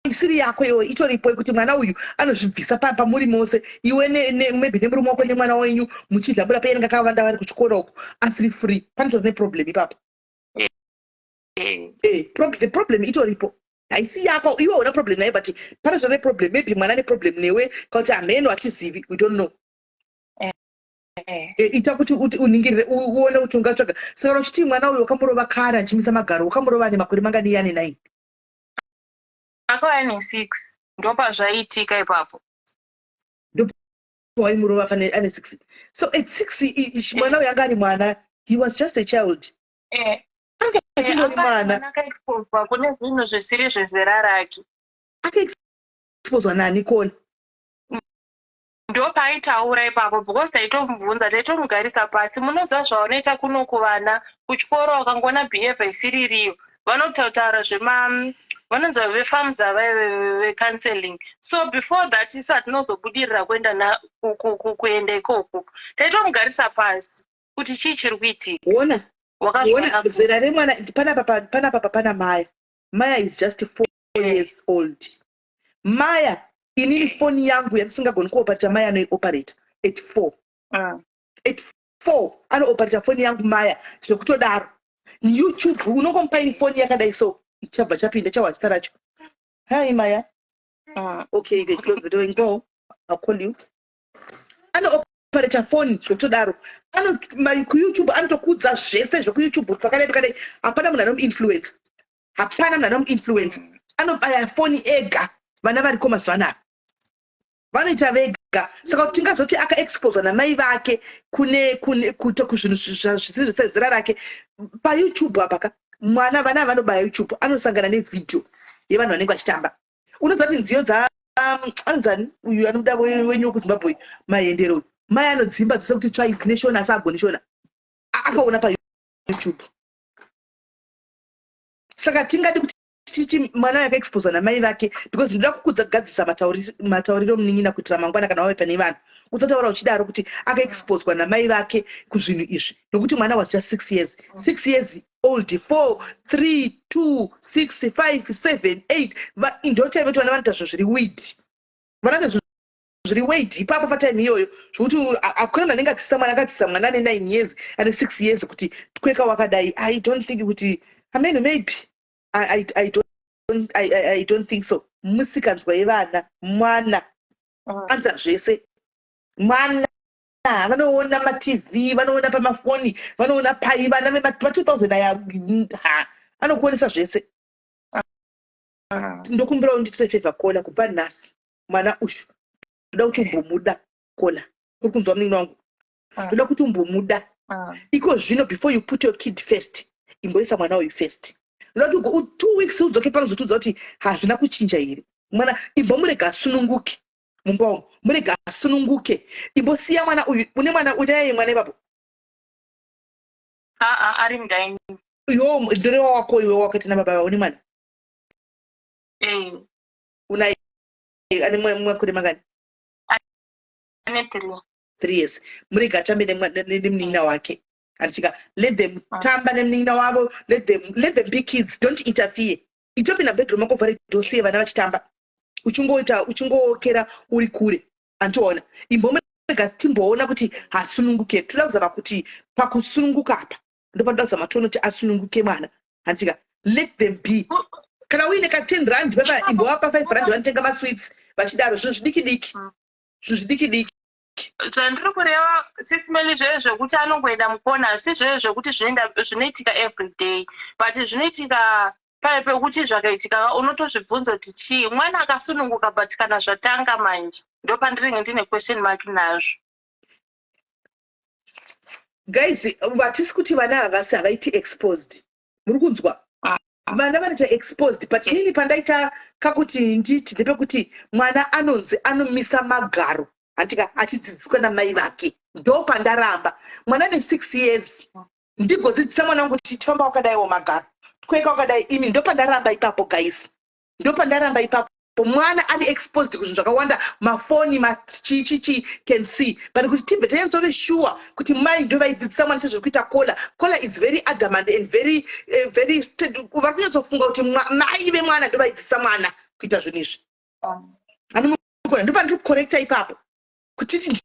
isiri yako iwe, itoripo yekuti mwana uyu anozvibvisa pamuri mose, iwe maybe nemurume wako nemwana wenyu, muchidya buda painenge akavanda vari kuchikoro uko, asiri free. Panotori neproblem ipapo. The problem itoripo, haisi yako iwe. Una problem naye, but panotori neproblem. Maybe mwana neproblem newe, kana kuti hameno, hatizivi, we don't know. Ita kuti uningirire, uone kuti ungatsvaga. Saka kana uchiti mwana uyu wakamurova kare achimisa magaro, wakamurova ane makore mangani? Iye ane 9. Akauya ne 6, ndopazvaiitika ipapo. Waimurova pane ane 6. So at 6 mwana uyu anga ari mwana, he was just a child. Anga achindori Anga ari mwana. mwana akaexposwa kune zvinhu zvisiri zvezera rake. Akaexposwa nani, Kona? Ndopaaitaura ipapo, because taitomubvunza, taitomugarisa pasi. Munoziva zvavanoita kuno kuvana kuchikoro, vakangoona behavior isiri iriyo, vanotaura zvema vanonzi vefamza vecounseling. So before that, isu hatinozobudirira kuenda kuenda ikoko. Taitomugarisa pasi kuti chii chiri kuitika. Ona, Wakazviona ona zera remwana panapa, panapa pana Maya. Maya is just 4 years old. Maya, inini foni yangu yandisingagoni kuoperata, Maya anoioperata at 4. At 4 anooperata foni yangu Maya, zvekutodaro. YouTube unongomupa ini foni yakadai, so chabva chapinda chawa zita racho. Hi Maya. Okay, you can close the door and go, I'll call you. Anooperata foni zvekutodaro. KuYouTube anotokudza zvese zvekuYouTube, pakadai pakadai. Hapana munhu anomuinfluensa, hapana munhu anomuinfluensa. Anobaya foni ega. Vana variko mazuva anaya vanoita vega. Saka kuti tingazoti akaexposwa namai vake kune kuita kuzvinhu zvisiri zvezera rake paYouTube apa ka, mwana, vana vanobaya YouTube, anosangana nevhidhiyo yevanhu vanenge vachitamba. Unoziva kuti nziyo dza anonzani uyu anoda wenyu wekuZimbabwe uyu, Mahendere uyu, mai anodzimba dzose kuti tsvai neshona, asi agoni Shona. Akaona paYouTube. Saka tingadi kuti titi mwana uyo akaexposwa namai vake, because ndoda kukudza kugadzirisa matauriro, munin'ina, kuitira mangwana kana wave pane vanhu usataura uchidaro kuti akaexposwa namai vake kuzvinhu izvi, nokuti mwana was just 6 years, 6 years old. 4, 3, 2, 6, 5, 7, 8, ndo time kuti vana vanoita zvinhu zviri weird, vanoita zvinhu zviri weird ipapo patime iyoyo, zvokuti hakuna munhu anenge adzidzisa mwana, akadzidzisa mwana ane 9 years, ane 6 years, kuti tweka wakadai. I don't think kuti, amen, maybe I don't think so. Musikanzwa yevana, mwana anza zvese. Mwana vanoona maTV, vanoona pamafoni, vanoona pai. Vana vema2000 aya, ha, anokuonesa zvese. Ndokumbirawo nditire favor, Kola. Kubva nhasi, mwana ushu ndoda kuti umbomuda. Kola, uri kunzwa, munini wangu? Ndoda kuti umbomuda iko zvino. Before you put your kid first, imboisa mwana uyu first. Ndoda kuti 2 weeks udzoke pano, zotiudza kuti hazvina kuchinja here. Mwana imbomurega asununguke mumba umu, murega asununguke. Imbosiya mwana uyu. Une mwana, unaye mwana ipapo? Aa, ari mudining. Iwo ndorewa wako iwe wakati nababa, une mwana? Eh. Unaye ane makore mangani? Ane 3. 3 years. Murega atambe nemunin'ina wake, handichika? Let them tamba nemunin'ina wavo. Let them be kids. Don't interfere. Itopinda bedroom mako, vhare door, siye vana vachitamba, uchingoita uchingookera uri kure, andiona? Imbomurega timboona kuti hasununguke. Toda kuzama kuti pakusununguka apa ndopanoda kuzama tione kuti asununguke mwana, handichika? Let them be. Kana uine ka 10 rand papa, imbovapa 5 rand, vanotenga masweets vachidaro, zvinhu zvidiki diki, zvinhu zvidiki diki. Zvandiri kureva, Sis Melly, zvezvo zvekuti anongoenda mukona, asi zvezvo zvekuti zvinoitika every day, but zvinoitika pai pekuti zvakaitika unotozvibvunza kuti chii. Mwana akasununguka, but kana zvatanga manje, ndo pandinenge ndine question mark nazvo. Guys, hatisi kuti vana havasi havaiti exposed. Muri kunzwa? Vana vanoita exposed, but inini pandaita kakuti nditi ndepekuti mwana anonzi anomisa magaro, handika, achidzidziswa namai vake. Ndo pandaramba. Mwana ne6 years, ndigodzidzisa mwana wangu kuti tifamba wakadaiwo magaro, tweka wakadai? Imi, ndo pandaramba ipapo, guys, ndo pandaramba ipapo. Mwana ari exposed kuzvinhu zvakawanda, mafoni, machichichi, can see, but kuti tibve tanyatsove sure kuti mai ndo vaidzidzisa mwana sezviri kuita Kola. Kola is very adamant and very very, vari kunyatsofunga kuti mai vemwana ndo vaidzidzisa mwana kuita zvinhu izvi. Anomukona, ndo pandiri kucorrecta ipapo kutiti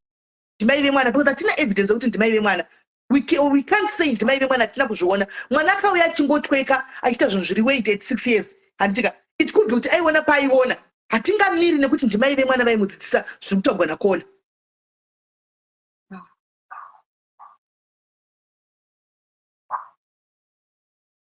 ndimai vemwana, because hatina evidence yekuti ndimai vemwana. We can't say ndimai vemwana, hatina kuzviona. Mwana akauya achingotweka, achiita zvinhu zviri weird at 6 years, handitika? It could be kuti aiona paaiona. Hatingamiri nekuti ndimai vemwana vaimudzidzisa zviri kutaurwa naKola.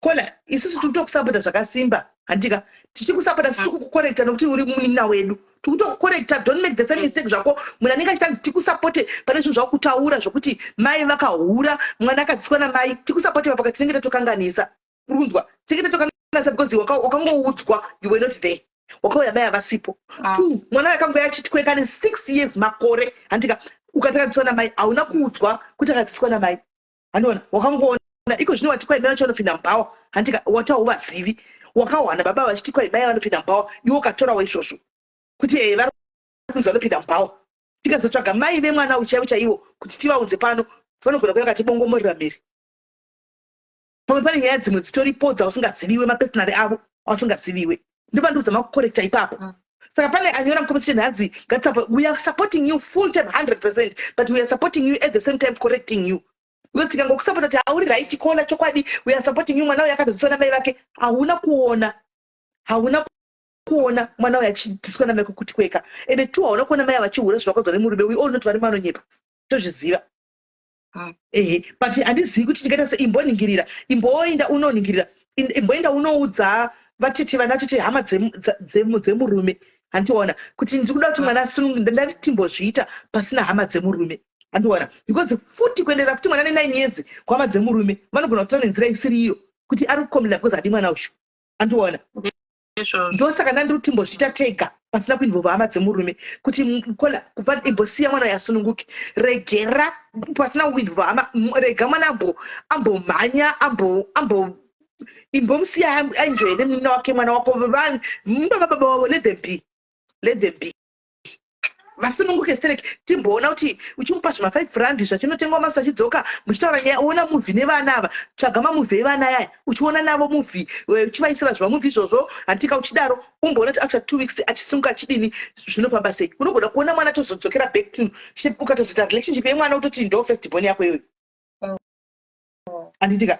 Kola, isusu tiri kutokusapota zvakasimba, handika? Tichikusapota, sitiri kukucorrecta nokuti uri munin'ina wedu. Tiri kutokucorrecta, don't make the same mistake zvako. Munhu anenge achitanzi tikusapote pane zvinhu zvakutaura zvokuti mai vakahura, mwana akadzidziswa namai. Tikusapote papo tinenge tatokanganisa. Uri kunzwa? Tinenge tatokanganisa because wakangoudzwa, you were not there, wakauya mai havasipo. Two, mwana akangouya achitweka ne6 years, makore, handika? Ukati akadzidziswa namai, hauna kuudzwa kuti akadzidziswa namai, handiona? Wakangoona iko zvino wati kwai mai vacho vanopinda mubhawa, handika? Wati hauvazivi, wakawana baba vachiti kwai mai vanopinda mubhawa, iwe ukatorawo izvozvo kuti ee, vari kunzi vanopinda mubhawa. Tikazotsvaga mai vemwana uyu chaivo chaivo kuti tivaunze pano, vanogona kuya vakatibongomorera mhiri. Pamwe pane nyaya dzimwe dzitoripo dzausingaziviwe, mapersonal avo ausingaziviwe. Ndopandikuzama kucorrecta ipapo. Saka pane anyora mucompetition, hanzi we are supporting you full time 100%, but we are supporting you at the same time correcting you, because tikangokusapota kuti hauri right, Kola, chokwadi we are supporting you. Mwana uyu akatodzidziswa namai vake, hauna kuona, hauna kuona mwana uyu achidzidziswa namai kukutweka. Ende two, hauna kuona mai avachihura zvavakodzwa nemurume. We all not, varume vanonyepa, tozviziva. Ehe, but handizivi kuti tingaita se imboningirira, imboenda unoningirira, imboenda unoudza vatete, vana tete, hama dzemurume, handiona? Kuti ndiri kuda kuti mwana asunungu. Ndati timbozviita pasina hama dzemurume, handiona? Because futi kuenderera futi mwana ne9 years kuhama dzemurume, vanogona kutora nenzira isiri iyo kuti ari kucomplaina because hadi mwana uyu, handiona? Ndosaka ndandiri kuti timbozviita tega pasina kuinvolva hama dzemurume, kuti Kola, kubva imbosiya mwana uyu asununguke. Regera pasina kuinvolva hama, rega mwana ambomhanya ambo ambo. Imbomusiya aenjoye nemunin'ina wake, mwana wako. Baba, baba wavo, let them be, let them be, vasununguke stereki. Timboona kuti uchimupa zvima5 rand zvachinotengwa masu, achidzoka muchitaura nyaya, oona movie nevana ava. Tsvaga mamovie evana ayaya, uchiona navo movie, uchivaisira zvimamovie izvozvo, handika? Uchidaro umboona kuti after 2 weeks achisunguka, achidini, zvinofamba sei. Unogona kuona mwana tozodzokera back to, ukatozoita relationship yemwana, utoti ndo first born yako iyoyo, handitika?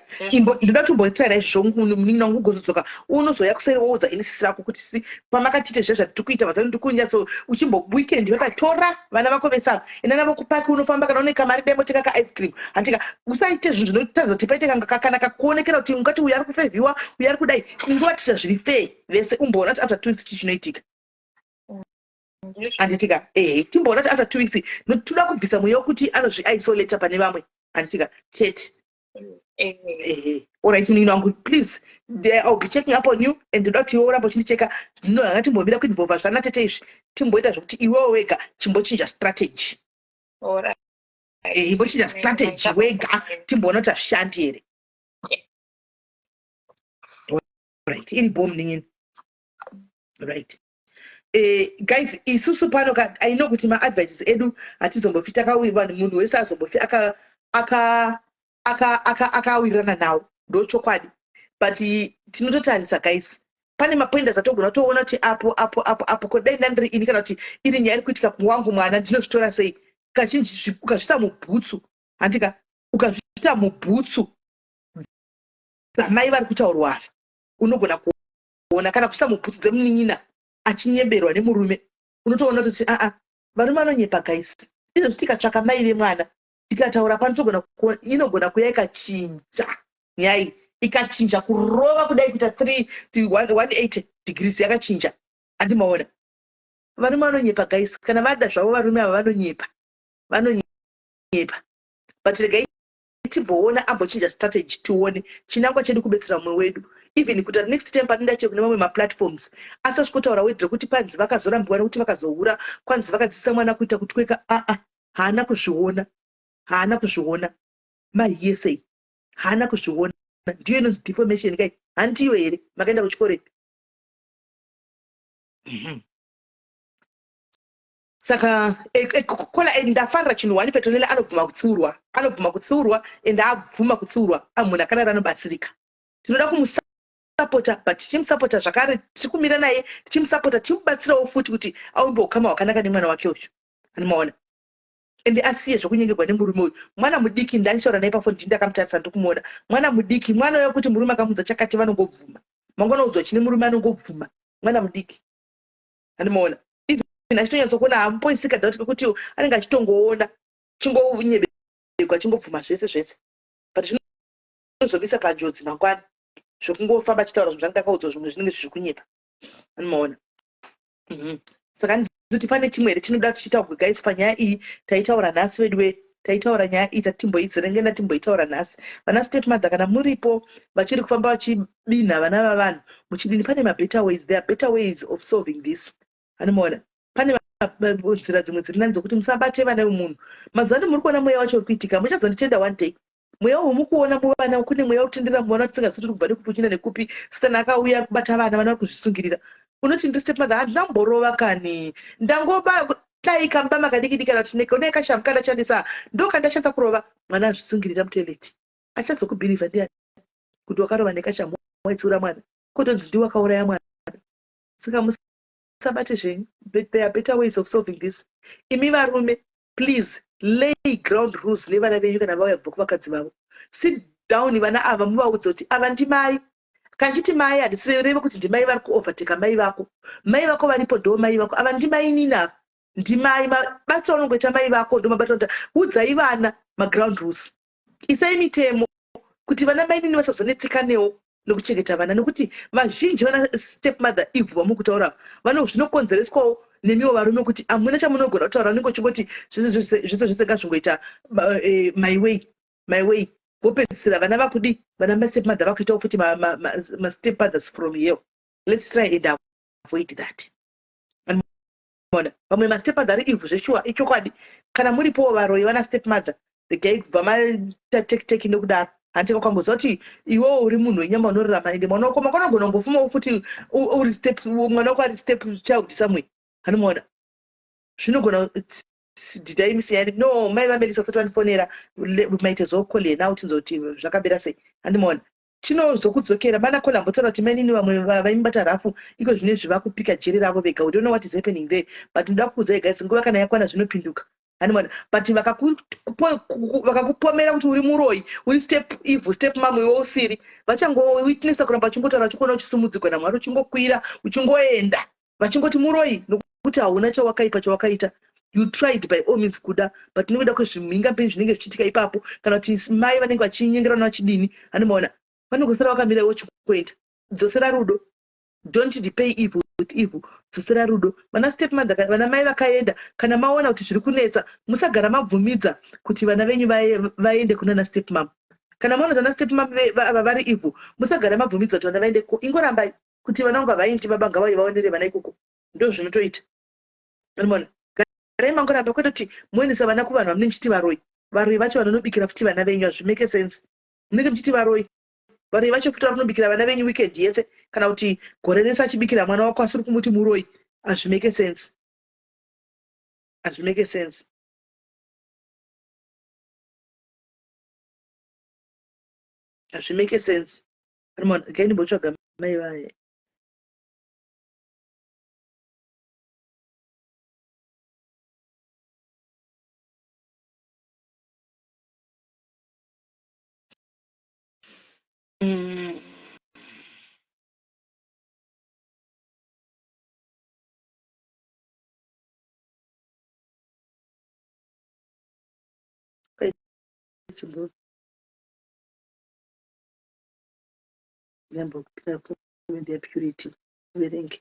Ndoda kuti umbotraira izvozvo, munin'ina wangu. Ugozodzoka, unozouya kuseri, woudza ini sisi rako kuti si pamakatiite zviya zvatiri kuita mazano. Ndiri kunyatso uchimbo weekend vakatora vana vako vese ava, enda navo kupark, unofamba. Kana une kamari, dai ka ice cream, handika? Usaite zvinhu zvinotaridza kuti paite kana kakuonekera kuti ungati uyu ari kufavourwa, uyu ari kudai. Ingovatiita zviri fair vese, umboona kuti after 2 weeks chii chinoitika, handitika? Ehe, timboona kuti after 2 weeks toda kubvisa mweya wekuti anozviisolata pane vamwe, handitika? Chete. Ehe, alright, munin'ina wangu, please, I'll be checking up on you and ndoda kuti iwe uramba uchindicheka. Ngatimbomira kuinvolva zvana tete izvi, timboita zvokuti iwewo wega chimbochinja strategy. Imbochinja strategy wega, timboona kuti hazvishandi here. Right, iri bo, munin'ina. Right, guys, isusu pano I know kuti maadvices edu hatizombofi takawiwa, munhu wese azombofi akawirirana nawo, ndochokwadi. But tinototarisa, guys, pane mapointers atogona kutoona kuti apo, apo, apo, apo, kodai ndandiri ini, kana kuti iri nyaya iri kuitika wangu mwana, ndinozvitora sei? Kazhinji ukazvisa mubhutsu, handika? Ukazviita mubhutsu dzamai vari kutaurwa ava, unogona kuona. Kana kuisa mubhutsu dzemunin'ina achinyeberwa nemurume, unotoona kuti aa, varume vanonyepa, guys. Izvozvi tikatsvaka mai vemwana, tikataura pano, togona, inogona kuya ikachinja nyaya, ikachinja kurova kudai, kuita 3 180 degrees, yakachinja, handimaona? Varume vanonyepa, guys. Kana vada zvavo, varume ava vanonyepa, vanonyepa. But regai timboona ambochinja strategy, tione. Chinangwa chedu kubetsera mumwe wedu, even kuti next time patinoda chero kune mamwe maplatforms, asasvikotaura wedhi rekuti kwanzi vakazorambiwa nekuti vakazohura, kwanzi vakadzidzisa mwana kuita kutweka. Aa, haana kuzviona, haana kuzviona maiyesei, haana kuzviona. Ndiyo inonzi deformation kai, handiyo here? Makaenda kuchikoro ipi? Saka kola ndafarira chinhu one, Petonela anobvuma kutsiurwa, anobvuma kutsiurwa, ende abvuma kutsiurwa. Munhu akadaro anobatsirika. Tinoda kumusapota, but tichimusapota zvakare, tiri kumira naye tichimusapota, tichimubatsirawo futi kuti aumbe ukama hwakanaka nemwana wake uyu, anomaona, ende asiye zvokunyengerwa nemurume uyu. Mwana mudiki, ndanichaura naye pafoni, ndini ndakamutarisa, ndikumuona mwana mudiki, mwana uyo kuti murume akamudza chakati, vanongobvuma. Mangwana udzwa chine murume, anongobvuma. Mwana mudiki, anomaona, even achitonyatsokuona, hamupoisika doubt kekuti anenge achitongoona, chingonyeberwa, chingobvuma zvese zvese. But zvinozomisa panjodzi mangwana, zvekungofamba achitaura zvinhu zvange akaudzwa, zvimwe zvinenge zviri kunyepa, anomaona? Saka kuti pane chimwe here chinoda tichitaurwa, guys, panyaya iyi taitaura nhasi? Veduwe, taitaura nyaya iyi, tatimboidzerengenda, timboitaura nhasi. Vana step mother, kana muripo vachiri kufamba vachibinha vana vavanhu muchidini, pane mabetter ways, there are better ways of solving this, anomaona? Pane nzira dzimwe dziri nani dzokuti musabate vana vemunhu. Mazuva ano muri kuona mweya wacho uri kuitika, muchazonditenda one day. Mweya uyu mukuona muvana, kune mweya wekutendera muvana, tisingazivi kuti kubva nekupi, uchinda nekupi. Satani akauya kubata vana, vana vari kuzvisungirira. Unoti ndiri step mother, handina kumborova kani, ndangoba dai kambama kadiki diki, kana kuti kudai kashamu kandashandisa, ndo kandashandisa kurova mwana, azvisungirira mutoilet. Achazokubhirivha ndiani kuti wakarova nekashamu, waitsiura mwana, kotonzi ndiwe wakauraya mwana? Saka musabate zvenyu. There are better ways of solving this. Imi varume, please lay ground rules nevana venyu. Kana vauya kubva kuvakadzi vavo, sit down vana ava, muvaudze kuti ava ndimai. Kachiti mai, handisireve kuti ndimai vari kuovertaka mai vako. Mai vako varipo, ndo mai vako ava, ndimai nini ava, ndimai. Mabatiro anongoita mai vako ndo mabatiro. Udzai vana maground rules, isai mitemo kuti vana mainini vasazonetsekanewo nekuchengeta vana, nekuti vazhinji vana step mother ivhu vamukutaura vano, zvinokonzereswawo nemiwo varume, kuti hamuna chamunogona kutaura, unenge uchingoti zvese zvese zvese ngazvingoita my way, my way. Vopedzisira vana vakudi, vana mastep mother vakuitawo futi mastep mothers from here. Let's try and avoid that. Ona vamwe mastep mother ari ivhu zveshuwa, ichokwadi. Kana muripowo varoyi vana step mother, regai kubva maita tekiteki nekudaro. Hanti ukangoziva kuti iwewo uri munhu wenyama unorarama ende mwana wako mangwana unogona kungofumawo futi uri step mwana wako ari step child somewhere. Handimuona zvinogona. Did I miss yani? No, mai vaMelisa vasati vandifonera, we might as well call her now tinzwe kuti zvakamira sei. Handimuona tinozokudzokera mana kola ambotaura kuti mainini vamwe vaimubata rafu iko zvinezvi vakupika jeri ravo vega. We don't know what is happening there, but ndoda kukuudzai guys, nguva kana yakwana zvinopinduka. Handimuona, but vakakupomera kuti uri muroyi, uri step evil step mom, iwe usiri, vachangowitnessa kuramba vachingotaura, vachikuona uchisumudzigwa naMwari, uchingokwira, uchingoenda, vachingoti muroyi, nokuti hauna chawakaipa chawakaita. You tried by all means kuda, but nekuda kwezvimhingamupinyi zvinenge zvichiitika ipapo, kana kuti mai vanenge vachinyengerana vachidini, handimaona vanongosara vakamira iwe uchingoenda. Dzosera rudo. Don't repay evil with evil. Dzosera rudo. Vana step mother, vana mai vakaenda, kana maona kuti zviri kunetsa, musagara mabvumidza kuti vana venyu vaende kunana step mom. Kana maona kuti vana step mom ava vari evil, musagara mabvumidza kuti vana vaende ko. Ingorambai kuti vana vangu havaendi, baba ngavauye vaonere vana ikoko. Ndo zvinotoita. Anomaona garai mangoramba, kwete kuti muendesa vana kuvanhu vamunenge muchiti varoyi. Varoyi vacho vanonobikira futi vana venyu. Hazvimake sense. Munenge muchiti varoyi, varoyi vacho futi vari kunobikira vana venyu weekend yese, kana kuti gore rese achibikira mwana wako, asiri kumuti muroyi. Hazvimake sense, hazvimake sense, hazvimake sense. Gai ndimbotsvaga mai vaye. Ndambopinda comment yaPurity verenge.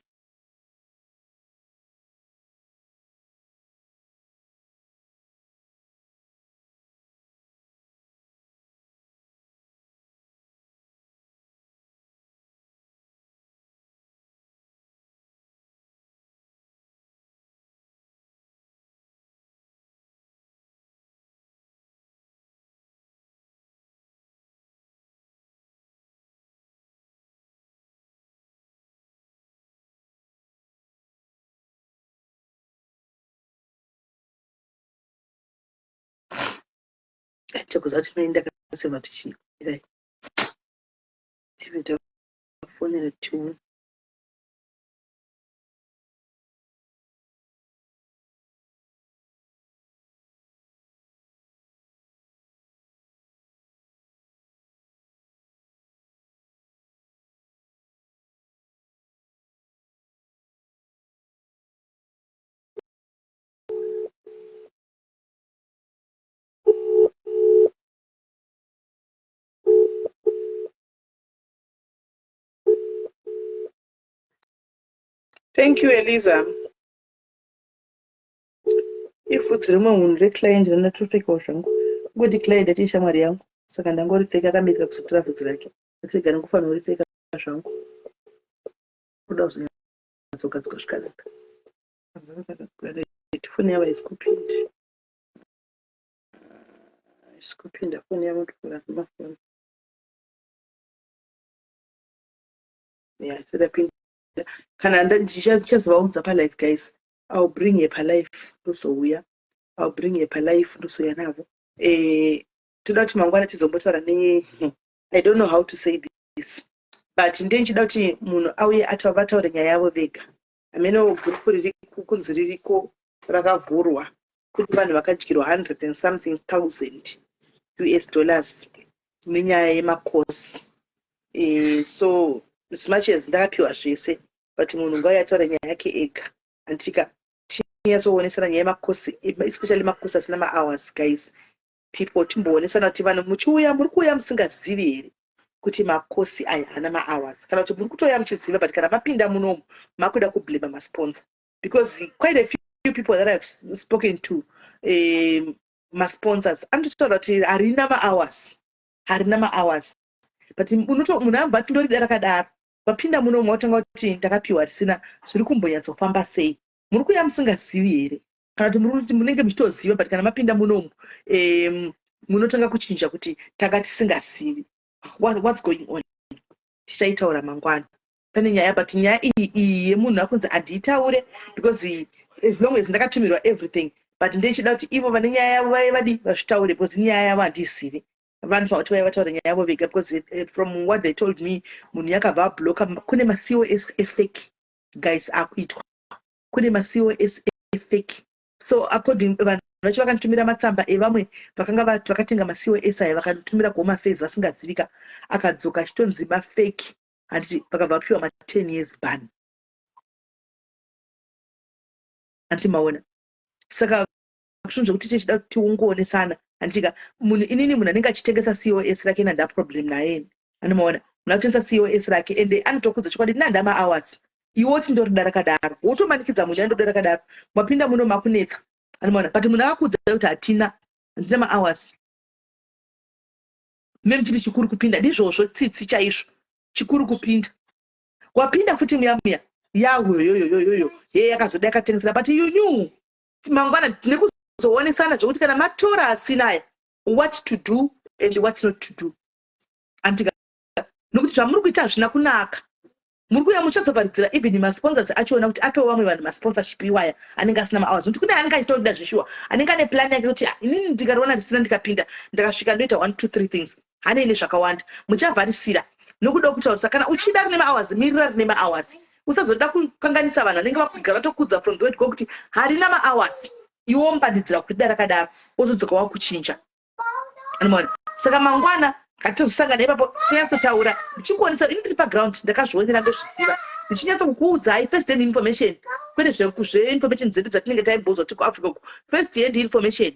Chokuziva kuti mai ndakaseva tichiirai tive tafonera tione. Thank you, Eliza. Ivhudzi rimwe munhu reclient randatopfekawo zvangu. Ngoti client ati shamwari yangu, saka ndangoripfeka akamirira kuzotora vhudzi rake. Rega ndingofanira kuripfeka zvangu. Kuda kuzonyatsogadzikwa zvakanaka. Foni yavo haisi kupinda. Haisi kupinda foni yavo, ndofunga mafoni. Yeah, isati. Kana ndichazovaunza palive, guys. I'll bring her palive, ndozouya. I'll bring her palive, ndozouya navo. Toda kuti mangwana tizombotaura ne, I don't know how to say this, but ndichida kuti munhu auye vataure nyaya yavo vega. Hameno gurupu riri kunzi ririko rakavhurwa kuti vanhu vakadyirwa hundred and something thousand US dollars nenyaya yemakosi. So as much as ndakapiwa zvese, but munhu ngauye ataure nyaya yake ega, handitika? Tinyatsoonesana nyaya yemakosi, especially makosi asina mahours. Guys, people, timboonesana kuti vanhu muchiuya, muri kuuya musingazivi here kuti makosi aya haana mahours, kana kuti muri kutouya muchiziva, but kana mapinda munomu makuda kublema masponsor? Because quite a few people that I've spoken to, masponsors anototaura kuti harina mahours, harina mahours, but munhu ambva ati ndorida rakadaro. Vapinda munomu watanga kuti ndakapiwa risina. Zviri kumbonyatsofamba sei? Muri kuuya musingazivi here, kana kuti muri kuti munenge muchitoziva, but kana mapinda munomu Munotanga kuchinja kuti tanga tisingazivi what's going on. Tichaitaura mangwana. Pane nyaya, but nyaya iyi, iyi yemunhu akunzi handiitaure because as long as ndakatumirwa everything, but ndechida kuti ivo vane nyaya yavo vaive vadi vazvitaure, because nyaya yavo handizivi. Vanofanira kuti vaive vataura nyaya yavo vega, because from what they told me, munhu yakabva ablocka. Kune maCOS efake, guys, akuitwa. Kune maCOS efake. So according vanhu vacho vakanditumira matsamba evamwe vakanga vakatenga maCOS aya, vakanotumira kuHome Affairs vasingazivika, akadzoka achitonzi mafake, handiti? Vakabva vapiwa ma10 years ban, handiti? Maona? Saka zvinhu zvekuti tichida kuti tiungoonesana, handitika? Munhu, inini, munhu anenge achitengesa COS rake, nanda problem naye. Anomaona munhu akutengesa COS rake, ende anotokudza chokwadi, ndinanda mahours, iwe woti ndorida rakadaro, wotomanikidza munhu andoda rakadaro. Mapinda muno makunetsa, anomaona? But munhu akakudza kuti hatina, handina mahours, memuchiti chikuru kupinda. Ndizvozvo, tsitsi chaizvo chikuru kupinda. Wapinda futi muya muya yayoyoyoyoyo ye yakazoda yakatengesera, but you knew. Mangwana nekuzoonesana zvekuti kana matora asina aya, what to do and what not to do, andika? Nokuti zvamuri kuita hazvina kunaka. Muri kuuya muchatsaparidzira even masponsors achiona kuti apewo vamwe vanhu masponsorship iwaya anenge asina mahours, nokuti kune anenge achitoda zveshuwa, anenge ane plan yake kuti, ah, inini ndikariona risina, ndikapinda, ndakasvika, ndoita one, two, three things. Hanei nezvakawanda muchavharisira nokuda kutaurisa. Kana uchida rine mahours, mirira rine mahours. Usazoda kukanganisa vanhu vanenge vakugara vatokudza from the word go kuti harina mahours, iwe womubandidzira kurida rakadaro, wozodzoka wakuchinja. Anomaona? Saka mangwana ngatizosangana ipapo, tinyatsotaura, ndichikuonesa. Ini ndiri paground, ndakazvionera, ndozviziva, ndichinyatsa kukuudzai first hand information, kwete zveinformation dzedu dzatinenge taimbozwa tiri kuAfrica uku. First hand information.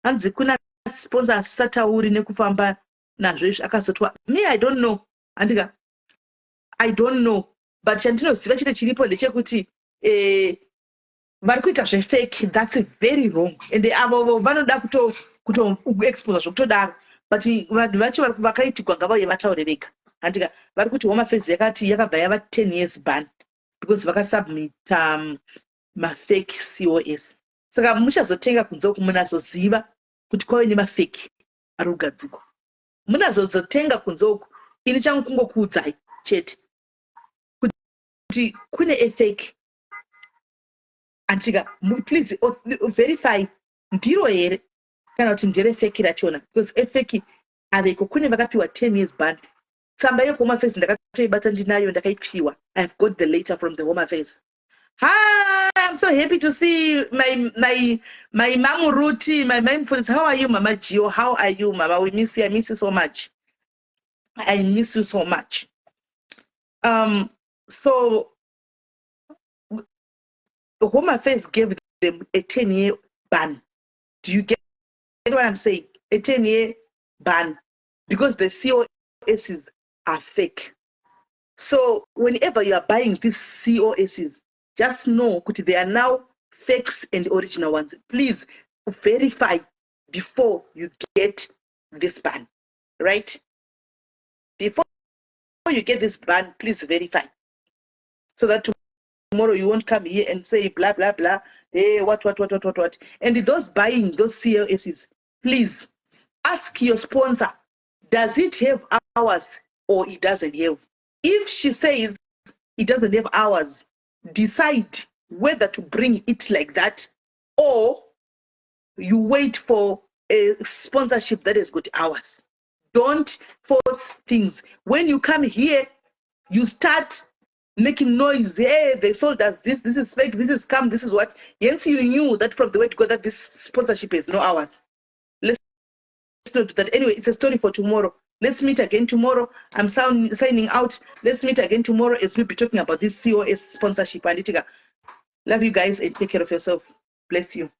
Hanzi kuna sponsor asisatauri nekufamba nazvo izvi, akazotwa. Me, I don't know, handika? I don't know, but chandinoziva chete chiripo ndechekuti vari kuita zvefake. That's very wrong, and avo vanoda kutoexposa zvokutodaro, but vanhu vacho vakaitigwa ngavauye vataure vega, handika? Vari kuti Home Affairs yakati yakabva yava 10 years ban because vakasubmita mafake COS. Saka muchazotenga kunze uku, munazoziva kuti kwave nemafake ari kugadzikwa. Munazozotenga kunze uku. Ini changu kungokuudzai chete kuti kune efake, andika? Please verify, ndiro here kana kuti nderefake rachona, because efake aveko. Kune vakapiwa 10 years ban. Tsamba yekuHome Affairs ndakatoibata, ndinayo, ndakaipiwa. I have got the letter from the Home Affairs. Hi, I'm so happy to see my mom Ruti, my mindfulness. How are you, Mama Gio? How are you, Mama? We miss you. I miss you so much. I miss you so much. So Home Affairs gave them a 10-year ban. Do you get what I'm saying? A 10-year ban because the COSs are fake. So whenever you are buying these COSs, just know kuti they are now fakes and original ones. Please verify before you get this ban, right? Before you get this ban, please verify so that tomorrow you won't come here and say blah blah blah, hey, what what what what what what. And those buying those COSs, please ask your sponsor, does it have hours or it doesn't have? If she says it doesn't have hours, decide whether to bring it like that or you wait for a sponsorship that has got hours. Don't force things. When you come here, you start making noise. "Hey, they sold us this. This is fake. This is scam. This is what." Hence you knew that from the word go that this sponsorship is no hours. Let's not do that. Anyway, it's a story for tomorrow. Let's meet again tomorrow. I'm signing out. Let's meet again tomorrow as we'll be talking about this COS sponsorship. Anditika, love you guys and take care of yourself. Bless you.